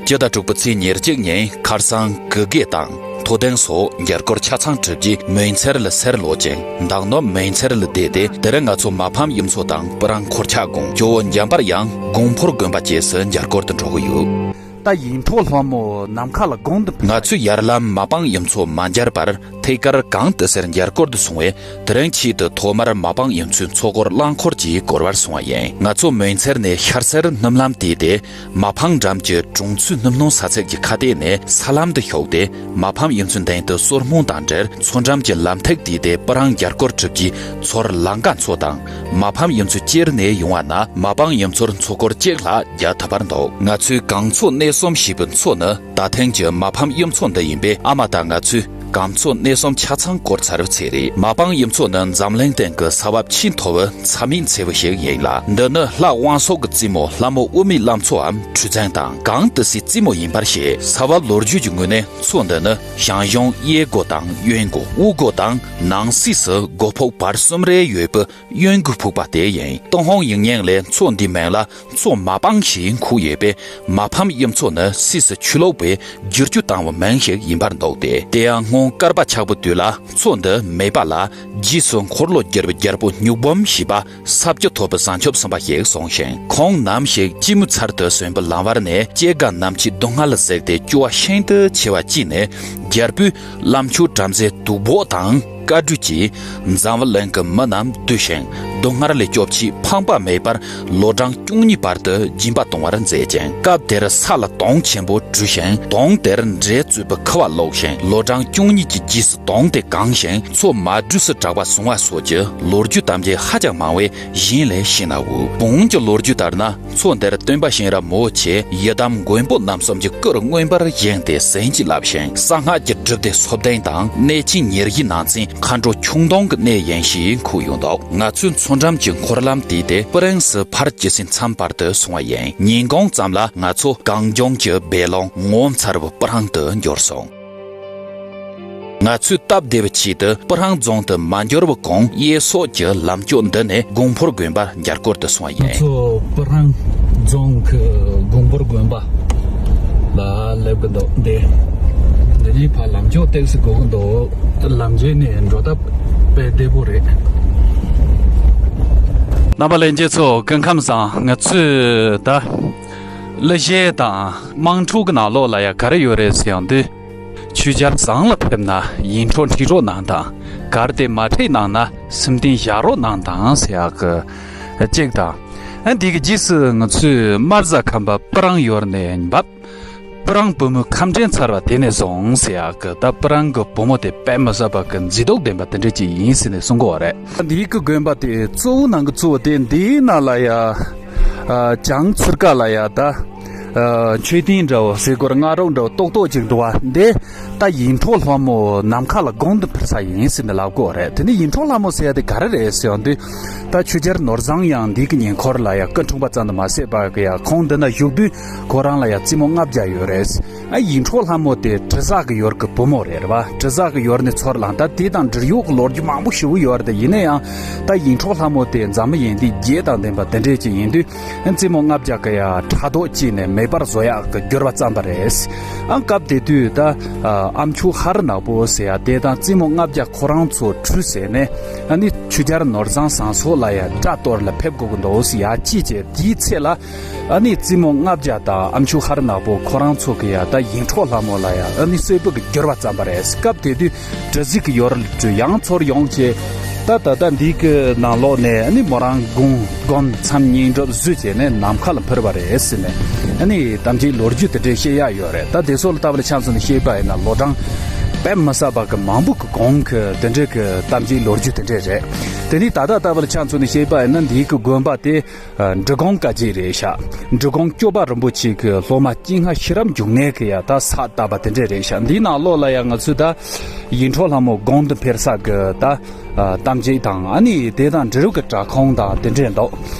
སྤྱི་ཟླ་དྲུག་པའི་ཚེས་ཉེར་གཅིག་ཉིན་ཁར་སང་གུ་གེ་དང་མཐོ་ལྡིང་སོགས་མཇལ་སྐོར་ཆ་ཚང་གྲུབ་རྗེས་མོན་མཚེར་ལ་སེར་ལོག་ཅིང་། མདང་ནུབ་མོན་མཚེར་ལ་བསྡད་དེ། དེ་རིང་ང་ཚོ་མ་ཕམ་གཡུ་མཚོ་དང་སྤུ་རང་འཁོར་ཆག་དགོན། ཇོ་བོ་འཇམ་དཔལ་དབྱངས་དགོན་ཕོར་དགོན་པ་བཅས་སུ་མཇལ་སྐོར་དུ་འགྲོ་གི་ཡོད། ད་ཡིན་ཐོག་ལྷ་མོ་ནམ་མཁའ་ལ་དགོང་དུ། ང་ཚོས་ཡར་ལམ་མ་ཕམ་གཡུ་མཚོ་མ་མཇལ་བར་ཐད་ཀར་གངས་ཏི་སེར་མཇལ་སྐོར་དུ་སོང་བས། དེ་རིང་ཆེད་དུ་ཐོག་མར་མ་ཕམ་གཡུ་མཚོའི་མཚོ་སྐོར་རླངས་འཁོར་གྱིས་སྐོར་བར་སོང་བ་ཡིན། ང་ཚོ་མོན་མཚེར་ནས་ཤར་སེར་སྣུམ་ལམ་བལྟས་ཏེ། མ་ཕམ་འགྲམ་གྱི་གྲོང་ཚོའི་སྣུམ་སྣང་ས་ཚིགས་ཀྱི་ཁ་གཏད་ནས་ས་ལམ་དུ་ཞོགས་ཏེ། མ་ཕམ་གཡུ་མཚོའི་མདུན་དུ་སོར་མོ་དང་འབྲེལ་མཚོ་འགྲམ་གྱི་ལམ་ཐིག་བལྟས་ཏེ། སྤུ་རང་མཇལ་སྐོར་གྲུབ་རྗེས་མཚོར་ལམ་ཀ་མཚོ་དང་མ་ཕམ་གཡུ་མཚོ་བཅས་ནས་ཡོང་བ་ན། མ་ཕམ་གཡུ་མཚོར་མཚོ་སྐོར་གཅིག་ལྷག་རྒྱག་ཐུབ་པར་འདུག་ང་ཚོས་གངས་མཚོ་སྣེ་གསུམ་ཞེས་པའི་མཚོ་ནི་ད་ཐེངས་ཀྱི་མ་ཕམ་གཡུ་མཚོ་འདི་ཡིན་པས། ཨ་མ་ད་ང་ཚོས་གངས་མཚོ་སྣེ་གསུམ་ཆ་ཚང་བསྐོར་ཚར་བའི་ཚད་རེད། མ་ཕམ་གཡུ་མཚོ་ནི་འཛམ་གླིང་སྟེང་གི་ས་བབ་ཆེས་མཐོ་བའི་ཚྭ་མེད་མཚེའུ་ཞིག་ཡིན་ལ། འདི་ནི་ལྷ་དབང་སོགས་ཀྱི་རྩེ་མོ་ལྷ་མོ་དབུ་མའི་བླ་མཚོའམ་ཁྲུས་ཚན་དང་གངས་ཏི་སེའི་རྩེ་མོ་ཡིན་པར་བཤད། ས་བབ་ལོ་རྒྱུས་ཀྱི་ངོས་ནས་མཚོ་འདི་ནི་ཞང་ཞུང་གཡས་སྒོ་དང་གཡོན་སྒོ། དབུ་སྒོ་དང་ནང་གསེས་སུ་སྒོ་ཕོགས་བར་གསུམ་རེ་ཡོད་པའི་གཡོན་སྒོ་ཕུག་པ་དེ་ཡིན། ཏུན་ཧོང་ཡིག་རྙིང་ལས་མཚོ་འདིའི་མིང་ལ་མཚོ་མ་ཕམ་ཞེས་འཁོད་ཡོད་པས། མ་ཕམ་གཡུ་མཚོ་ནི་སུད་སི་ཆོས་ལུགས་པས་བསྒྱུར་བཅོས་བཏང་བའི་མིང་ཞིག་ཡིན་པར་འདུག་སྟེ། དེ་ཡང་སྔོན་བསྐལ་པ་ཆགས་པའི་དུས་ལ་མཚོ་འདི་མེད་པ་ལ། རྗེས་སུ་འཁོར་ལོ་བསྒྱུར་བའི་རྒྱལ་པོ་སྨྱུག་འབུམ་ཞེས་པ་ས་བཅུ་ཐོབ་པའི་བྱང་ཆུབ་སེམས་དཔའ་ཞིག་གསུངས་ཤིང་། ཁོང་ནམ་ཞིག་སྐྱེད་མོས་ཚལ་དུ་སོན་པའི་ལམ་བར་ནས་སྐྱེ་རྒ་ན་འཆིའི་སྡུག་བསྔལ་ལ་གཟིགས་ཏེ་སྐྱོ་བ་ཤིན་ཏུ་ཆེ་བ་སྐྱེས་ནས། རྒྱལ་པོས་བླམ་ཆོས་བྲམ་ཟེ་དུག་སྦོ་དང་བཀའ་བགྲོས་ཀྱིས་འཛམ་བུ་གླིང་གི་མི་རྣམས་བསྡུས་ཤིང་། སྡུག་བསྔལ་ལས་སྐྱོབ་ཆེད་ཕངས་པ་མེད་པར་ལོ་གྲངས་བཅུ་གཉིས་བར་དུ་སྦྱིན་པ་གཏོང་བར་མཛད་ཅིང་། སྐབས་དེར་ས་ལ་དོང་ཆེན་པོ་བྲུས་ཤིང་། དོང་དེར་འབྲས་ གཙོས་པའི་ཁུ་བ་བླུགས་ཤིང་ལོ་གྲངས་བཅུ་གཉིས་ཀྱི་རྗེས་སུ་དོང་དེ་གང་ཞིང་མཚོ་མ་འདྲུས་སུ་གྲགས་པ་བཟུང་བ་སོགས་ཀྱི་ལོ་རྒྱུས་དམ་བཅའ་ཧ་ཅང་མང་བས་གཞན་ལས་ཤེས་ན་འུ། བོན་གྱི་ལོ་རྒྱུས་ལྟར་ན། མཚོ་འདིར་སྟོན་པ་གཤེན་རབ་མོ་ཆེ་ཡི་དམ་མགོན་པོ་རྣམ་གསུམ་གྱི་སྐུར་མངོན་པར་བཞེངས་ཏེ་ཟན་གྱིས་བརླབས་ཤིང་གསང་སྔགས་ཀྱི་སྒྲུབ་སྡེ་སོ་བདུན་དང་གནས་ཆེན་ཉེར་བཞིའི་ནང་ཚན་མཁའ་འགྲོ་ཁྱུང་སྟོང་གི་གནས་ཡིན་ཞེས་འཁོད་ཡོད་འདུག་ང་ཚོའི་མཚོ་འགྲམ་གྱི་འཁོར་ལམ་དེ་དེ་སྤུ་རིང་སུ་ཕར་ཇི་སྲིད་མཚམས་བར་དུ་སོང་བ་ཡིན། ཉིན་གུང་ཙམ་ལ་ང་ཚོ་གངས་ལྗོངས་ཀྱི་སྦས་ལུང་ངོ་མཚར་བའི་སྤུ་རིང་དུ་འབྱོར་སོང་། ང་ཚོས་སྟབས་བདེ་བའི་ཆེད་དུ་སྤུ་རིང་རྫོང་དུ་མ་འབྱོར་བའི་གོང་གཡས་ཕྱོགས་ཀྱི་ལམ་ཕྱོགས་འདི་ནས་དགོན་ཕོར་དགོན་པར་རྒྱ་སྐོར་དུ་སོང་བ་ཡིན། ང་ཚོ་སྤུ་རིང་རྫོང་གི་དགོན་ཕོར་དགོན་པ་ལ་སླེབས་ཀྱི་འདུག་འདི་འདི་ནས་ཕར་ལམ་ཕྱོགས་ཏོག་ཙམ་སྒུག་གི་འདུག་ལམ་རྗེས་ནས་འགྲོ་སྟབས་དཔེ་བདེ་པོ་རེད། རྣམ་པ་ལྷན་རྒྱས་ཚོ་སྐུ་ཁམས་བཟང་། ང་ཚོས་ད་གླུ་གཞས་དང་དམངས་ཁྲོད་ཀྱི་ནང་ལོགས་ལ་ཡ་ག་རེ་ཡོད་རེད་ཟེར་ཡང་དུས། ཆོས་འཆར་བཟང་ལ་ཕེབས་ན་ཡིད་འཕྲོག་འཁྲིད་རོགས་གནང་དང་། གལ་ཏེ་མ་འཁྲིད་གནང་ན་སེམས་གཏིང་བཞག་རོགས་གནང་དང་ཟེར་ཡག་གི་གཅིག་དང་། ཨ་འདི་གི་རྗེས་སུ་ང་ཚོས་དམར་ཟ་ཁམས་པ་སྤུ་རིང་ཡུལ་ནས་བབས། སྤུ་རིང་བུ་མོའི་ཁམས་ཕྲན་ཚར་བ་དེ་ནས་བཟུང་ཟེར་ཡག་གི་ད་སྤུ་རིང་གི་བུ་མོ་དེ་དཔེ་མི་སྲིད་པ་གི་མཛེས་སྡུག་ལྡན་པ་དེ་འདྲ་ཅིག་ཡིན་ཟེར་ནས་གསུང་གི་ཡོད་རེད། འདི་གི་དགོན་པ་དེ་གཙོ་བོ་ནང་གི་གཙོ་བོ་དེ་འདིའི་ནང་ལ་ཡ། ཨ་བྱང་ཚུར་ཁ་ལ་ཡ་ད། ཨ་མཆོད་རྟེན་འདྲ་བོ་ཟེར་དགོས་རེད། སྔགས་རོགས་འདྲ་བོ་ཏོག་ཏོག་ཅིག་འདུག་བ། འདི་ད་ཡིད་འཕྲོག་ལྷ་མོ་ནམ་མཁའ་ལ་དགུང་དུ་འཕུར་ས་ཡིན་ཟེར་ནས་ལབ་དགོས་རེད། དེ་ནི་ཡིད་འཕྲོག་ལྷ་མོ་ཟེར་ཡ་དེ་ག་རེ་རེད་ཟེར་ཡོང་དུས། ད་ཆོས་རྒྱལ་ནོར་བཟང་ཡང་འདི་གི་ཉེ་འཁོར་ལ་ཡ་སྐུ་འཁྲུངས་པ་ཙམ་དུ་མ་ཟད་པ་གི་ཡ་ཁོང་འདི་ན་བཞུགས་དུས་ཁོ་རང་ལ་ཡ་རྩེ་མོ་ལྔ་བརྒྱ་ཡོད་རེད། ཨ་ཡིད་འཕྲོག་ལྷ་མོ་དེ་དྲི་ཟ་གི་ཡུལ་གི་བུ་མོ་རེད་བ། དྲི་ཟ་གི་ཡུལ་ནས་ཚུར་ལངས། ད་དེ་དང་འབྲེལ་ཡོད་གི་ལོ་རྒྱུས་མང་པོ་ཞེ་པོ་ཡོད་རེད། ཡིན་ན་ཡང་ད་ཡིད་འཕྲོག་ལྷ་མོ་དེ་འཛམ་བུ་གླིང་འདི་རྒྱས་དང་ལྡན་པ་དེ་འདྲས་ཅིག་ཡིན་དུས། རྩེ་མོ་ལྔ་བརྒྱ་གི་ཡ་ཕྲག་དོག་བྱས་ནས་མེ་འབར་བཟོ་ཡག་གི་འགྱུར་བ་བརྩམས་པ་རེད། ཨང་སྐབས་དེ་དུས་ད་ཨ་ཨ་མཆོག་ཧ་རི་ནག་པོ་ཟེར་ཡ་དེ་དང་རྩེ་མོ་ལྔ་བརྒྱ་ཁོ་རང་ཚོ་ཁྲུས་ཟེར་ནས། ཨ་ནི་ཆོས་རྒྱལ་ནོར་བཟང་ཟངས་མཚོ་ལ་ཡ་སྐྲ་གཏོར་ལ་ཕེབས་དགོས་ཀྱི་འདུག་ཟེར་ཡ་ཅི་བྱས་དེའི་ཚེ་ལ། ཨ་ནི་རྩེ་མོ་ལྔ་བརྒྱ་དང་ཨ་མཆོག་ཧ་རི་ནག་པོ་ཁོ་རང་ཚོ་གི་ཡ་ད་ཡིད་འཕྲོག་ལྷ་མོ་ལ་ཡ་ཨ་ནི་གསོལ་བུ་གི་འགྱུར་བ་བརྩམས་པ་རེད། སྐབས་དེ་དུས། དྲི་ཟིག་གི་ཡོར་ལ་དྲི་ཡང་ཚོར་ཡོང་བྱས། ད་ད་ལྟ་འདི་གི་ནང་ལོགས་ནས་ཨ་ནི་མོ་རང་དགུང་དགུང་མཚམས་བསྙེན་སྒྲུབ་བཟོས་བྱས་ནས་ནམ་མཁའ་ལ་འཕུར་བ་རེད་ཟེར་ནས། ཨ་ནི་དམ་ཅན་ལོ་རྒྱུས་དེ་འདྲས་བཤད་ཡ་ཡོད་རེད། ད་དེ་ཚོ་ལ་ལྟ་བ་ལ་ཆ་མཚོན་ནས་བཤད་པ་ཡིན་ན་ལོ་གྲངས་དཔེ་མི་སྲིད་པ་གི་མང་པོ་གི་གོང་གི་དེ་འདྲས་གི་དམ་ཅན་ལོ་རྒྱུས་དེ་འདྲས་རེད། དེ་ནི་ད་ལྟ་ལྟ་བ་ལ་ཆ་མཚོན་ནས་བཤད་པ་ཡིན་ན་འདི་གི་དགོན་པ་དེ། འབྲི་གུང་བཀའ་བརྒྱུད་རེད་ཤག་འབྲི་གུང་སྐྱོབ་པ་རིན་པོ་ཆེ་གི་སློབ་མ་སྐྱེས་སྔ་ཤེས་རབ་འབྱུང་གནས་ཀྱི་ཡ་ད་ས་བཏབ་པ་དེ་འདྲས་རེད་ཤག་འདིའི་ནང་ལོགས་ལ་ཡ་ང་ཚོས་ད་ཡིད་འཕྲོག་ལྷ་མོ་དགུང་དུ་འཕེལ་ས་གི་ད་གཏམ་རྒྱུད་དང་ཨ་ནི་དེ་དང་འབྲི་རུ་གི་བྲག་ཁུང་དང་དེ་འདྲས་འདུག་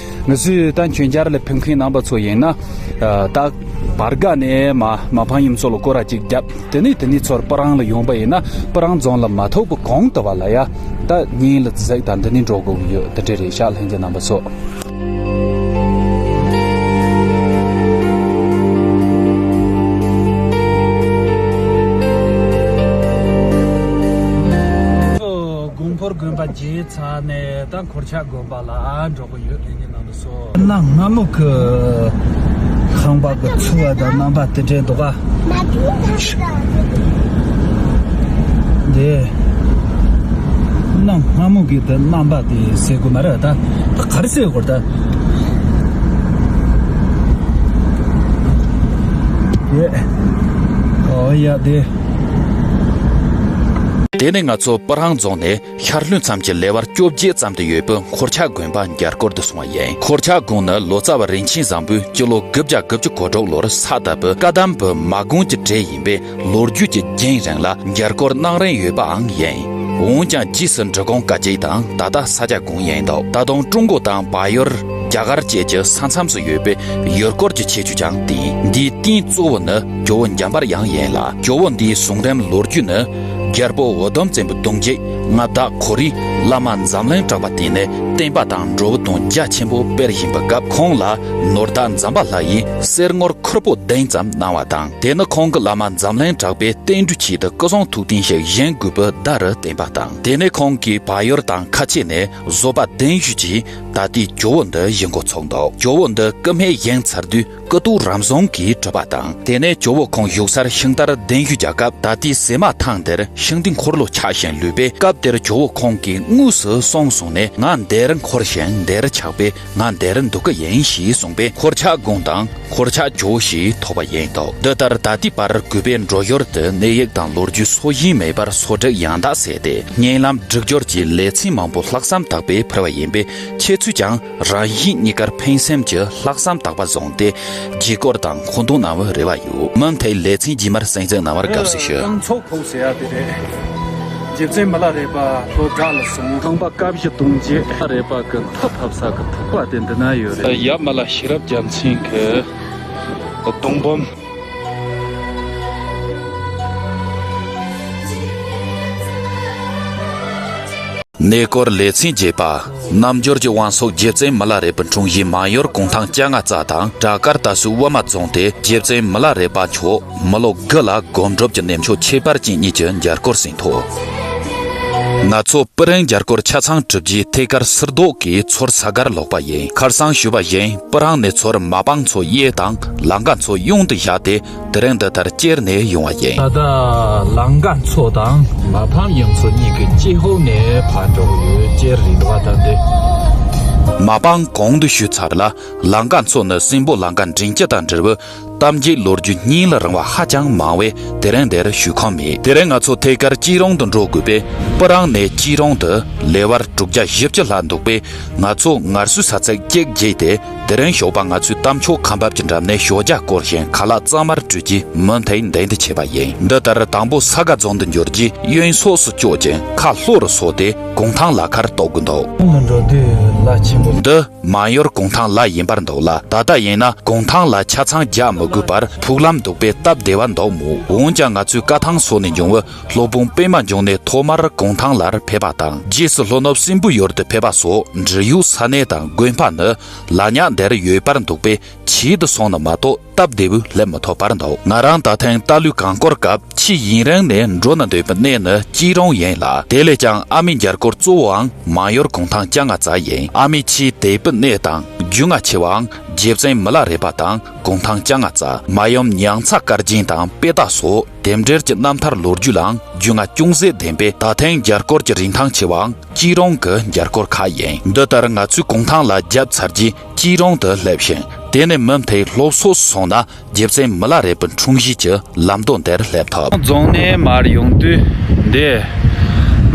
ང་ཚོས་ད་མཆོད་མཇལ་ལ་ཕེབས་མཁན་རྣམ་པ་ཚོ་ཡིན་ན། ད་བར་ག་ནས་མ་མ་ཕམ་གཡུ་མཚོ་ལ་སྐོར་ར་ཅིག་བརྒྱབ། དེ་ནས་དེ་ནས་ཚུར་སྤུ་རང་ལ་ཡོང་པ་ཡིན་ན་སྤུ་རང་རྫོང་ལ་མ་ཐུག་པའི་གོང་དུ་བ་ལ་ཡ། ད་ཉིན་ལ་ཟིག་དང་འདི་ནས་འགྲོ་དགོས་ཀྱི་ཡོད། དེ་འདྲས་རེད་ཤག་ལྷན་རྒྱས་རྣམ་པ་ཚོ། དགོན་ཕོར་དགོན་པ་མཇལ་ཚར་ནས་ད་འཁོར་ཆགས་དགོན་པ་ལ་འགྲོ་གི་ཡོད། ལྷན་རྒྱས་རྣམ་པ་ཚོ། གནའ་སྔ་མོ་གི་ཁང་པ་གི་ཚུལ་བ་དང་རྣམ་པ་དེ་འདྲས་འདུག་ག་དེ། གནའ་སྔ་མོ་གི་དེ་རྣམ་པ་དེ་ཟེར་དགོས་མ་རེད་ད། ད་ག་རེ་ཟེར་དགོས་ད། དེ། ཨོ་ཡ་དེ། དེ་ནས་ང་ཚོ་སྤུ་རང་རྫོང་ནས། ཤར་ལྷོའི་མཚམས་ཀྱི་ལེ་དབར་བཅོ་བརྒྱད་ཙམ་དུ་ཡོད་པའི་འཁོར་ཆགས་དགོན་པ་མཇལ་སྐོར་དུ་སོང་བ་ཡིན། འཁོར་ཆགས་དགོན་ནི་ལོ་ཙཱ་བ་རིན་ཆེན་བཟང་པོས་སྤྱི་ལོ་དགུ་བརྒྱ་དགུ་བཅུ་གོ་དྲུག་ལོར་ས་བཏབ་པའི་བཀའ་གདམས་པའི་མ་དགོན་གྱི་གྲས་ཡིན་པས་ལོ་རྒྱུས་ཀྱི་རྒྱུན་རིང་ལ་མཇལ་སྐོར་གནང་རིན་ཡོད་པའང་ཡིན། འོན་ཀྱང་རྗེས་སུ་འབྲི་གུང་བཀའ་བརྒྱུད་དང་ད་ལྟ་ས་སྐྱ་དགོན་ཡིན་འདུག་ད་དུང་ཀྲུང་གོ་དང་བལ་ཡུལ། རྒྱ་གར་བཅས་ཀྱི་ས་མཚམས་སུ་ཡོད་པའི་ཡུལ་སྐོར་གྱི་ཁྱད་ཆོས་ཀྱང་ལྡན། འདིའི་རྟེན་གཙོ་བོ་ནི་ཇོ་བོ་འཇམ་དཔལ་དབྱངས་ཡིན་ལ། ཇོ་བོ་འདིའི་གསུང་རིམ་ལོ་རྒྱུས་ནི། རྒྱལ་པོ་འུ་དུམ་བཙན་པོའི་གདུང་རྒྱུད་མངའ་བདག་ཁོ་རས་བླ་མ་འཛམ་གླིང་གྲགས་པ་དེ་ནས་བསྟན་པ་དང་འགྲོ་བ་དོན་རྒྱ་ཆེན་པོ་སྤེལ་བཞིན་པའི་སྐབས། ཁོང་ལ་ནོར་བདག་འཛམ་བྷ་ལ་ཡིས་གསེར་དངུལ་ཁུར་པོ་བདུན་ཙམ་གནང་བ་དང་། དེ་ནི་ཁོང་གིས་བླ་མ་འཛམ་གླིང་གྲགས་པའི་བསྟན་འགྲོའི་ཆེད་དུ་སྐུ་གསུང་ཐུགས་རྟེན་ཞིག་བཞེངས་དགོས་པའི་བརྡ་རུ་བསྟན་པ་དང་། དེ་ནས་ཁོང་གིས་བལ་ཡུལ་དང་ཁ་ཆེ་ནས་བཟོ་པ་གདན་ཞུས་ཀྱིས་ད་ལྟའི་ཇོ་བོ་འདི་བཞེངས་འགོ་ཚུགས་འདུག་ཇོ་བོ་འདི་སྐུ་སྨད་བཞེངས་ཚར་དུས་སྐུ་ཏོག་རམ་བཟང་གིས་གྲུབ་པ་དང་། དེ་ནས་ཇོ་བོ་ཁོང་བཞུགས་སར་ཤིང་རྟར་གདན་ཞུ་རྒྱག་སྐབས་ད་ལྟའི་ཟེ་མ་ཐང་འདིར་ཤིང་རྟའི་འཁོར་ལོ་ཆགས་ཤིང་ལུས་པས། སྐབས་ དེར་ཇོ་བོ་ཁོང་གིས་དངོས་སུ་སོང་སོང་ནས། ང་འདིར་འཁོར་ཞིང་འདིར་ཆགས་པས། ང་འདིར་འདུག་གི་ཡིན་ཞེས་གསུངས་པས། འཁོར་ཆགས་དགོངས་དང་འཁོར་ཆགས་ཇོ་བོ་ཞེས་ཐོགས་པ་ཡིན་ཏོ། འདི་ལྟར་ད་ལྟའི་བར་གུས་པས་འགྲོ་ཞོར་དུ་གནས་ཡིག་དང་ལོ་རྒྱུས་སོ་བཞིའི་མེ་འབར་སོ་དྲུག་ཡང་དག་གསལ་ཏེ། བརྙན་ལམ་སྒྲིག་སྦྱོར་གྱི་ལེ་ཚན་མང་པོ་ལྷག་བསམ་དག་པས་ཕུལ་བ་ཡིན་པས། ཁྱེད་ཚོས་ཀྱང་རང་གཞན་གཉིས་ཀར་ཕན་སེམས་ཀྱི་ལྷག་བསམ་དག་པ་བཟུང་སྟེ། རྒྱས་སྐོར་དང་མཁོ་འདོན་གནང་བའི་རེ་བ་ཡོད། མུ་མཐུད་ལེ་ཚན་རྗེས་མར་གསན་གཟིགས་གནང་བར་དགའ་བསུ་ཞུ། རྐང་ཚོགས་ཕོག་ཟེར་ཡ་དེ་རེད། རྗེ་བཙུན་མི་ལ་རས་པ་ལྷོ་བྲག་ལ་སོང་། ཁང་པ་ཀ་བཞི་དུང་རྗེ་རས་པ་གི་མཐའ་ཕབ་ས་གི་ཐུག་པ་དེ་འདི་ན་ཡོད་རེད། ཡབ་མི་ལ་ཤེས་རབ་རྒྱལ་མཚན་གི་གདུང་འབུམ། གནས་སྐོར་ལེ་ཚན་བརྒྱད་པ། རྣལ་འབྱོར་གྱི་དབང་སོགས་རྗེ་བཙུན་མི་ལ་རས་པའི་འཁྲུངས་གཞིས་མང་ཡུལ་གུང་ཐང་སྐྱ་རྔ་རྩ་དང་བྲག་དཀར་རྟ་སོའི་དབུ་མ་བརྫངས་ཏེ། རྗེ་བཙུན་མི་ལ་རས་པ་མཆོག་མི་ལོ་དགུ་ལ་སྒོམ་སྒྲུབ་ཀྱི་གནས་མཆོག་ཁྱད་པར་ཅན་གཉིས་ཀྱི་འཇར་སྐོར་ཟིན་ཐོག་ང་ཚོ་སྤུ་རིང་འཇར་སྐོར་ཆ་ཚང་གྲུབ་རྗེས་ཐད་ཀར་སིལ་རྡོག་གིས་ཚུར་ས་གར་ལོག་པ་ཡིན། ཁར་སང་ཞུས་པ་བཞིན་སྤུ་རིང་ནས་ཚུར་མ་པང་མཚོ་གཡས་དང་ལ་འགའ་མཚོ་གཡོན་དུ་བཞག་སྟེ། དེ་རིང་འདི་ལྟར་སྐྱེལ་ནས་ཡོང་བ་ཡིན། ད་ལྟ་ལ་འགའ་མཚོ་དང་མ་པང་གཡུ་མཚོ་གཉིས་ཀྱི་སྐྱེ་ཧོབ་ནས་ཕར་འགྲོ་གི་ཡོད། སྐྱེལ་རིང་དུ་བ་ད་འདི། མ་པང་གོང་དུ་ཞུས་ཚར་ལ། ལ་འགའ་མཚོ་ནི་སྲིན་པོ་ལ་འགའ་མགྲིན་བཅུ་དང་འབྲེལ་བའི་གཏམ་རྒྱུད་ལོ་རྒྱུས་སྙིང་ལ་རིང་བ་ཧ་ཅང་མང་བས། དེ་རིང་འདིར་ཞུ་ཁོམ་མེད། དེ་རིང་ང་ཚོ་ཐད་ཀར་སྐྱིད་རོང་དུ་འགྲོ་དགོས་པས། སྤུ་རིང་ནས་སྐྱིད་རོང་དུ་ལེ་བར་དྲུག་བརྒྱ་བཞི་བཅུ་ལྷག་འདུག་པས། ང་ཚོ་ངལ་གསོའི་ས་ཚིགས་གཅིག་བརྗེས་ཏེ། དེ་རིང་ཞོགས་པ་ང་ཚོས་རྟ་མཆོག་ཁ་འབབ་ཀྱི་འགྲམ་ནས་ཞོགས་ཇ་བསྐོལ་ཞིང་ཁ་ལག་གཙང་མར་སྤྲོད་རྗེས་མུ་མཐུད་འདི་འདི་བྱེད་པ་ཡིན། འདི་ལྟར་དང་པོ་ས་དགའ་རྫོང་དུ་འབྱོར་རྗེས་གཡོན་ཕྱོགས་སུ་བསྐྱོད་ཅིང་ཁ་ལྷོ་རུ་སོང་སྟེ་གུང་ཐང་ལ་ཁར་གཏོགས་དགོས་འདུག་ཁོང་ལ་འགྲོ་དུས་ལ་ཆེན་པོ། འདི་མང་ཡུལ་གུང་ཐང་ལ་ཡིན་པར་འདུག་ལ། ད་ལྟ་ཡིན་ན་གུང་ཐང་ལ་ཆ་ཚང་རྒྱག་མི་དགོས་པར་ཕུག་ལམ་འདུག་པས་སྟབས་བདེ་བ་འདུག་མོད། འོན་ཀྱང་ང་ཚོས་བཀའ་ཐང་སོགས་ནས་འབྱུང་བའི་སློབ་དཔོན་པད་མ་འབྱུང་གནས་ཐོག་མར་གུང་ཐང་ལར་ཕེབས་པ་དང་། རྗེས་སུ་ལྷོ་ནུབ་སྲིན་པོའི་ཡུལ་དུ་ཕེབས་པ་སོགས་འབྲེལ་ཡོད་ས་གནས་དང་དགོན་པ་ནི་ལ་ཉག་འདིར་ཡོད་པར་འདུག་པས། ཆེད་དུ་སོང་ན་མ་གཏོགས་སྟབས་བདེ་བོས་སླེབས་མི་ཐུབ་པར་འདུག་ང་རང་ད་ཐེངས་རྟ་ལོའི་གངས་སྐོར་སྐབས་ཆེས་ཡུན་རིང་ནས་འགྲོ་ན་འདོད་པའི་གནས་ནི་སྐྱིད་རོང་ཡིན་ལ། དེ་ལས་ཀྱང་ཨ་མའི་འཇར་སྐོར་གཙོ་བོའང་མང་ཡུལ་གུང་ཐང་སྐྱ་རྔ་རྩ་ཡིན། ཨ་མའི་ཆེས་དད་པའི་གནས་དང་རྒྱུས་མངའ་ཆེ་བའང་རྗེ་བཙུན་མི་ལ་རས་པ་དང་གུང་ཐང་སྐྱ་རྔ་རྩ། མ་ཡུམ་མྱང་ཚ་དཀར་རྒྱན་དང་དཔེ་རྟགས་སོགས། དེ་འབྲེལ་གྱི་རྣམ་ཐར་ལོ་རྒྱུས་ལའང་རྒྱུས་མངའ་ཅུང་ཟད་ལྡན་པས། ད་ཐེངས་འཇར་སྐོར་གྱི་རིན་ཐང་ཆེ་བའང་སྐྱིད་རོང་གི་འཇར་སྐོར་ཁག་ཡིན། འདི་ལྟར་ང་ཚོས་གུང་ཐང་ལ་བརྒྱབ་ཚར་རྗེས་སྐྱིད་རོང་དུ་སླེབས་ཤིང་། དེ་ནས་མུ་མཐུད་ལྷོ་ཕྱོགས་སུ་སོང་ན་རྗེ་བཙུན་མི་ལ་རས་པའི་འཁྲུངས་གཞིས་ཀྱི་ལམ་མདོ་འདིར་སླེབས་ཐུབ། རྫོང་ནས་མར་ཡོང་དུས་འདི་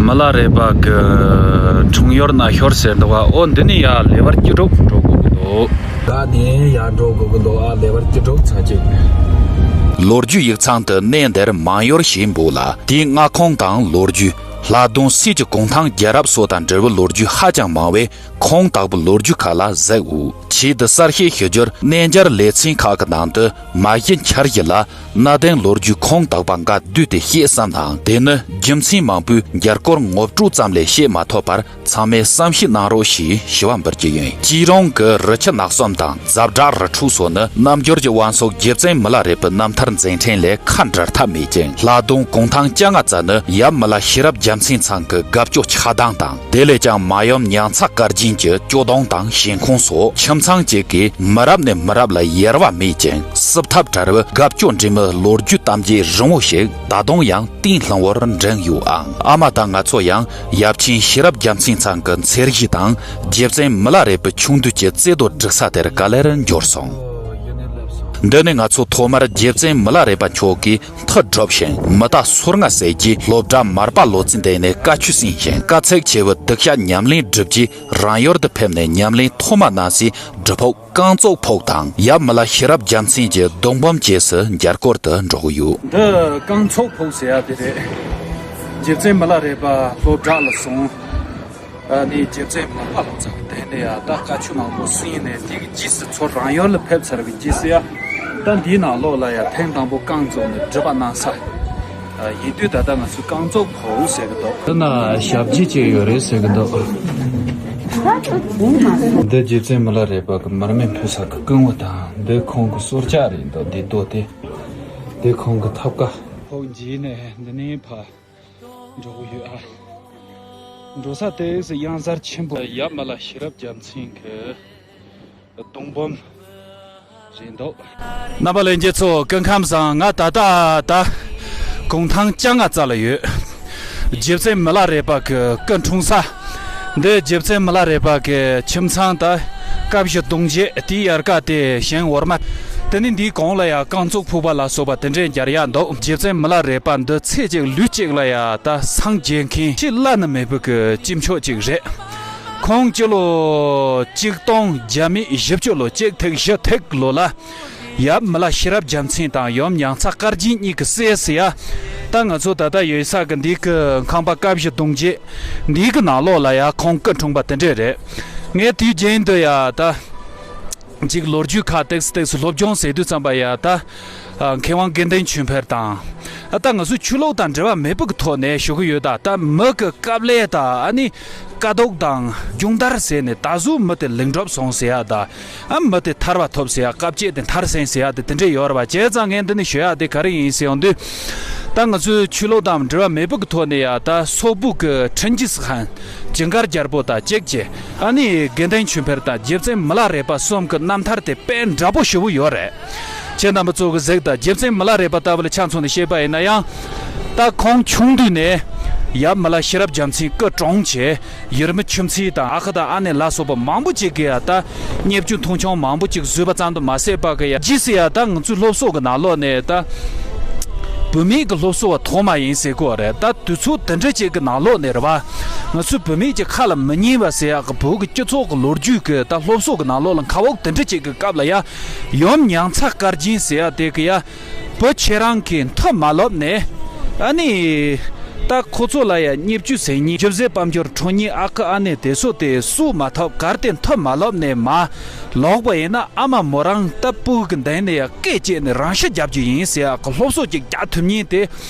མི་ལ་རས་པ་གི་འཁྲུངས་ཡུལ་ན་ཤོར་ཟེར་འདུག་བ། ཨོ་འདི་ནས་ཡར་ལེ་བར་སྐྱིད་སྒྲོག་འགྲོ་དགོས་ཀྱི་འདུག་ད་ནས་ཡར་འགྲོ་དགོས་ཀྱི་འདུག་ཨ་ལེ་བར་སྐྱིད་སྒྲོག་ཚ་གཅིག་ལོ་རྒྱུས་ཡིག་ཚང་དུ་གནས་འདིར་མང་ཡུལ་ཞེས་འབོད་ལ། དེའི་མངའ་ཁོངས་དང་ལོ་རྒྱུས། ལྷ་གདོང་སྲས་ཀྱི་གུང་ཐང་རྒྱལ་རབས་སོགས་དང་འབྲེལ་བའི་ལོ་རྒྱུས་ཧ་ཅང་མང་བས། ཁུངས་དག་པའི་ལོ་རྒྱུས་ཁག་ལ་གཟིགས་འོས། ཆེད་དུ་གསལ་བཤད་ཞུ་རྒྱུར་གནས་འཇར་ལེ་ཚན་ཁག་གི་ནང་དུ་མ་གཞི་འཆར་གཞི་ལ་གནའ་དེང་ལོ་རྒྱུས་ཁུངས་དག་པ་འགའ་བསྡུས་ཏེ་བཤད་བསམ་ནའང་། དེ་ནི་རྒྱུ་མཚན་མང་པོས་འཇར་སྐོར་ངོ་སྤྲོད་ཙམ་ལས་བཤད་མ་ཐུབ་པར། ཚང་མས་བསམ་ཤེས་གནང་རོགས་ཞེས་ཞུ་བ་འབུལ་གྱི་ཡིན། སྐྱིད་རོང་གི་རི་ཆུ་ནགས་གསུམ་དང་ཛཔ་བྲག་རི་ཁྲོད་སོགས་ནི་རྣལ་འབྱོར་གྱི་དབང་སོགས་རྗེ་བཙུན་མི་ལ་རས་པའི་རྣམ་ཐར་མཛད་འཕྲིན་ལས་ཁ་འབྲལ་ཐབས་མེད་ཅིང་། ལྷ་གདོང་གུང་ཐང་སྐྱ་རྔ་རྩ་ནི་ཡབ་མི་ལ་ཤེས་རབ་རྒྱལ་མཚན་ཚང་གི་དགའ་སྐྱོ་ཆགས་སྡང་དང་། དེ་ལས་ཀྱང་མ་ཡུམ་མྱང་ཚ་དཀར་རྒྱན་གྱི་སྐྱོ་གདུང་དང་ཞེན་ཁོང་སོགས་ཁྱིམ་ཚང་གཅིག་གི་མི་རབས་ནས་མི་རབས་ལ་ཡལ་བ་མེད་ཅིང་། སྲིད་ཐབས་བྲལ་བའི་དགའ་སྐྱོ་འདྲེས་མའི་ལོ་རྒྱུས་གཏམ་རྒྱུད་རིང་བོ་ཞིག་ད་དུང་ཡང་གཏིང་ལྷུང་བོར་འདྲེན་ཡོད་ཨང་། ཨ་མ་དང་ང་ཚོ་ཡང་ཡབ་ཆེན་ཤེས་རབ་རྒྱལ་མཚན་ཚང་གི་མཚེར་གཞིས་དང་རྗེ་བཙུན་མི་ལ་རས་པའི་ཆོས་འདུས་ཀྱི་རྩེ་རྡོ་སྒྲིག་ས་དེར་ག་ལེར་འབྱོར་སོང་། འདི་ནི་ང་ཚོ་ཐོག་མར་རྗེ་བཙུན་མི་ལ་རས་པ་མཆོག་གིས་མཐུ་སྒྲུབ་ཞིང་མི་རྟ་སོ་ལྔ་བསད་རྗེས་སློབ་གྲྭ་མར་པ་ལོ་ཙཱའི་སྟེང་ནས་བཀའ་ཆོས་གསན་ཞིང་དཀའ་ཚེགས་ཆེ་བའི་གདུལ་བྱ་ཉམས་ལེན་བསྒྲུབས་རྗེས་རང་ཡུལ་དུ་ཕེབས་ནས་ཉམས་ལེན་ཐོག་མ་གནང་སའི་སྒྲུབ་ཕུག་རྐང་བཙུགས་ཕུག་དང་ཡབ་མི་ལ་ཤེས་རབ་རྒྱལ་མཚན་གྱི་གདུང་འབུམ་བཅས་སུ་མཇལ་སྐོར་དུ་འགྲོ་གི་ཡོད། འདི་རྐང་བཙུགས་ཕུག་ཟེར་ཡ་དེ་རེད། རྗེ་བཙུན་མི་ལ་རས་པ་ལྷོ་བྲག་ལ་སོང་། ཨ་ནི་རྗེ་བཙུན་མར་པ་ལོ་ཙཱ་དེ་ནས་ཡ་ད་བཀའ་ཆོས་མང་པོ་གསན་ནས་དེ་གི་རྗེས་སུ་ཚུར་རང་ཡུལ་ལ་ཕེབས་ཚར་བའི་རྗེས་སུ་ཡ། ད་འདིའི་ནང་ལོགས་ལ་ཡ་ཐེངས་དང་པོ་རྐང་བཙུགས་ནས་སྒྲུབ་པ་གནང་ས། ཡིན་དུས་ད་ལྟ་ང་ཚོས་རྐང་བཙུགས་ཕུག་ཟེར་གི་འདུག་དེ་ན་ཞབས་རྗེས་ཅིག་ཡོད་རེད་ཟེར་གི་འདུག་འདི་རྗེ་བཙུན་མི་ལ་རས་པ་གི་མར་མེ་ཕུལ་ས་གི་སྐུ་ངོ་དང་འདི་ཁོང་གི་གསོལ་ཇ་རེད་འདུག་འདི་རྡོ་དེ། འདི་ཁོང་གི་ཐབ་ཀ་ཕུག་མཇལ་ནས་འདི་ནས་ཕར་འགྲོ་གི་ཡོད་ཨ། འགྲོ་ས་དེ་གཡང་གཟར་ཆེན་པོ། ཡབ་མི་ལ་ཤེས་རབ་རྒྱལ་མཚན་གི་གདུང་འབུམ་རེད་འདུག་རྣམ་པ་ལྷན་རྒྱས་ཚོ་སྐུ་ཁམས་བཟང་། ང་ད་ལྟ་ད་གུང་ཐང་ལྕང་རྔ་རྩ་ལ་ཡོད། རྗེ་བཙུན་མི་ལ་རས་པ་གི་སྐུ་འཁྲུངས་ས། འདི་རྗེ་བཙུན་མི་ལ་རས་པ་གི་ཁྱིམ་ཚང་ད། སྐབས་བཞི་གདུང་བརྒྱད་དེའི་ཡལ་ག་དེ་ཞིང་འོར་མ། དེ་ནི་འདིའི་གོང་ལ་ཡ་རྐང་བཙུགས་ཕུག་པ་ལ་སོགས་པ་དེ་འདྲས་འགྱར་ཡ་འདུག་རྗེ་བཙུན་མི་ལ་རས་པ་འདི་ཚེ་གཅིག་ལུས་གཅིག་ལ་ཡ་ད་སངས་རྒྱས་མཁན་ཆེས་བླ་ན་མེད་པའི་གི་སྐྱེས་མཆོག་ཅིག་རེད། ཁོང་སྤྱི་ལོ་གཅིག་སྟོང་བརྒྱ་མེད་བཞི་བཅུ་ལོ་གཅིག་ཐིག་བཞི་ཐིག་ལོ་ལ། ཡབ་མི་ལ་ཤེས་རབ་རྒྱལ་མཚན་དང་ཡུམ་མྱང་ཚ་དཀར་རྒྱན་གཉིས་ཀྱི་སྲས་ཟེར་ཡ། ད་ང་ཚོ་ད་ལྟ་ཡོད་ས་གི་འདི་གི་ཁང་པ་སྐབས་བཞི་གདུང་བརྒྱད་འདི་གི་ནང་ལོགས་ལ་ཡ་ཁོང་སྐུ་འཁྲུངས་པ་དེ་འདྲས་རེད། ངས་དུས་རྒྱུན་དུ་ཡ་ད་ཅིག་ལོ་རྒྱུས་ཁག་ཏེགས་ཏེགས་སློབ་སྦྱོང་ཟེར་དུས་ཙམ་པ་ཡ་ད་མཁས་དབང་དགེ་འདུན་ཆོས་འཕེལ་དང་། ད་ང་ཚོ་ཆོས་ལུགས་དང་འབྲེལ་བ་མེད་པ་གི་ཐོག་ནས་ཞུ་གི་ཡོད། ད་ད་མི་གི་དཀའ་ལས་དང་ཨ་ནི། དཀའ་སྡུག་དང་སྦྱོང་བརྡར་ཟེར་ནས་ད་གཟོད་མི་དེ་ལེགས་འགྲུབ་སོང་ཟེར་ཡ་ད། ཨ་མི་དེ་ཐར་བ་ཐོབ་ཟེར་ཡ། དཀའ་སྤྱད་དེ་མཐར་ཕྱིན་ཟེར་ཡ་དེ་དེ་འདྲས་ཡོད་རེད་བ། བྱས་ཙང་ངས་འདི་ནས་ཞུ་ཡ་དེ་ག་རེ་ཡིན་ཟེར་ཡོང་དུས། ད་ང་ཚོའི་ཆོས་ལུགས་དང་འབྲེལ་བ་མེད་པ་གི་ཐོག་ནས་ཡ་ད་སོག་པོ་གི་ཁྲིན་ཅི་སི་ཧན་ཇི་མཁར་རྒྱལ་པོ་དང་གཅིག་བྱས། ཨ་ནི་དགེ་འདུན་ཆོས་འཕེལ་དང་རྗེ་བཙུན་མི་ལ་རས་པ་གསུམ་གི་རྣམ་ཐར་དེ་དཔེ་འདྲ་པོ་ཞེ་པོ་ཡོད་རེད། ཁྱེད་རྣམ་པ་ཚོ་གི་གཟིགས་དང་། རྗེ་བཙུན་མི་ལ་རས་པ་ལྟ་བུ་ལ་ཆ་མཚོན་ནས་བཤད་པ་ཡིན་ན་ཡང་། ད་ཁོང་ཆུང་དུས་ནས་ཡབ་མི་ལ་ཤེས་རབ་རྒྱལ་མཚན་སྐུ་གྲོངས་བྱས། ཡུལ་མི་ཁྱིམ་མཚེས་དང་ཨ་ཁུ་དང་ཨ་ནེ་ལ་སོགས་པ་མང་པོ་ཅིག་གིས་ཡ་ད་བརྙས་བཅོས་མཐོང་ཆུང་མང་པོ་ཅིག་བཟོས་པ་ཙམ་དུ་མ་ཟད་པ་གི་ཡ། རྗེས་སུ་ཡ་ད་ང་ཚོའི་སློབ་གསོ་གི་ནང་ལོགས་ནས་ད་བུད་མེད་ཀྱི་སློབ་གསོ་བ་ཐོག་མ་ཡིན་ཟེར་གོ་རེད། ད་དུས་ཚོད་དེ་འདྲ་ཅིག་གི་ནང་ལོགས་ནས་རེད་བ། ང་ཚོའི་བུད་མེད་ཀྱི་ཁ་ལ་མི་ཉན་པ་ཟེར་ཡག་གི་བོད་ཀྱི་སྤྱི་ཚོགས་ཀྱི་ལོ་རྒྱུས་ཀྱི་ད་སློབ་གསོ་གི་ནང་ལོགས་ལ་མཁའ་དབུགས་དེ་འདྲ་ཅིག་གི་སྐབས་ལ་ཡ། ཡུམ་མྱང་ཚ་དཀར་རྒྱན་ཟེར་ཡག་དེ་གི་ཡ། བུ་ཁྱེད་རང་གིས་མཐུ་མ་ལོབས་ནས། ཨ་ནི། ད་ཁོ་ཚོ་ལ་ཡ་བརྙས་བཅོས་ཟེར་མཁན། རྒྱུ་བཟས་དཔལ་འབྱོར་འཕྲོག་མཁན་ཨ་ཁུ་ཨ་ནེ་དེ་ཚོ་དེ་སུ་མ་ཐོབ་གར་དེ་མཐུ་མ་ལོབས་ནས་མ་ལོག་པ་ཡིན་ན། ཨ་མ་མོ་རང་ད་སྤུ་གུ་གི་མདུན་ནས་ཡ་སྐེ་བཅད་ནས་རང་ཤི་རྒྱབ་རྒྱུ་ཡིན་ཟེར་ཡག་གི་སློབ་གསོ་ཅིག་རྒྱག་ཐུབ་མཁན་དེ།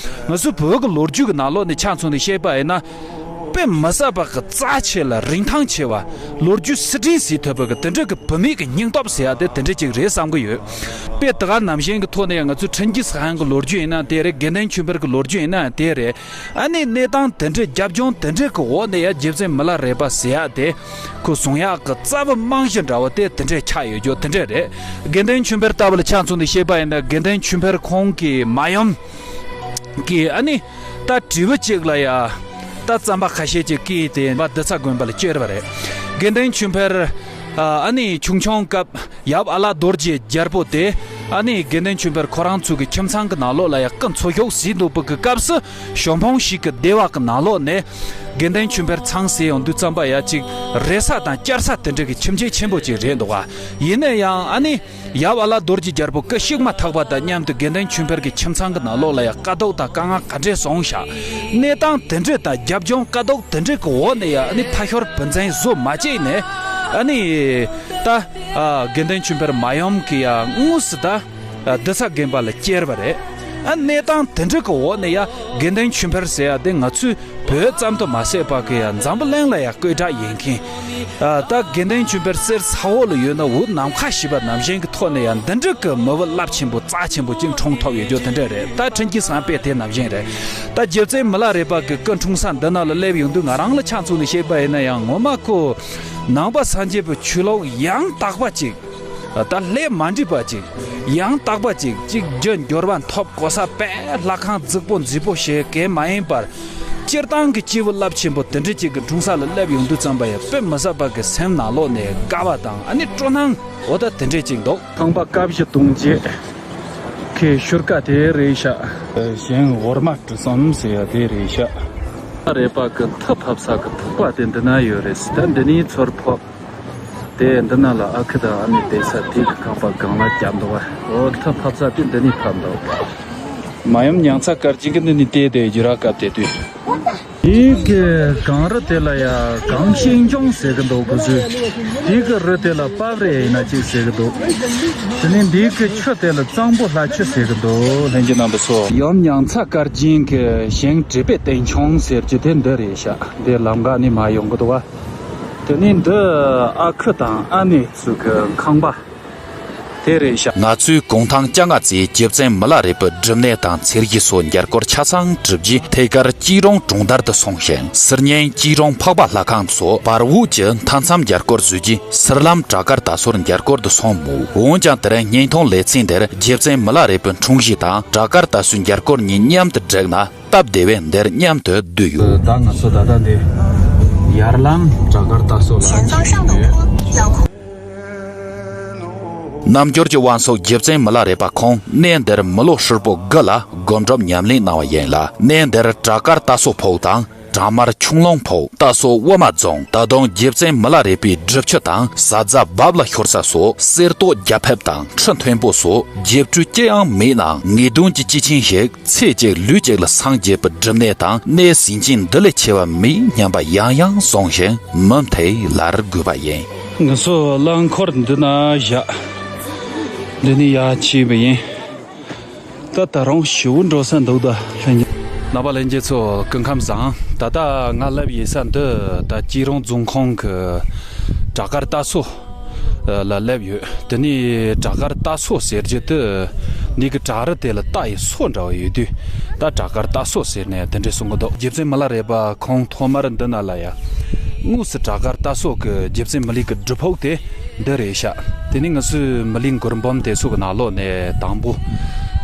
ང་ཚོའི་བོད་ཀྱི་ལོ་རྒྱུས་ཀྱི་ནང་ལོགས་ནས་ཆ་མཚོན་ནས་བཤད་པ་ཡིན་ན། དཔེ་མི་སྲིད་པ་གི་རྩ་ཆེ་ལ་རིན་ཐང་ཆེ་བ། ལོ་རྒྱུས་སྲིད་འབྲས་ཟེར་ཐུབ་པ་གི་དེ་འདྲ་གི་བུད་མེད་ཀྱི་སྙིང་སྟོབས་ཟེར་ཡ་དེ་དེ་འདྲ་ཅིག་རེད་བསམ་གི་ཡོད། དཔེ་དེ་ག་ནང་བཞིན་གྱི་ཐོག་ནས་ང་ཚོའི་ཁྲིན་ཅི་སི་ཧན་གྱི་ལོ་རྒྱུས་ཡིན་ན་དེ་རེད། དགེ་འདུན་ཆོས་འཕེལ་གྱི་ལོ་རྒྱུས་ཡིན་ན་དེ་རེད། ཨ་ནི་གནས་སྟངས་དེ་འདྲའི་རྒྱབ་ལྗོངས་དེ་འདྲའི་གི་འོག་ནས་ཡ་རྗེ་བཙུན་མི་ལ་རས་པ་ཟེར་ཡ་དེ་ཁོ་བཟུང་ཡག་གི་རྩ་བ་རྨང་གཞི་འདྲ་བོ་དེ་དེ་འདྲའི་ཆགས་ཡོད་རྒྱུ་དེ་འདྲ་རེད། དགེ་འདུན་ཆོས་འཕེལ་ལྟ་བུ་ལ་ཆ་མཚོན་ནས་བཤད་པ་ཡིན་ན། དགེ་འདུན་ཆོས་འཕེལ་ཁོང་གི་མ་ཡུམ་གྱི་ཨ་ནི། ད་དྲིལ་བུ་གཅིག་ལ་ཡ། ད་རྩམ་པ་ཁ་ཤས་ཅིག་བཀལ་ཏེ་བ་རྡི་ཚ་དགོན་པ་ལ་བསྐྱལ་བ་རེད། དགེ་འདུན་ཆོས་འཕེལ། ཨ་ནི་ཆུང་ཆུང་སྐབས་ཡབ་ཨ་ལ་རྡོ་རྗེ་རྒྱལ་པོ་དེ། ཨ་ནི་དགེ་འདུན་ཆོས་འཕེལ་ཁོ་རང་ཚོ་གི་ཁྱིམ་ཚང་གི་ནང་ལོགས་ལ་ཡ་སྐུ་འཚོ་བཞུགས་ཟིན་འདུག་པ་གི་སྐབས་སུ། ཞོ་འཕང་ཞིག་གི་སྡེ་བ་གི་ནང་ལོགས་ནས་དགེ་འདུན་ཆོས་འཕེལ་ཚང་ཟེར་ཡོང་དུས་ཙམ་པ་ཡ་ཅིག་རེ་ས་དང་བསྐྱར་ས་དེ་འདྲ་གི་ཁྱིམ་ཆེན་ཆེན་པོ་ཅིག་རེད་འདུག་ག་ཡིན་ན་ཡང་ཨ་ནི། ཡབ་ཨ་ལ་རྡོ་རྗེ་རྒྱལ་པོ་སྐུ་གཤེགས་མ་ཐག་པ་དང་མཉམ་དུ་དགེ་འདུན་ཆོས་འཕེལ་གྱི་ཁྱིམ་ཚང་གི་ནང་ལོགས་ལ་ཡང་དཀའ་སྡུག་དང་དཀའ་ངལ་ག་འདྲས་སོང་ཤག་གནས་སྟངས་དེ་འདྲས་དང་རྒྱབ་ལྗོངས་དཀའ་སྡུག་དེ་འདྲས་ཀྱི་འོག་ནས་ཡང་ཨ་ནི་ཕ་ཤོར་བུ་འཛིན་བཟོ་མ་བྱས་ནས། ཨ་ནི་ད་ཨ་དགེ་འདུན་ཆོས་འཕེལ་མ་ཡུམ་གྱི་ཡང་དངོས་སུ་ད་ཨ་རྡི་ཚ་དགོན་པ་ལ་བསྐྱལ་བ་རེད། ཨ་གནས་སྟངས་དེ་འདྲས་ཀྱི་འོག་ནས་ཡང་དགེ་འདུན་ཆོས་འཕེལ་ཟེར་ཡ་དེ་ང་ཚོས། བོད་ཙམ་དུ་མ་ཟད་པ་གི་ཡང་འཛམ་བུ་གླིང་ལ་ཡང་སྐད་གྲགས་ཡིན་མཁན། ཨ་ད་དགེ་འདུན་ཆོས་འཕེལ་གསེར་ས་འོག་ལ་ཡོད་ན་འུ་ནམ་མཁའ་ཞེས་པ་ནང་བཞིན་གྱི་ཐོག་ནས་ཡང་འདི་འདྲ་གི་མི་བུ་རླབས་ཆེན་པོ་རྩ་ཆེན་པོ་ཅིག་འཁྲུངས་ཐུབ་ཡོད་རྒྱུ་དེ་འདྲ་རེད། ད་ཁྲིན་ཅི་སི་ཧན་དཔེ་དེ་ནང་བཞིན་རེད། ད་རྗེ་བཙུན་མི་ལ་རས་པ་གི་སྐུ་འཁྲུངས་ས་འདི་ན་ལ་སླེབས་ཡོང་དུས་ང་རང་ལ་ཆ་མཚོན་ནས་བཤད་པ་ཡིན་ན་ཡང་ངོ་མ་ཁོ་ནང་པ་སངས་རྒྱས་པའི་ཆོས་ལུགས་ཡང་དག་པ་ཅིག་ད་ལྷད་མ་འདྲེས་པ་ཅིག་ཡང་དག་པ་ཅིག་ཅིག་རྒྱུ་འབྱོར་པ་ཐོབ་གོ་ས་དཔེ་ལྷ་ཁང་རྫིག་པོ་མཛེས་པོ་ཞིག་གས་མ་ཡིན་པར། སྤྱིར་བཏང་གི་སྐྱེས་བུ་རླབས་ཆེན་པོ་དེ་འདྲ་ཅིག་གི་འཁྲུངས་ས་ལ་སླེབས་ཡོང་དུས་ཙམ་པ་ཡང་དཔེ་མི་སྲིད་པ་གི་སེམས་ནང་ལོགས་ནས་དགའ་བ་དང་ཨ་ནི་སྤྲོ་སྣང་འོ་ད་དེ་འདྲ་ཅིག་འདུག་ཁང་པ་སྐབས་བཞི་གདུང་བརྒྱད་ཁའི་ཤུལ་ཀ་དེ་རེད་ཤག་ཞིང་འོར་མ་གྲུ་གསུམ་ཟེར་ཡ་དེ་རེད་ཤག་རས་པ་གི་མཐུ་ཕབ་ས་གི་ཕུག་པ་དེ་འདི་ན་ཡོད་རེད། ད་འདི་ནས་ཚུར་ཕབ། དེ་འདི་ན་ལ་ཨ་ཁུ་དང་ཨ་མའི་བསྡད་ས་དེ་གི་ཁང་པ་སྒང་ལ་བརྒྱབ་འདུག་བ། འོ་མཐུ་ཕབ་ས་དེ་འདི་ནས་ཕབ་འདུག་མ་ཡུམ་མྱང་ཚ་དཀར་རྒྱན་གྱི་འདི་ནས་བལྟས་ཏེ་ཡུ་ར་སྐབས་དེ་དུས། དེ་གི་སྒང་རི་དེ་ལ་ཡ་སྒང་ཤིང་ལྗོངས་ཟེར་གི་འདུག་གི་ཟོས། དེ་གི་རི་དེ་ལ་པབ་རེ་ཡིན་ན་ཅིག་ཟེར་གི་འདུག་དེ་ནས་འདི་གི་ཆུ་དེ་ལ་གཙང་པོ་ལྷ་ཆུ་ཟེར་གི་འདུག་ལྷན་རྒྱས་རྣམ་པ་ཚོ། ཡུམ་མྱང་ཚ་དཀར་རྒྱན་གྱི་ཞིང་དྲེད་པའི་སྟེང་ཆུང་ཟེར་གྱི་དེ་འདི་རེད་ཤག་འདི་ལམ་ཁ་ནས་མར་ཡོང་གི་འདུག་བ། དེ་ནས་འདི་ཨ་ཁུ་དང་ཨ་ནེ་ཚོ་གི་ཁང་པ་དེ་རེད་ཤག་ང་ཚོས་གུང་ཐང་བཅོ་ལྔ་ཚེས་རྗེ་བཙུན་མི་ལ་རས་པའི་སྒྲུབ་གནས་དང་ཚེས་བཞི་སོགས་མཇལ་སྐོར་ཆ་ཚང་གྲུབ་རྗེས་ཐད་ཀར་སྐྱིད་རོང་གྲོང་རྡལ་དུ་སོང་ཞིང་། སིལ་སྙན་སྐྱིད་རོང་འཕགས་པ་ལྷ་ཁང་སོགས་བར་འོག་གི་མཐའ་མཚམས་མཇལ་སྐོར་བཟོས་རྗེས་སིལ་ལམ་བྲག་དཀར་རྟ་ཟུར་མཇལ་སྐོར་དུ་སོང་མུས། འོན་ཀྱང་དེ་རིང་བརྙན་ཐུང་ལེ་ཚན་འདིར་རྗེ་བཙུན་མི་ལ་རས་པའི་འཁྲུངས་གཞིས་དང་བྲག་དཀར་རྟ་ཟུར་མཇལ་སྐོར་གཉིས་མཉམ་དུ་བསྒྲིགས་ན། ད་ སྟབས་བདེ་བས་འདིར་མཉམ་དུ་བསྡུས་ཡོད། ད་ང་ཚོ་ད་ལྟ་འདི་ཡར་ལམ་བྲག་དཀར་རྟ་སོ་ལ་ཕྱིན་ཡོད། རྣམ་འགྱུར་གྱི་དབང་སོགས་རྗེ་བཙུན་མི་ལ་རས་པ་ཁོང་གནས་འདིར་མི་ལོ་ཧྲིལ་པོ་དགུ་ལ་སྒོམ་སྒྲུབ་ཉམས་ལེན་གནང་བ་ཡིན་ལ། གནས་འདིར་བྲག་དཀར་རྟ་སོ་ཕོག་དང་བྲག་དམར་ཁྱུང་ལུང་ཕོག། རྟ་སོ་དབུ་མ་རྫོང་། ད་དུང་རྗེ་བཙུན་མི་ལ་རས་པའི་སྒྲུབ་ཆུ་དང་ཟ་རྫ་རྦབ་ལ་ཤོར་ས་སོགས་གསེར་ཏོག་རྒྱ་ཕིབས་དང་ཁྲི་མཐོན་པོ་སོགས་རྗེས་སྤྲོས་ཅི་ཡང་མེད་ནའང་ངེས་དོན་གྱི་སྐྱེས་ཆེན་ཞིག་ཚེ་གཅིག་ལུས་གཅིག་ལ་སངས་རྒྱས་པའི་སྒྲུབ་གནས་དང་གནས་ཟིན་ཅིང་འདི་ལས་ཆེ་བ་མེད་སྙམ་པ་ཡང་ཡང་གསུངས་ཤིང་མུ་མཐུད་ལར་དགོས་པ་ཡིན། ང་ཚོ་རླངས་འཁོར་འདི་ན་བཞག་འདི་ནས་ཡར་ཕྱིན་པ་ཡིན། ད་ད་རུང་ཞེ་པོ་འགྲོ་ས་འདུག་ད་ལྷན་རྒྱས། རྣམ་པ་ལྷན་རྒྱས་ཚོ་སྐུ་ཁམས་བཟང་། ད་ལྟ་ང་སླེབས་ཡོད་ས་འདི་ད་སྐྱིད་རོང་རྫོང་ཁོངས་ཀྱི་བྲག་དཀར་རྟ་སོ་ལ་སླེབས་ཡོད། དེ་ནས་བྲག་དཀར་རྟ་སོ་ཟེར་རྒྱུ་དེ་འདི་གི་བྲག་རི་དེ་ལ་རྟ་ཡི་སོ་འདྲ་བ་ཡོད་དུས་ད་བྲག་དཀར་རྟ་སོ་ཟེར་ནས་དེ་འདྲས་གསུང་གི་འདུག་རྗེ་བཙུན་མི་ལ་རས་པ་ཁོང་ཐོག་མར་འདི་ན་ལ་ཡ་དངོས་སུ་བྲག་དཀར་རྟ་སོ་གི་རྗེ་བཙུན་མི་ལའི་གི་སྒྲུབ་ཕུག་དེ་འདི་རེད་ཤག་དེ་ནས་ང་ཚོས་མི་ལའི་མགུར་འབུམ་དེ་ཚོ་གི་ནང་ལོགས་ནས་དང་པོ།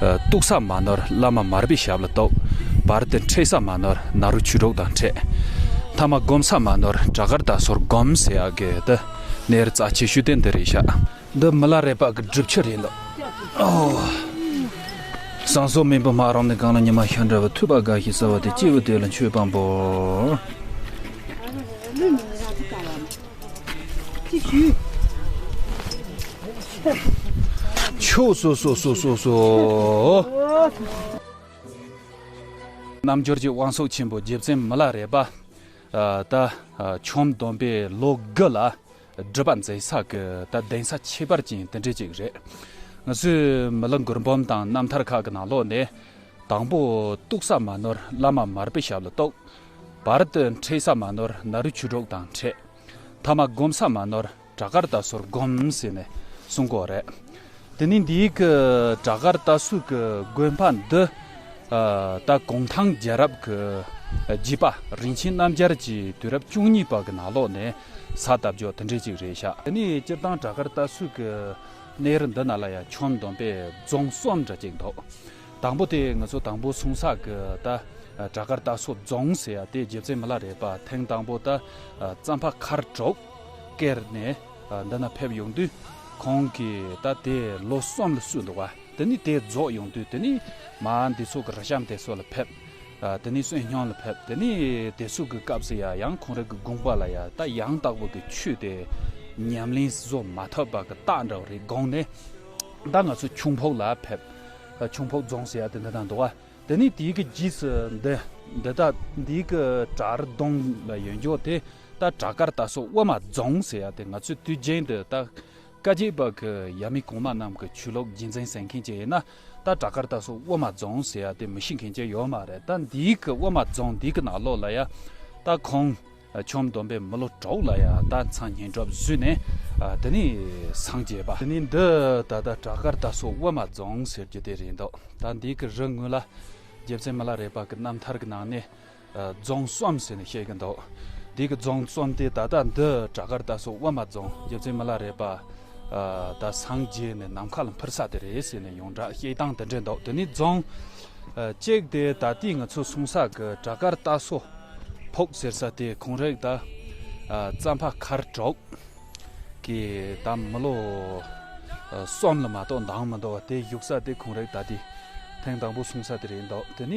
ཨ། གཏུགས་ས་མ་ནོར་བླ་མ་མར་པའི་ཞབས་ལ་གཏུགས། བར་དུ་འཕྲད་ས་མ་ནོར་ནཱ་རོ་ཆོས་དྲུག་དང་འཕྲད། ཐ་མ་སྒོམ་ས་མ་ནོར་བྲག་དཀར་རྟ་སོར་སྒོམ་ཟེར་ཡག་གི་དེ་གནས་རྩ་ཆེ་ཤོས་དེ་འདི་རེད་ཤག་འདི་མི་ལ་རས་པ་གི་སྒྲུབ་ཆུ་རེད་འདུག་ཨོ། བཟང་སོགས་མེད་པའི་སྨག་རུམ་ནས། གངས་ལ་ཉི་མ་ཤར་འདྲ་བ། ཐོས་པ་དགའ་ཞིང་གསལ་བ་དེ། སྐྱེས་བུ་དེ་ལ་མཆོད་པ་འབུལ། ཆོས་སོ་སོ་སོ་སོ་སོ། རྣལ་འབྱོར་གྱི་དབང་ཕྱུག་ཆེན་པོ་རྗེ་བཙུན་མི་ལ་རས་པ། ཨ། ད། ཨ། ཆུ་བོ་སྡོམ་པའི་ལོ་དགུ་ལ་སྒྲུབ་པ་མཛད་ས་གི་ད་གདན་ས་ཁྱད་པར་ཅན་དེ་འདྲ་ཅིག་རེད། ང་ཚོས་མི་ལ་མགུར་འབུམ་དང་རྣམ་ཐར་ཁག་གི་ནང་ལོགས་ནས། དང་པོ་གཏུགས་ས་མ་ནོར་བླ་མ་མར་པའི་ཞབས་ལ་གཏུགས། བར་དུ་འཕྲད་ས་མ་ནོར་ནཱ་རོ་ཆོས་དྲུག་དང་འཕྲད། ཐ་མ་སྒོམ་ས་མ་ནོར་བྲག་དཀར་རྟ་སོར་སྒོམ་ཟེར་ནས་གསུང་གི་ཡོད་རེད། དེ་ནས་འདིའི་གི་བྲག་དཀར་རྟ་སོ་གི་དགོན་པ་འདི། ཨ། ད་གུང་ཐང་རྒྱལ་རབས་ཀྱི་རྒྱུད་པ་རིན་ཆེན་རྣམ་རྒྱལ་གྱི་དུས་རབས་བཅུ་གཉིས་པ་གི་ནང་ལོགས་ནས་ས་བཏབ་ཅོག་དེ་འདྲ་ཅིག་རེད་ཤག་དེ་ནས་སྤྱིར་བཏང་བྲག་དཀར་རྟ་སོ་གི་གནས་རི་འདི་ན་ལ་ཡ་ཆུ་བོ་སྡོམ་པའི་རྫོང་གསུམ་འདྲ་ཅིག་འདུག་དང་པོ་དེ་ང་ཚོ་དང་པོ་སོང་ས་གི་ད་བྲག་དཀར་རྟ་སོ་རྫོང་ཟེར་ཡ་དེ་རྗེ་བཙུན་མི་ལ་རས་པ་ཐེངས་དང་པོ་ད་རྩམ་པ་མཁར་དྲུག་བསྐྱལ་ནས་འདི་ན་ཕེབས་ཡོང་དུས་ཁོང་གིས་ད་དེ་ལོ་གསུམ་ལ་བསུས་འདུག་བ། དེ་ནས་དེ་རྫོགས་ཡོང་དུས་དེ་ནས་མ་འདི་ཚོ་གི་རི་གཤམ་དེ་ཚོ་ལ་ཕེབས། ཨ། དེ་ནས་བསོད་སྙོམས་ལ་ཕེབས། དེ་ནས་དེ་ཚོ་གི་སྐབས་སུ་ཡ་ཡང་ཁོང་རང་གི་དགོངས་པ་ལ་ཡ་ད་ཡང་དག་པ་གི་ཆོས་དེ་ཉམས་ལེན་བཟོ་མ་ཐུབ་པ་གི་རྟགས་འདྲ་བ་རེད་དགོངས་ནས། ད་ང་ཚོ་ཁྱུང་ཕུག་ལ་ཕེབས། ཨ། ཁྱུང་ཕུག་རྫོང་ཟེར་ཡ་དེ་འདི་ན་འདུག་བ། དེ་ནས་དེའི་གི་རྗེས་སུ་འདི་འདི་ད་འདིའི་གི་བྲག་རི་གདོང་ལ་ཡོད་འགྱོ་དེ་ད་བྲག་དཀར་རྟ་སོ་དབུ་མ་རྫོང་ཟེར་ཡ་དེ་ང་ཚོས་དུས་རྒྱུན་དུ་ད། བཀའ་བརྒྱུད་པ་གི་ཡབ་མེས་གོང་མ་རྣམས་ཀྱི་ཆོས་ལུགས་རྒྱུན་འཛིན་ཟེར་མཁན་ཅིག་ཡིན་ན་ད་བྲག་དཀར་རྟ་སོ་དབུ་མ་རྫོང་ཟེར་ཡ་དེ་མི་ཤེས་མཁན་ཅིག་ཡོད་མ་རེད། ད་འདིའི་གི་དབུ་མ་རྫོང་འདིའི་གི་ནང་ལོགས་ལ་ཡ་ད་ཁོང་ཆུ་བོ་སྡོམ་པའི་མི་ལོ་དྲུག་ལ་ཡ་ད་མཚན་སྙན་སྒྲུབ་བཟོས་ནས་དེ་ནས་སངས་རྒྱས་པ། དེ་ནས་འདི་ད་ད་བྲག་དཀར་རྟ་སོ་དབུ་མ་རྫོང་ཟེར་རྒྱུ་དེ་རེད་འདུག་ད་འདིའི་གི་རི་ངོས་ལ་རྗེ་བཙུན་མི་ལ་རས་པ་གི་རྣམ་ཐར་གི་ནང་ནས། ཨ། རྫོང་གསུམ་ཟེར་ནས་བཤད་ཀྱི་འདུག་འདི་གི་རྫོང་གསུམ་དེ་ད་ལྟ་འདི་བྲག་དཀར་རྟ་སོ་དབུ་མ་རྫོང་རྗེ་བཙུན་མི་ལ་རས་པ། ཨ། ད་སངས་རྒྱས་ནས་ནམ་མཁའ་ལ་འཕུར་ས་དེ་རེད་ཟེར་ནས་ཡོངས་གྲགས་བཤད་སྟངས་དེ་འདྲ་འདུག་དེ་ནས་རྫོང་། ཨ། གཅིག་དེ་ད་ལྟའི་ང་ཚོ་སོང་ས་གི་བྲག་དཀར་རྟ་སོ་ཕུག་ཟེར་ས་དེ་ཁོང་རང་ད། ཨ། རྩམ་པ་མཁར་དྲུག་གི་ད་མི་ལོ། ཨ། གསུམ་ལ་མ་གཏོགས་འདང་མི་འདུག་བ། དེ་བཞུགས་ས་དེ་ཁོང་རང་ད་དེ་ཐེངས་དང་པོ་སོང་ས་དེ་རེད་འདུག་དེ་ནས།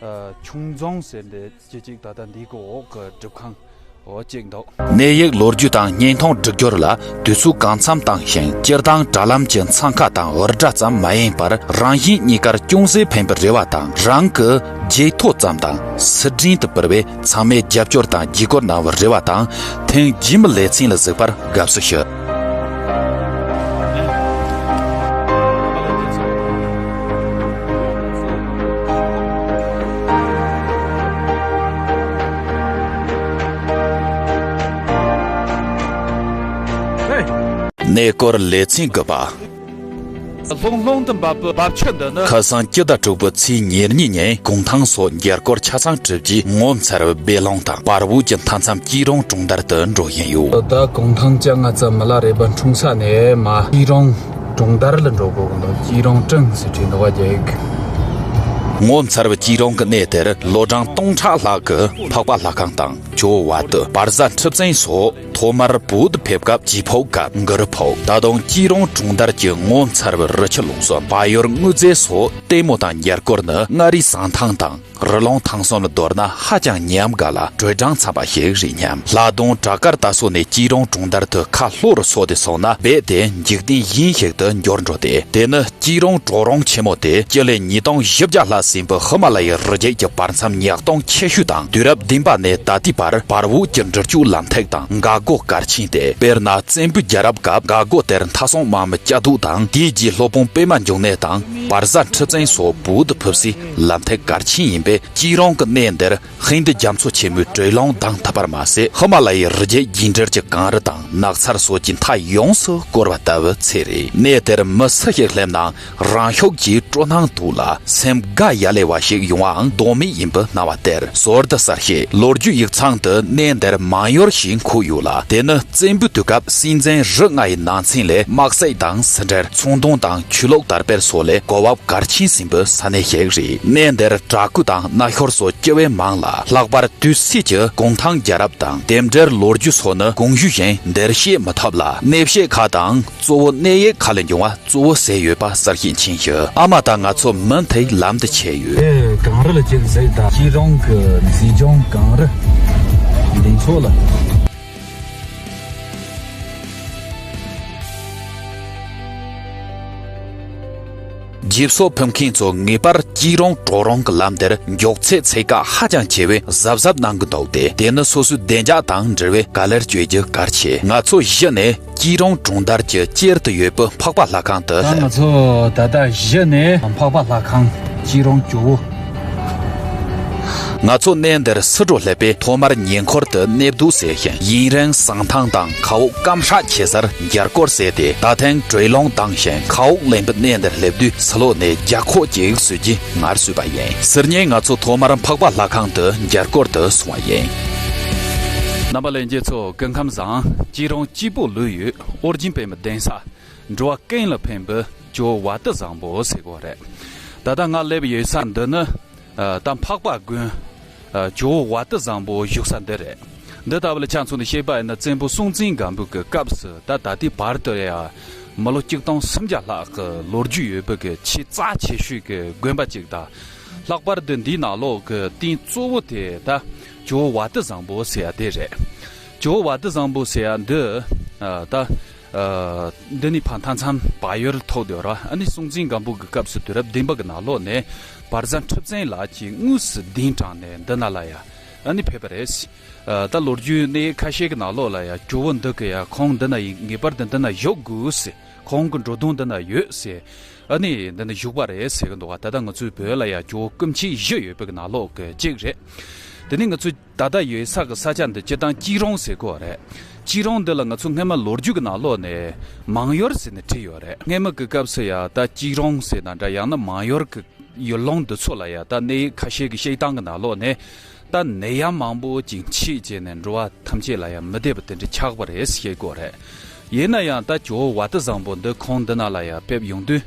ཨ། ཁྱུང་རྫོང་ཟེར་འདི་ཅི་ཅིག་ད་ལྟ་འདི་གི་འོག་གི་སྒྲུབ་ཁང་འོག་ཅིག་འདུག་གནས་ཡིག་ལོ་རྒྱུས་དང་བརྙན་ཐུང་སྒྲིག་སྦྱོར་ལ་དུས་ཚོད་གང་འཚམ་བཏང་ཞིང་། སྤྱིར་བཏང་དྲ་ལམ་གྱི་འཚང་ཁ་དང་འུར་སྒྲ་ཙམ་མ་ཡིན་པར། རང་གཞན་གཉིས་ཀར་ཅུང་ཟད་ཕན་པའི་རེ་བ་དང་། རང་གི་བརྗེད་ཐོ་ཙམ་དང་སི་ཀྲིན་དུ་བུད་པའི་ཚང་མས་རྒྱབ་སྐྱོར་དང་བརྒྱུད་སྐུར་གནང་བར་རེ་བ་དང་། ཐེངས་རྗེས་མའི་ལེ་ཚན་ལ་གཟིགས་པར་དགའ་བསུ་ཞུ། གནས་སྐོར་ལེ་ཚན་དགུ་པ། ལྷུང་ལྷུང་དུ་འབབ་པའི་འབབ་ཆུ་འདི་ནི། ཁ་སང་སྤྱི་ཟླ་དྲུག་པའི་ཚེས་ཉེར་གཉིས་ཉིན་གུང་ཐང་སོགས་རྒྱ་སྐོར་ཆ་ཚང་གྲུབ་རྗེས་ངོ་མཚར་བའི་སྦས་ལུང་དང་བར་བོད་ཀྱི་མཐའ་མཚམས་སྐྱིད་རོང་གྲོང་རྡལ་དུ་འགྲོ་བཞིན་ཡོད། ད་གུང་ཐང་བཅོ་ལྔ་ཙམ་མི་ལ་རས་པ་འཁྲུངས་ས་ནས་མར་སྐྱིད་རོང་གྲོང་རྡལ་ལ་འགྲོ་དགོས་ཀྱི་འདུག་སྐྱིད་རོང་སྤྲིན་ཟེར་བྲིས་འདུག་བ། རྒྱ་ཡིག་ངོ་མཚར་བའི་སྐྱིད་རོང་གི་གནས་དེར་ལོ་གྲངས་སྟོང་ཕྲག་ལྷག་གི་འཕགས་པ་ལྷ་ཁང་དང་ཇོ་བོ་བ་དུ། བར་གཟའ་འཁྲབ་ཚན་སོགས་ཐོག་མར་བོད་དུ་ཕེབས་སྐབས་ཇི་ཕོག་སྐབས་གུ་རུ་ཕོག་ད་དུང་སྐྱིད་རོང་གྲོང་རྡལ་གྱི་ངོ་མཚར་བའི་རི་ཆུ་ལུང་གསུམ། བལ་ཡུལ་དངོས་རྫས་སོགས་ལྟད་མོ་དང་མཇལ་སྐོར་ནི་མངའ་རིས་ཟངས་ཐང་དང་རི་ལུང་ཐང་གསུམ་ལ་བསྡུར་ན་ཧ་ཅང་ཉམས་དགའ་ལ་དྲོད་གྲང་འཚམ་པ་ཞིག་རེད་སྙམ། ལྷག་དོན་བྲག་དཀར་རྟ་སོ་ནས་སྐྱིད་རོང་གྲོང་རྡལ་དུ་ཁ་ལྷོ་རུ་སོང་སྟེ་སོང་ན་རྦད་དེ་འཇིག་རྟེན་གཞན་ཞིག་ཏུ་འགྱུར་འགྲོ་སྟེ། དེ་ནི་སྐྱིད་རོང་གྲོག་རོང་ཆེན་མོ་སྟེ་སྤྱི་ལེ་ཉིས་སྟོང་བཞི་བརྒྱ་ལྷག་ཟིན་པའི་ཧི་མ་ལ་ཡའི་རི་རྒྱུད་ཀྱི་བར་མཚམས་ཉག་སྟོང་ཆེ་ཤོས་དང་། དུས་རབས་བདུན་པ་ནས་ད་ལྟའི་བར་བར་འོག་གི་འབྲི་ཆུའི་ལམ་ཐིག་དང་འགག་སྒོ་གལ་ཆེན་ཏེ། དཔེར་ན་བཙན་པོའི་རྒྱལ་རབས་སྐབས་འགག་སྒོ་དེར་མཐའ་སྲུང་དམག་མི་སྐྱ་དུག་དང་། དེའི་རྗེས་སློབ་དཔོན་པད་མ་འབྱུང་གནས་དང་བར་གཟའ་འཁྲབ་ཚན་སོགས་བོད་དུ་ཕེབས་སའི་ལམ་ཐིག་གལ་ཆེན་ཡིན་པས། སྐྱིད་རོང་གི་གནས་འདིར་ཧིན་རྡུ་རྒྱ་མཚོ་ཆེན་མོའི་དྲོད་རླུང་ལྡང་ཐུབ་པར་མ་ཟད། ཧི་མ་ལ་ཡའི་རི་རྒྱུད་རྒྱས་འགྲིལ་གྱི་གངས་རི་དང་ནགས་ཚལ་སོགས་ཀྱིས་མཐའ་ཡོངས་སུ་བསྐོར་བ་ལྟ་བུའི་ཚལ་རེད། གནས་དེར་མི་སུ་ཞིག་སླེབས་ནའང་རང་ཤུགས་ཀྱིས་སྤྲོ་སྣང་དུག་ལ་སེམས་དགའ་ཡ་ལེ་བ་ཞིག་ཡོང་བའང་ལྡོག་མེད་ཡིན་པའི་སྣང་བ་སྟེར། ཟོར་དུ་གསར་བཤད་ལོ་རྒྱུས་ཡིག་ཚང་དུ་གནས་འདིར་མང་ཡུལ་ཞེས་འཁོད་ཡོད་ལ། དེ་ནི་བཙན་པོའི་དུས་སྐབས་སྲིད་འཛིན་རིགས་ལྔ་ཡི་ནང་ཚན་ལས་དམག་སྲིད་དང་སྲིད་འབྲེལ། ཚོང་དོན་དང་ཆོས་ལུགས་དར་སྤེལ་སོགས་ལས་གོ་བབ་གལ་ཆེན་ཟིན་པའི་ས་གནས་ཤིག་རེད། གནས་འདིར་བྲག་བརྐོས་དང་གནའ་ཤུལ་སོགས་སྐྱེ་བོའི་མིང་ལ། ལྷག་པར་དུས་སྲིད་ཀྱི་གུང་ཐང་རྒྱལ་རབས་དང་རྟེན་འབྲེལ་ལོ་རྒྱུས་སོགས་ནི་གོང་ཞུས་བཞིན་འདིར་བཤད་མི་ཐུབ་ལ། གནས་བཤད་ཁག་དང་གཙོ་བོ་གནས་ཡིག་ཁག་ལས་འབྱུང་བ་གཙོ་བོ་ཟེར་ཡོད་པ་གསལ་བཤད་ཕྱིན་ཞུ། ཨ་མ་དང་ང་ཚོ་མུ་མཐུད་ལམ་དུ་ཆས་ཡོད། ཨེ། གངས་རི་ལ་ཅིག་གཟིགས་དང་། སྐྱིད་རོང་གི་མཛེས་ལྗོངས་གངས་རི་འདི་ཚོ་ལ། འཇིབ་སོགས་ཕུབ་མཁན་ཚོ་ངེས་པར་སྐྱིད་རོང་གྲོག་རོང་གི་ལམ་འདིར་མགྱོགས་ཚད་ཚད་བཀག་ཧ་ཅང་ཆེ་བས་གཟབ་གཟབ་གནང་གི་འདུག་སྟེ། དེ་ནི་སོ་སོའི་བདེ་འཇགས་དང་འབྲེལ་བའི་ག་ལེར་བཅོས་རྒྱུ་གལ་ཆེ། ང་ཚོ་གཞི་ནས་སྐྱིད་རོང་གྲོང་རྡལ་གྱི་དཀྱིལ་དུ་ཡོད་པའི་འཕགས་པ་ལྷ་ཁང་དུ་ད་སླེབས། ང་ཚོ་ད་ལྟ་གཞི་ནས་འཕགས་པ་ལྷ་ཁང་སྐྱིད་རོང་ཇོ་བོ། ང་ཚོ་གནས་འདིར་སི་ཁྲོན་སླེབས་པས་ཐོག་མར་ཉེ་འཁོར་དུ་གནས་བསྡུ་ཟེར་ཞིང་། ཡུན་རིང་ཟངས་ཐང་དང་མཁའ་དབུགས་སྐམ་ཧྲག་ཆེ་སར་མཇལ་སྐོར་ཟེར་ཏེ། ད་ཐེངས་དྲོད་རླུང་ལྡང་ཞིང་མཁའ་དབུགས་རླན་པའི་གནས་འདིར་སླེབས་དུས་སི་ལོ་ནས་རྒྱ་ཁོག་ཅིག་བཟོས་རྒྱུའི་ངལ་གསོས་པ་ཡིན། ཟེར་ནས་ང་ཚོ་ཐོག་མར་འཕགས་པ་ལྷ་ཁང་དུ་མཇལ་སྐོར་དུ་སོང་བ་ཡིན། རྣམ་པ་ལྷན་རྒྱས་ཚོ་སྐུ་ཁམས་བཟང་། སྐྱིད་རོང་སྐྱིད་པོ་ལོས་ཡོད། ཨོ་རྒྱན་པད་མའི་གདན་ས། འགྲོ་བ་ཀུན་ལ་ཕན་པའི་ཇོ་བོ་བ་དུ་བཟང་པོ་ཟེར་གོ་རེད། ད་ལྟ་ང་སླེབས་ཡོད་ས་འདི་ནི། ཨ། ད་འཕགས་པ་དགོན། ཨ། ཇོ་བོ་བ་དུ་བཟང་པོ་བཞུགས་ས་འདི་རེད། འདི་ལྟ་བུ་ལ་ཆ་མཚོན་ནས་བཤད་པ་ཡིན་ན། བཙན་པོ་སྲོང་བཙན་སྒམ་པོ་གི་སྐབས་སུ་ད་ད་ལྟའི་བར་དུ་ཡ་མི་ལོ་གཅིག་སྟོང་སུམ་བརྒྱ་ལྷག་གི་ལོ་རྒྱུས་ཡོད་པའི་གི་ཆེས་རྩ་ཆེ་ཤོས་ཀྱི་དགོན་པ་ཅིག་དང་། ལྷག་པར་དུ་འདིའི་ནང་ལོགས་ཀྱི་རྟེན་གཙོ་བོ་དེ་ད་ཇོ་བོ་བ་དུ་བཟང་པོ་ཟེར་ཡ་དེ་རེད། ཇོ་བོ་བ་དུ་བཟང་པོ་ཟེར་ཡ་འདི། ཨ། ད། ཨ། འདི་ནི་ཕ་མཐའ་མཚམས་བལ་ཡུལ་ཐོག་དེ་ར། ཨ་ནི་སྲོང་བཙན་སྒམ་པོ་གི་སྐབས་སུ་དུས་རབས་བདུན་པ་གི་ནང་ལོགས་ནས་བར་གཟའ་འཁྲབ་ཚན་ལ་ཅིག་དངོས་སུ་གདན་དྲངས་ནས་འདི་ན་ལ་ཡ་ཨ་ནི་ཕེབས་པ་རེད། ཨ། ད་ལོ་རྒྱུས་གནས་ཁ་ཤས་ཀྱི་ནང་ལོགས་ལ་ཡ་ཇོ་བོ་འདི་གི་ཡ་ཁོང་འདི་ན་ཡིན་ངེས་པར་དུ་འདི་ན་བཞུགས་དགོས་ཟེར། ཁོང་གི་འགྲོ་དོན་འདི་ན་ཡོད་ཟེར། ཨ་ནི་འདི་ན་བཞུགས་པ་རེད་ཟེར་གི་འདུག་ག་ད་ལྟ་ང་ཚོའི་བོད་ལ་ཡ་ཇོ་བོ་སྐུ་མཆེད་བཞི་ཡོད་པའི་གི་ནང་ལོགས་གི་གཅིག་རེད། དེ་ནི་ང་ཚོའི་ད་ལྟ་ཡོད་ས་གི་ས་ཆ་འདི་སྤྱིར་བཏང་སྐྱིད་རོང་ཟེར་གོ་རེད། སྐྱིད་རོང་འདི་ལ་ང་ཚོ་སྔས་མ་ལོ་རྒྱུས་ཀྱི་ནང་ལོགས་ནས་མང་ཡུལ་ཟེར་ནས་བྲིས་ཡོད་རེད། སྔས་མ་གི་སྐབས་སུ་ཡ་ད་སྐྱིད་རོང་ཟེར་ན་འདྲ། ཡང་ན་མང་ཡུལ་གྱི་ཡུལ་ལུང་འདི་ཚོ་ལ་ཡ་ད་གནས་ཡིག་ཁ་ཤས་ཀྱི་བཤད་སྟངས་ཀྱི་ནང་ལོགས་ནས་ད་ནད་ཡམས་མང་པོ་ཅིག་མཆེད་བྱས་ནས་འགྲོ་བ་ཐམས་ཅད་ལ་ཡ་མི་བདེ་བ་དེ་འདྲ་ཆགས་པ་རེད་ཟེར་བཤད་གོ་རེད། ཡིན་ན་ཡང་ད་ཇོ་བོ་བ་དུ་བཟང་པོ་འདི་ཁོང་འདི་ན་ལ་ཡ་ཕེབས་ཡོང་དུས།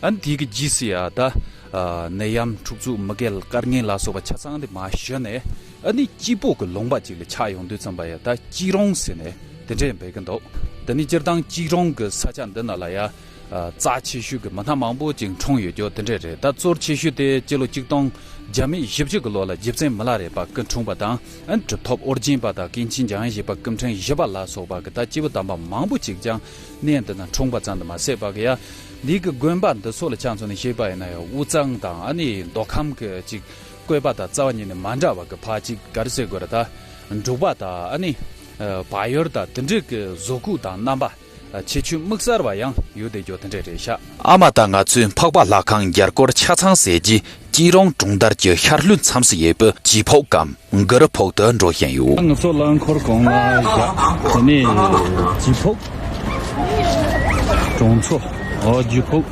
ཨ་ནི་དེ་གི་རྗེས་སུ་ཡ་ད། ཨ། ནད་ཡམས་འཁྲུག་རྩོད་མི་དགེ་བའི་དཀའ་ངལ་ལ་སོགས་པ་ཆ་ཚང་དེ་མར་ཞི་ནས། ཨ་ནི་སྐྱིད་པོ་གི་ལུང་པ་ཅིག་ལ་ཆགས་ཡོང་དུས་ཙམ་པ་ཡ་ད་སྐྱིད་རོང་ཟེར་ནས་དེ་འདྲས་འབོད་ཀྱི་འདུག་དེ་ནི་སྤྱིར་བཏང་སྐྱིད་རོང་གི་ས་ཆ་འདི་ན་ལ་ཡ། ཨ། རྩ་ཆེ་ཤོས་ཀྱི་མི་སྣ་མང་པོ་ཅིག་འཁྲུངས་ཡོད་རྒྱུ་དེ་འདྲས་རེད། ད་གཙོ་ཆེ་ཤོས་དེ་སྤྱི་ལོ་གཅིག་སྟོང་བརྒྱ་མེད་བཞི་བཅུ་གི་ལོ་ལ་རྗེ་བཙུན་མི་ལ་རས་པ་སྐུ་འཁྲུངས་པ་དང་། ཨ་ནི་གྲུབ་ཐོབ་ཨོ་རྒྱན་པ་དང་ཀུན་མཁྱེན་འཇམ་དབྱངས་བཞད་པ་སྐུ་ཕྲེང་བཞི་པ་ལ་སོགས་པ་གི་ད་སྐྱེས་བུ་དམ་པ་མང་པོ་ཅིག་ཀྱང་གནས་འདི་ན་འཁྲུངས་པ་ཙམ་དུ་མ་ཟད་པ་གི་ཡ། འདི་གི་དགོན་པ་འདི་ཚོ་ལ་ཆ་མཚོན་ནས་བཤད་པ་ཡིན་ན་ཡང་དབུས་གཙང་དང་ཨ་ནི་མདོ་ཁམས་ཀྱི་ཅིག་བཀོད་པ་དང་རྩ་བ་ཉིད་ནས་མ་འདྲ་བ་གི་ཕར་ཅིག་ག་རེ་ཟེར་དགོས་རེད། ད་འབྲུག་པ་དང་ཨ་ནི་བལ་ཡུལ་དང་དེ་འདྲའི་གི་བཟོ་བཀོད་དང་རྣམ་པ། ཁྱད་ཆོས་དམིགས་བསལ་བ་ཡང་ཡོད་བསྡད་རྒྱུ་དེ་འདྲ་རེད་ཤག་ཨ་མ་དང་ང་ཚོས་འཕགས་པ་ལྷ་ཁང་མཇལ་སྐོར་ཆ་ཚང་ཟེར་རྗེས་སྐྱིད་རོང་གྲོང་རྡལ་གྱི་ཤར་ལྷོའི་མཚམས་སུ་ཡོད་པའི་ཇི་ཕོག་གམ། གུ་རུ་ཕོག་ཏུ་འགྲོ་བཞིན་ཡོད། ང་ཚོ་རླངས་འཁོར་གོང་ལ་བཞག་དེ་ནས་ཇི་ཕོག་གྲོང་ཚོ། ཨོ་ཇི་ཕོག་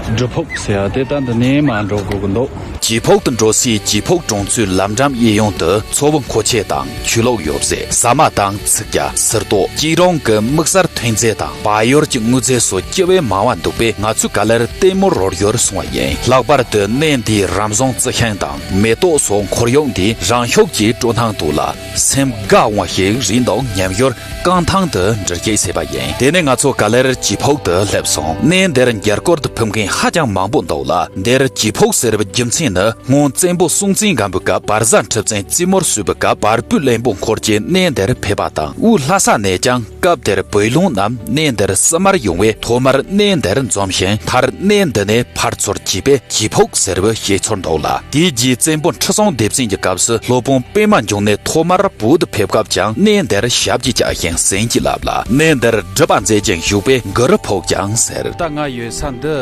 ལྗིད་ཕུག་ཟེར་ཡ་དེ་ད་འདི་ནས་མར་འགྲོ་དགོས་ཀྱི་འདུག་ལྗིད་ཕུག་ཏུ་འགྲོ་སའི་ལྗིད་ཕུག་གྲོང་ཚོའི་ལམ་འགྲམ་གཡས་གཡོན་དུ་མཚོ་བོད་མཁོ་ཆས་དང་ཆོས་ལུགས་ཡོད་ཚད། ཟ་མ་དང་ཚིག་ཇ། སིལ་ཏོག་སྐྱིད་རོང་གི་དམིགས་བསལ་ཐོན་རྫས་དང་བལ་ཡུལ་གྱི་དངོས་རྫས་སོགས་ཅི་བས་མང་བ་འདུག་པས། ང་ཚོས་ག་ལེར་ལྟད་མོར་རོལ་རྒྱུར་སོང་བ་ཡིན། ལྷག་པར་དུ་གནས་འདིའི་རམ་བཟང་རྩི་ཤིང་དང་མེ་ཏོག་སོགས་ཁོར་ཡུག་འདིའི་རང་ཤུགས་ཀྱིས་སྤྲོ་སྣང་འདུག་ལ། སེམས་དགའ་འོང་བ་ཞིག་རེད་འདུག་སྙམ་ཞོར་རྐང་ཐང་དུ་འགྲུལ་སྐྱེལ་བྱས་པ་ཡིན། དེ་ནས་ང་ཚོ་ག་ལེར་ལྗིད་ཕུག་ཏུ་སླེབས་སོང་། གནས་འདིར་མཇལ་སྐོར་དུ་ཕེབས་མཁན་ཧ་ཅང་མང་པོ་འདུག་ལ། འདིར་ལྗིད་ཕུག་ཟེར་བའི་རྒྱུ་མཚན་ནི། སྔོན་བཙན་པོ་སྲོང་བཙན་སྒམ་པོ་སྐབས་བལ་བཟའ་འཁྲབ་ཚན་རྩེ་མོར་བསུས་པའི་སྐབས་བལ་པོའི་བློན་པོ་འཁོར་གྱིས་གནས་འདིར་ཕེབས་པ་དང་། དབུས་ལྷ་ས་ནས་ཀྱང་སྐབས་དེར་བོད་ལུང་རྣམས་གནས་འདིར་བསུ་མར་ཡོང་བས། ཐོག་མར་གནས་འདིར་འཛོམས་ཤིང་། མཐར་གནས་འདི་ནས་ཕར་ཚུར་གྱེས་པས་ལྗིད་ཕུག་ཟེར་བའི་ཞེས་ཚོར་འདུག་ལ། དེའི་རྗེས་བཙན་པོ་ཁྲི་སྲོང་ལྡེ་བཙན་གྱི་སྐབས་སུ་སློབ་དཔོན་པད་མ་འབྱུང་གནས་ཐོག་མར་བོད་དུ་ཕེབས་སྐབས་ཀྱང་གནས་འདིར་ཞབས་ཀྱིས་བཅགས་ཤིང་གསན་གྱིས་བརླབས་ལ། གནས་འདིར་སྒྲུབ་པ་མཛད་ཅིང་བཞུགས་པས་གུ་རུ་ཕུག་ཀྱང་ཟེར། ད་ང་ཡོད་ས་འདི་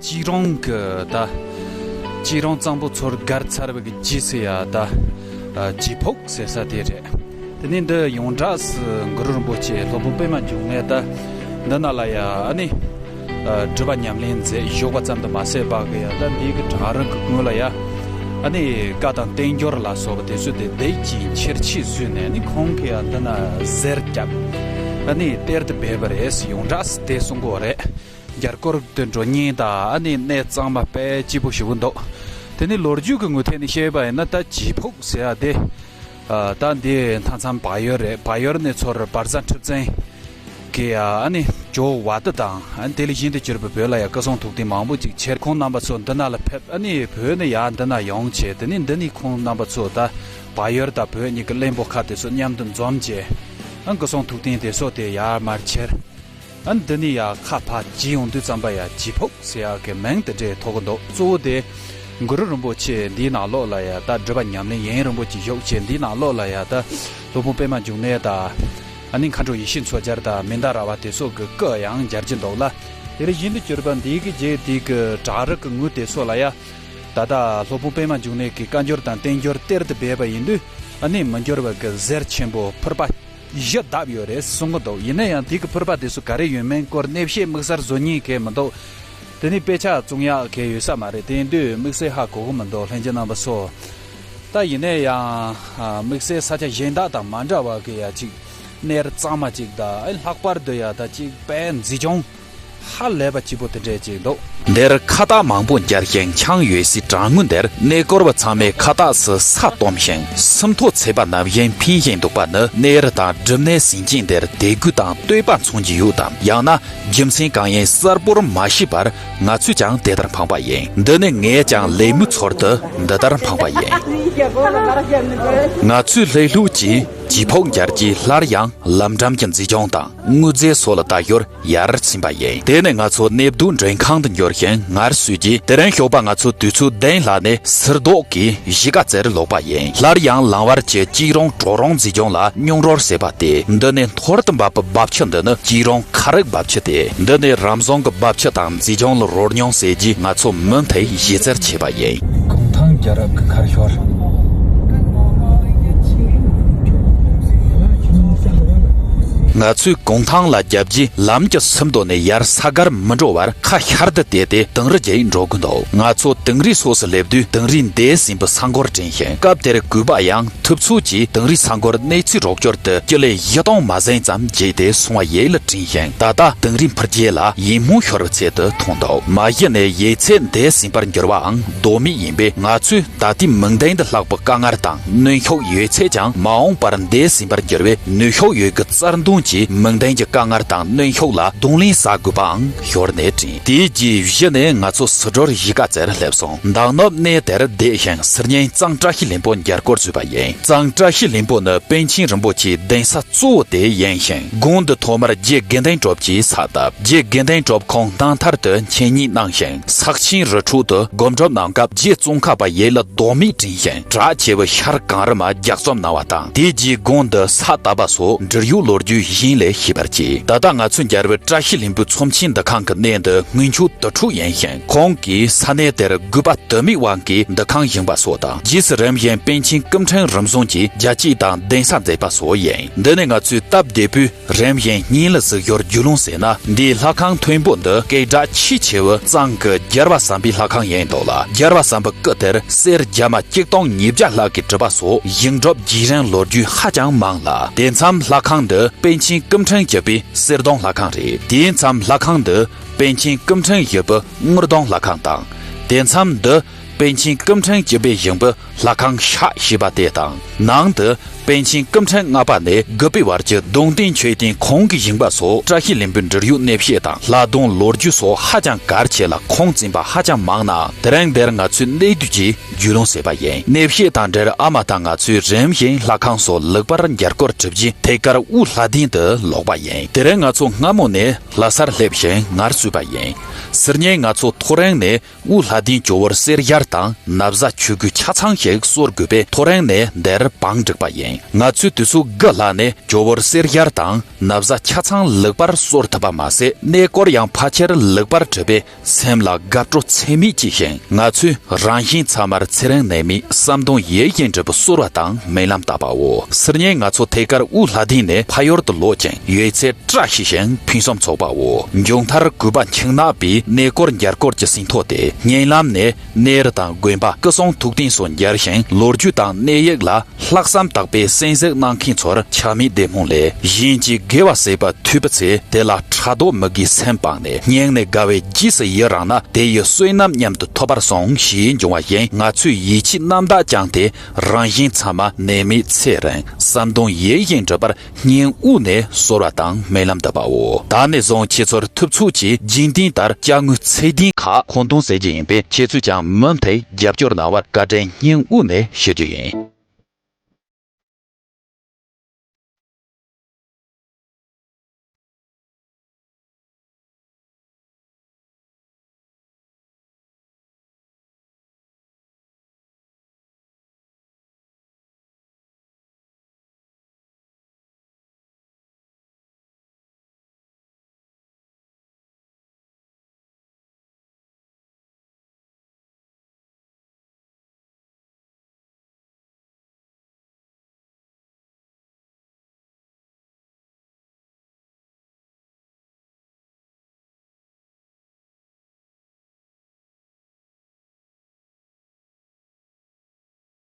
སྐྱིད་རོང་གི་ད་སྐྱིད་རོང་གཙང་པོ་ཚུར་བརྒལ་ཚར་བའི་གི་རྗེས་སུ་ཡ་ད་ལྗིད་ཕུག་ཟེར་ས་དེ་རེད། དེ་ནས་འདི་ཡོངས་གྲགས་སུ་གུ་རུ་རིན་པོ་ཆེ་སློབ་དཔོན་པད་མ་འབྱུང་གནས་ད་འདི་ན་ལ་ཡ་ཨ་ནི་སྒྲུབ་པ་ཉམས་ལེན་མཛད་བཞུགས་པ་ཙམ་དུ་མ་ཟད་པ་གི་ཡ་ད་འདི་གི་བྲག་རི་གི་ཀུན་ལ་ཡ་ཨ་ནི་བཀའ་དང་བསྟན་འགྱུར་ལ་སོགས་པ་དེ་ཚོ་དེ་བསྡུས་ཀྱིས་ཆེར་ཆེར་བཟོས་ནས་ཨ་ནི་ཁོང་གི་ཡ་འདི་ན་གཟེར་བརྒྱབ་ཨ་ནི་གཏེར་དུ་སྦས་པ་རེད་ཟེར་ཡོངས་གྲགས་སུ་དེ་གསུང་གི་ཡོད་རེད། མཇལ་སྐོར་དུ་འགྲོ་མཁན་དང་ཨ་ནི་གནས་གཙང་མ་དཔེ་སྐྱིད་པོ་ཞེ་པོ་འདུག་དེ་ནི་ལོ་རྒྱུས་ཀྱི་ངོས་ཐད་ནས་བཤད་པ་ཡིན་ན་ད་ལྗིད་ཕུག་ཟེར་ཡ་དེ། ཨ། ད་འདི་མཐའ་མཚམས་བལ་ཡུལ་རེད། བལ་ཡུལ་ནས་ཚུར་བལ་བཟའ་འཁྲབ་ཚན་གྱི་ཨ་ནི་ཇོ་བོ་བ་དྷ་དང་ཨ་ནི་དེ་ལས་གཞན་དུ་གྱུར་པའི་བོད་ལ་ཡ་སྐུ་གསུང་ཐུགས་རྟེན་མང་པོ་ཅིག་ཁྱེར། ཁོང་རྣམ་པ་ཚོ་འདི་ན་ལ་ཕེབས། ཨ་ནི་བོད་ནས་ཡ་འདི་ན་ཡོང་བྱས། དེ་ནས་འདི་ནས་ཁོང་རྣམ་པ་ཚོ་ད་བལ་ཡུལ་དང་བོད་གཉིས་ཀྱི་བློན་པོ་ཁག་དེ་ཚོ་མཉམ་དུ་འཛོམས་བྱས། ཨ། སྐུ་གསུང་ཐུགས་རྟེན་དེ་ཚོ་དེ་ཡར་མར་ཁྱེར། ཨ། འདི་ནས་ཡར་ཁ་ཕར་གྱེས་ཡོང་དུས་ཙམ་པ་ཡ་ལྗིད་ཕུག་ཟེར་ཡག་གི་མིང་དེ་འདྲས་ཐོགས་ཀྱི་འདུག་གཙོ་བོ་དེ་གུ་རུ་རིན་པོ་ཆེ་འདིའི་ནང་ལོགས་ལ་ཡ་ད་སྒྲུབ་པ་ཉམས་ལེན་ཡུན་རིང་པོ་ཅིག་བཞུགས་བྱས། འདིའི་ནང་ལོགས་ལ་ཡ་ད་སློབ་དཔོན་པད་མ་འབྱུང་གནས་དང་ཨ་ནི་མཁའ་འགྲོ་ཡེ་ཤེས་མཚོ་རྒྱལ་དང་མནྡ་ར་བ་དེ་ཚོ་གི་སྐུ་ཡང་མཇལ་རྒྱུ་འདུག་ལ། དེ་ལས་གཞན་དུ་གྱུར་པ་འདི་གི་རྗེས་འདི་གི་བྲག་རི་གི་ངོས་དེ་ཚོ་ལ་ཡ་ད་ལྟ་སློབ་དཔོན་པད་མ་འབྱུང་གནས་ཀྱི་བཀའ་འགྱུར་དང་བསྟན་འགྱུར་གཏེར་དུ་སྦས་པ་ཡིན་དུས་ཨ་ནི་མི་འགྱུར་བ་གི་གཟེར་ཆེན་པོ་ཕུར་པ་བཞི་བརྡབས་ཡོད་རེད་གསུང་གི་འདུག་ཡིན་ན་ཡང་དེ་གི་ཕུར་པ་དེ་ཚོ་ག་རེ་ཡོད་མེད་སྐོར་གནས་བཤད་དམིགས་བསལ་བཟོ་མཁན་གང་ཡང་མི་འདུག་དེ་ནི་དཔེ་ཆ་བཙོང་ཡག་གང་ཡང་ཡོད་ས་མ་རེད། དེ་ཡིན་དུས་དམིགས་བསལ་ཧ་གོ་གི་མི་འདུག་ལྷན་རྒྱས་རྣམ་པ་ཚོ། ད་ཡིན་ན་ཡང་དམིགས་བསལ་ས་ཆ་གཞན་དག་དང་མ་འདྲ་བ་གི་ཡ་ཅིག་གནས་གཙང་མ་ཅིག་དང་ཨེ་ལྷག་པར་དུ་ཡ་ད་ཅིག་དཔེ་མཛེས་ལྗོངས་ཧ་ལས་པ་སྐྱིད་པོ་དེ་འདྲས་ཅིག་འདུག་འདིར་ཁ་བཏགས་མང་པོ་འབྱར་ཞིང་འཕྱང་ཡོད་སའི་བྲག་ངོས་འདིར་གནས་སྐོར་བ་ཚང་མས་ཁ་བཏགས་སུ་ས་བཏོམ་ཞིང་སུམ་མདོ་ཚད་པ་ནམ་བཞིན་འཕེན་བཞིན་འདུག་པ་ནི་གནས་རི་དང་སྒྲུབ་གནས་ཟིན་ཅན་འདིར་དད་གུས་དང་བསྟོད་པ་མཚོན་གྱི་ཡོད་དམ། ཡང་ན་རྒྱུ་མཚན་གང་ཡིན་གསལ་པོར་མ་ཤེས་པར་ང་ཚོས་ཀྱང་དེ་ལྟར་འཕངས་པ་ཡིན། འདི་ནི་ངས་ཀྱང་ལད་མོའི་ཚུལ་དུ་འདི་ལྟར་འཕངས་པ་ཡིན། ང་ཚོས་ལྷོད་ལྷོད་ཀྱིས་ལྗིད་ཕུག་འབྱར་རྗེས་སླར་ཡང་ལམ་འགྲམ་གྱི་མཛེས་ལྗོངས་དང་དངོས་རྫས་སོགས་ལ་ལྟ་ཞོར་ཡར་ཕྱིན་པ་ཡིན། དེ་ནས་ང་ཚོ་གནས་བསྡུ་མགྲོན་ཁང་དུ་འབྱོར་ཞིང་ངལ་གསོས་རྗེས། དེ་རིང་ཞོགས་པ་ང་ཚོ་དུས་ཚོད་བདུན་ལྷག་ནས་སིལ་ཏོག་གི་གཞིས་ཀ་རྩེར་ལོག་པ་ཡིན། སླར་ཡང་ལམ་བར་གྱི་སྐྱིད་རོང་གྲོག་རོང་མཛེས་ལྗོངས་ལ་སྙིང་རོལ་ཟེར་བ་སྟེ། འདི་ནས་འཐོར་དུ་འབབ་པའི་རྦབ་ཆུ་འདི་ནི་སྐྱིད་རོང་ཁ་རིག་རྦབ་ཆུ་སྟེ། འདི་ནས་རམ་བཟང་གི་རྦབ་ཆུ་དང་མཛེས་ལྗོངས་ལ་རོལ་མྱོང་ཟེར་རྗེས་ང་ཚོ་མུ་མཐུད་གཞིས་རྩེར་ཆས་པ་ཡིན། གུང་ཐང་རྒྱལ་རབས་ཀྱི་ཁར་ཤོར། ང་ཚོས་གུང་ཐང་ལ་བརྒྱབ་རྗེས་ལམ་གྱི་སུམ་མདོ་ནས་ཡར་ས་གར་མི་འགྲོ་བར་ཁ་ཤར་དུ་བལྟས་ཏེ་དིང་རི་བརྒྱུད་འགྲོ་གི་འདུག་ང་ཚོ་དིང་རིའི་ཕྱོགས་སུ་སླེབས་དུས་དིང་རིའི་འདས་ཟིན་པའི་ས་འཁོར་དྲན་ཞིང་། སྐབས་དེར་གུས་པ་ཡང་ཐུབ་ཚོད་ཀྱིས་དིང་རིའི་ས་འཁོར་གནས་ཚུལ་རོགས་སྐྱོར་དུ་ཀི་ལོ་བཞི་སྟོང་མ་ཟིན་ཙམ་བརྗེས་ཏེ་སོང་བ་ཡིད་ལ་དྲན་ཞིང་། ད་ལྟ་དིང་རིའི་འཕུར་རྒྱལ་ལ་ཡིད་སྨོན་ཤོར་བའི་ཚད་དུ་མཐོང་འདུག་མ་གཞི་ནས་ཡོད་ཚད་འདས་ཟིན་པར་འགྱུར་བའང་ལྡོག་མེད་ཡིན་པས། ང་ཚོས་ད་ལྟའི་མིག་མདུན་དུ་ལྷག་པའི་དཀའ་ངལ་དང་གནོན་ཤུགས་ཡོད་ཚད་ཀྱང་མ་འོངས་པར་འདས་ཟིན་པར་འགྱུར་བའི་ནུས་ཤུགས་ཡོད་དགུའི་རྩལ་འདོན་གྱིས་མིག་མདུན་གྱི་དཀའ་ངལ་དང་གནོན་ཤུགས་ལ་གདོང་ལེན་བྱ་དགོས་པའང་ཞོར་ནས་དྲན། དེའི་རྗེས་གཞི་ནས་ང་ཚོ་སི་ཌོར་གཞིས་ཀ་རྩེར་སླེབས་སོང་། མདང་ནུབ་གནས་དེར་བསྡད་ཤིང་སི་ཉིན་གཙང་བཀྲ་ཤིས་ལྷུན་པོ་མཇལ་སྐོར་བྱས་པ་ཡིན། གཙང་བཀྲ་ཤིས་ལྷུན་པོ་ནི་པཎ་ཆེན་རིན་པོ་ཆེའི་གདན་ས་གཙོ་བོ་དེ་ཡིན་ཞིང་། དགོན་འདི་ཐོག་མར་རྗེ་དགེ་ལྡན་གྲུབ་ཀྱིས་ས་བཏབ། རྗེ་དགེ་ལྡན་གྲུབ་ཁོང་རྣམ་ཐར་དུ་འཆད་ཉན་གནང་ཞིང་། ས་ཆེན་རི་ཁྲོད་དུ་སྒོམ་སྒྲུབ་གནང་སྐབས་རྗེ་ཙོང་ཁ་པ་ཡིད་ལ་ལྡོག་མེད་དྲན་ཞིང་། གྲགས་ཆེ་བའི་ཤར་གངས་རི་མ་ལྗགས་རྩོམ་གནང་བ་དང་། དེ་རྗེས་དགོན་འདི་ས་བཏབ་པ་སོགས་འབྲེལ་ཡོད་ལོ་རྒྱུས་ ཞིང་ལས་ཤེས་པར་གྱིས། ད་ལྟ་ང་ཚོས་མཇལ་བའི་བཀྲ་ཤིས་ལྷུན་པོའི་ཚོམས་ཆེན་འདུ་ཁང་གི་གནས་འདི་སྔོན་ཆད་དུར་ཁྲོད་ཡིན་ཞིང་། ཁོང་གིས་ས་གནས་དེར་རྒུད་པ་དུ་མའི་དབང་གིས་འདུ་ཁང་བཞེངས་པ་སོགས་དང་། རྗེས་སུ་རིམ་བཞིན་པཎ་ཆེན་སྐུ་ཕྲེང་རིམ་བྱོན་གྱིས་རྒྱལ་གཅེས་དང་གདན་ས་མཛད་པ་སོགས་ཡིན། འདི་ནི་ང་ཚོས་སྟབས་བདེ་པོས་རིམ་བཞིན་སྙན་ལ་གཟིགས་ཡུལ་རྒྱུས་ལོན་ཟེར་ན། འདིའི་ལྷ་ཁང་མཐོན་པོ་འདི་སྐད་གྲགས་ཆེས་ཆེ་བའི་གཙང་གི་རྒྱལ་བ་བསམ་པའི་ལྷ་ཁང་ཡིན་འདུག་ལ། རྒྱལ་བ་བསམ་པའི་སྐུ་དེར་གསེར་རྒྱ་མ་གཅིག་སྟོང་ཉིས་བརྒྱ་ལྷག་གིས་གྲུབ་པ་སོགས་བཞེངས་གྲུབ་རྗེས་དྲན་ལོ་རྒྱུས་ཧ་ཅང་མང་ལ། དེ་མཚམས་ལྷ་ཁང་འདི་པཎ་ཆེན་སྐུ་ཕྲེང་བཅུ་པའི་གསེར་སྡོང་ལྷ་ཁང་རེད། དེའི་མཚམས་ལྷ་ཁང་འདི་པཎ་ཆེན་སྐུ་ཕྲེང་བཞི་པའི་དངུལ་སྡོང་ལྷ་ཁང་དང་། དེ་མཚམས་འདི་པཎ་ཆེན་སྐུ་ཕྲེང་བཅུ་པས་བཞེངས་པའི་ལྷ་ཁང་ཤག་ཞེས་པ་དེ་དང་། ནང་དུ་པཎ་ཆེན་སྐུ་ཕྲེང་ལྔ་པ་ནས་དགུ་པའི་བར་གྱི་གདུང་རྟེན་མཆོད་རྟེན་ཁོང་གིས་བཞེངས་པ་སོགས་བཀྲ་ཤིས་ལྷུན་པོའི་འབྲེལ་ཡོད་གནས་བཤད་དང་ལྷ་སྡོང་ལོ་རྒྱུས་སོགས་ཧ་ཅང་གལ་ཆེ་ལ་ཁུངས་བཙུན་པ་ཧ་ཅང་མང་ནའང་། དེ་རིང་འདིར་ང་ཚོས་གནད་བསྡུས་ཀྱིས་རྒྱུས་ལོན་བྱས་པ་ཡིན། གནས་བཤད་དང་འབྲེལ་ཨ་མ་དང་ང་ཚོས་རིམ་བཞིན་ལྷ་ཁང་སོགས་ལེགས་པར་མཇལ་སྐོར་གྲུབ་རྗེས་ཐད་ཀར་དབུས་ལྷ་ལྡན་དུ་ལོག་པ་ཡིན། དེ་རིང་ང་ཚོ་སྔ་མོ་ནས་ལྷ་སར་སླེབས་ཤིང་ངལ་གསོས་པ་ཡིན། སང་ཉིན་ང་ཚོ་ཐོ་རངས་ནས་དབུས་ལྷ་ལྡན་ཇོ་བོར་གསེར་ཞལ་དང་ན་བཟའ་ཆོས་གོས་ཆ་ཚང་ཞིག་གསོལ་དགོས་པས། ཐོ་རངས་ནས་འདིར་བང་བསྒྲིགས་པ་ཡིན། ང་ཚོས་དུས་ཚོད་དགུ་ལྷག་ནས་ཇོ་བོར་གསེར་ཞལ་དང་ན་བཟའ་ཆ་ཚང་ལེགས་པར་གསོལ་ཐུབ་པ་མ་ཟད། གནས་སྐོར་ཡང་ཕལ་ཆེར་ལེགས་པར་གྲུབ་པས། སེམས་ལ་དགའ་སྤྲོ་ཚད་མེད་སྐྱེས་ཤིང་། ང་ཚོས་རང་གཞན་ཚང་མར་ཚེ་རིང་ནད་མེད་བསམ་དོན་ཡིད་བཞིན་འགྲུབ་པའི་གསོལ་བ་དང་སྨོན་ལམ་བཏབ་པའོ། སང་ཉིན་ང་ཚོ་ཐད་ཀར་དབུས་ལྷ་ལྡན་ནས་ཕ་ཡུལ་དུ་ལོག་ཅིང་ཡོད་ཚད་བཀྲ་ཤིས་ཤིང་ཕུན་སུམ་ཚོགས་པའོ། མཇུག་མཐར་གུས་པ་འཆིང་ནག་པའི་གནས་སྐོར་མཇལ་སྐོར་གྱི་ཟིན་ཐོ་དེ། སྙན་ལམ་ནས་གནས་རི་དང་དགོན་པ་སྐུ་གསུང་ཐུགས་རྟེན་སོགས་མཇལ་ཞིང་། ལོ་རྒྱུས་དང་གནས་ཡིག་ལ་ལྷག་བསམ་དག་པའི་གསན་གཟིགས་གནང་མཁན་ཚོར་ཆགས་མེད་བདེ་སྨོན་ལས། གཞན་གྱིས་དགེ་བ་བྱས་པ་ཐོས་པའི་ཚེ། དེ་ལ་ཕྲག་དོག་མི་དགེའི་སེམས་སྤངས་ནས། སྙིང་ནས་དགའ་བས་རྗེས་སུ་ཡི་རང་ན། དེ་ཡི་བསོད་ནམས་མཉམ་དུ་ཐོབ་པར་སོང་ཞེས་འབྱུང་བ་བཞིན། ང་ཚོས་ཡིད་ཆེས་རྣམ་དག་བཅངས་ཏེ། རང་གཞན་ཚང་མ་ནད་མེད་ཚེ་རིང་། བསམ་དོན་ཡིད་བཞིན་འགྲུབ་པར་སྙིང་དབུས་ནས་གསོལ་བ་དང་སྨོན་ལམ་འདེབས་པའོ། ད་ནས་བཟུང་ཁྱེད་ཚོར་ཐུབ་ཚོད་ཀྱིས་རྒྱུན་ལྡན་ལྟར་དཔྱ་དངུལ་ཚད་ལྡན་ཁག་མཁོ་འདོན་བྱེད་རྒྱུ་ཡིན་པས། ཁྱེད་ཚོས་ཀྱང་མུ་མཐུད་རྒྱབ་སྐྱོར་གནང་བར་བཀའ་དྲིན་སྙིང་དབུས་ནས་ཞུ་རྒྱུ་ཡིན།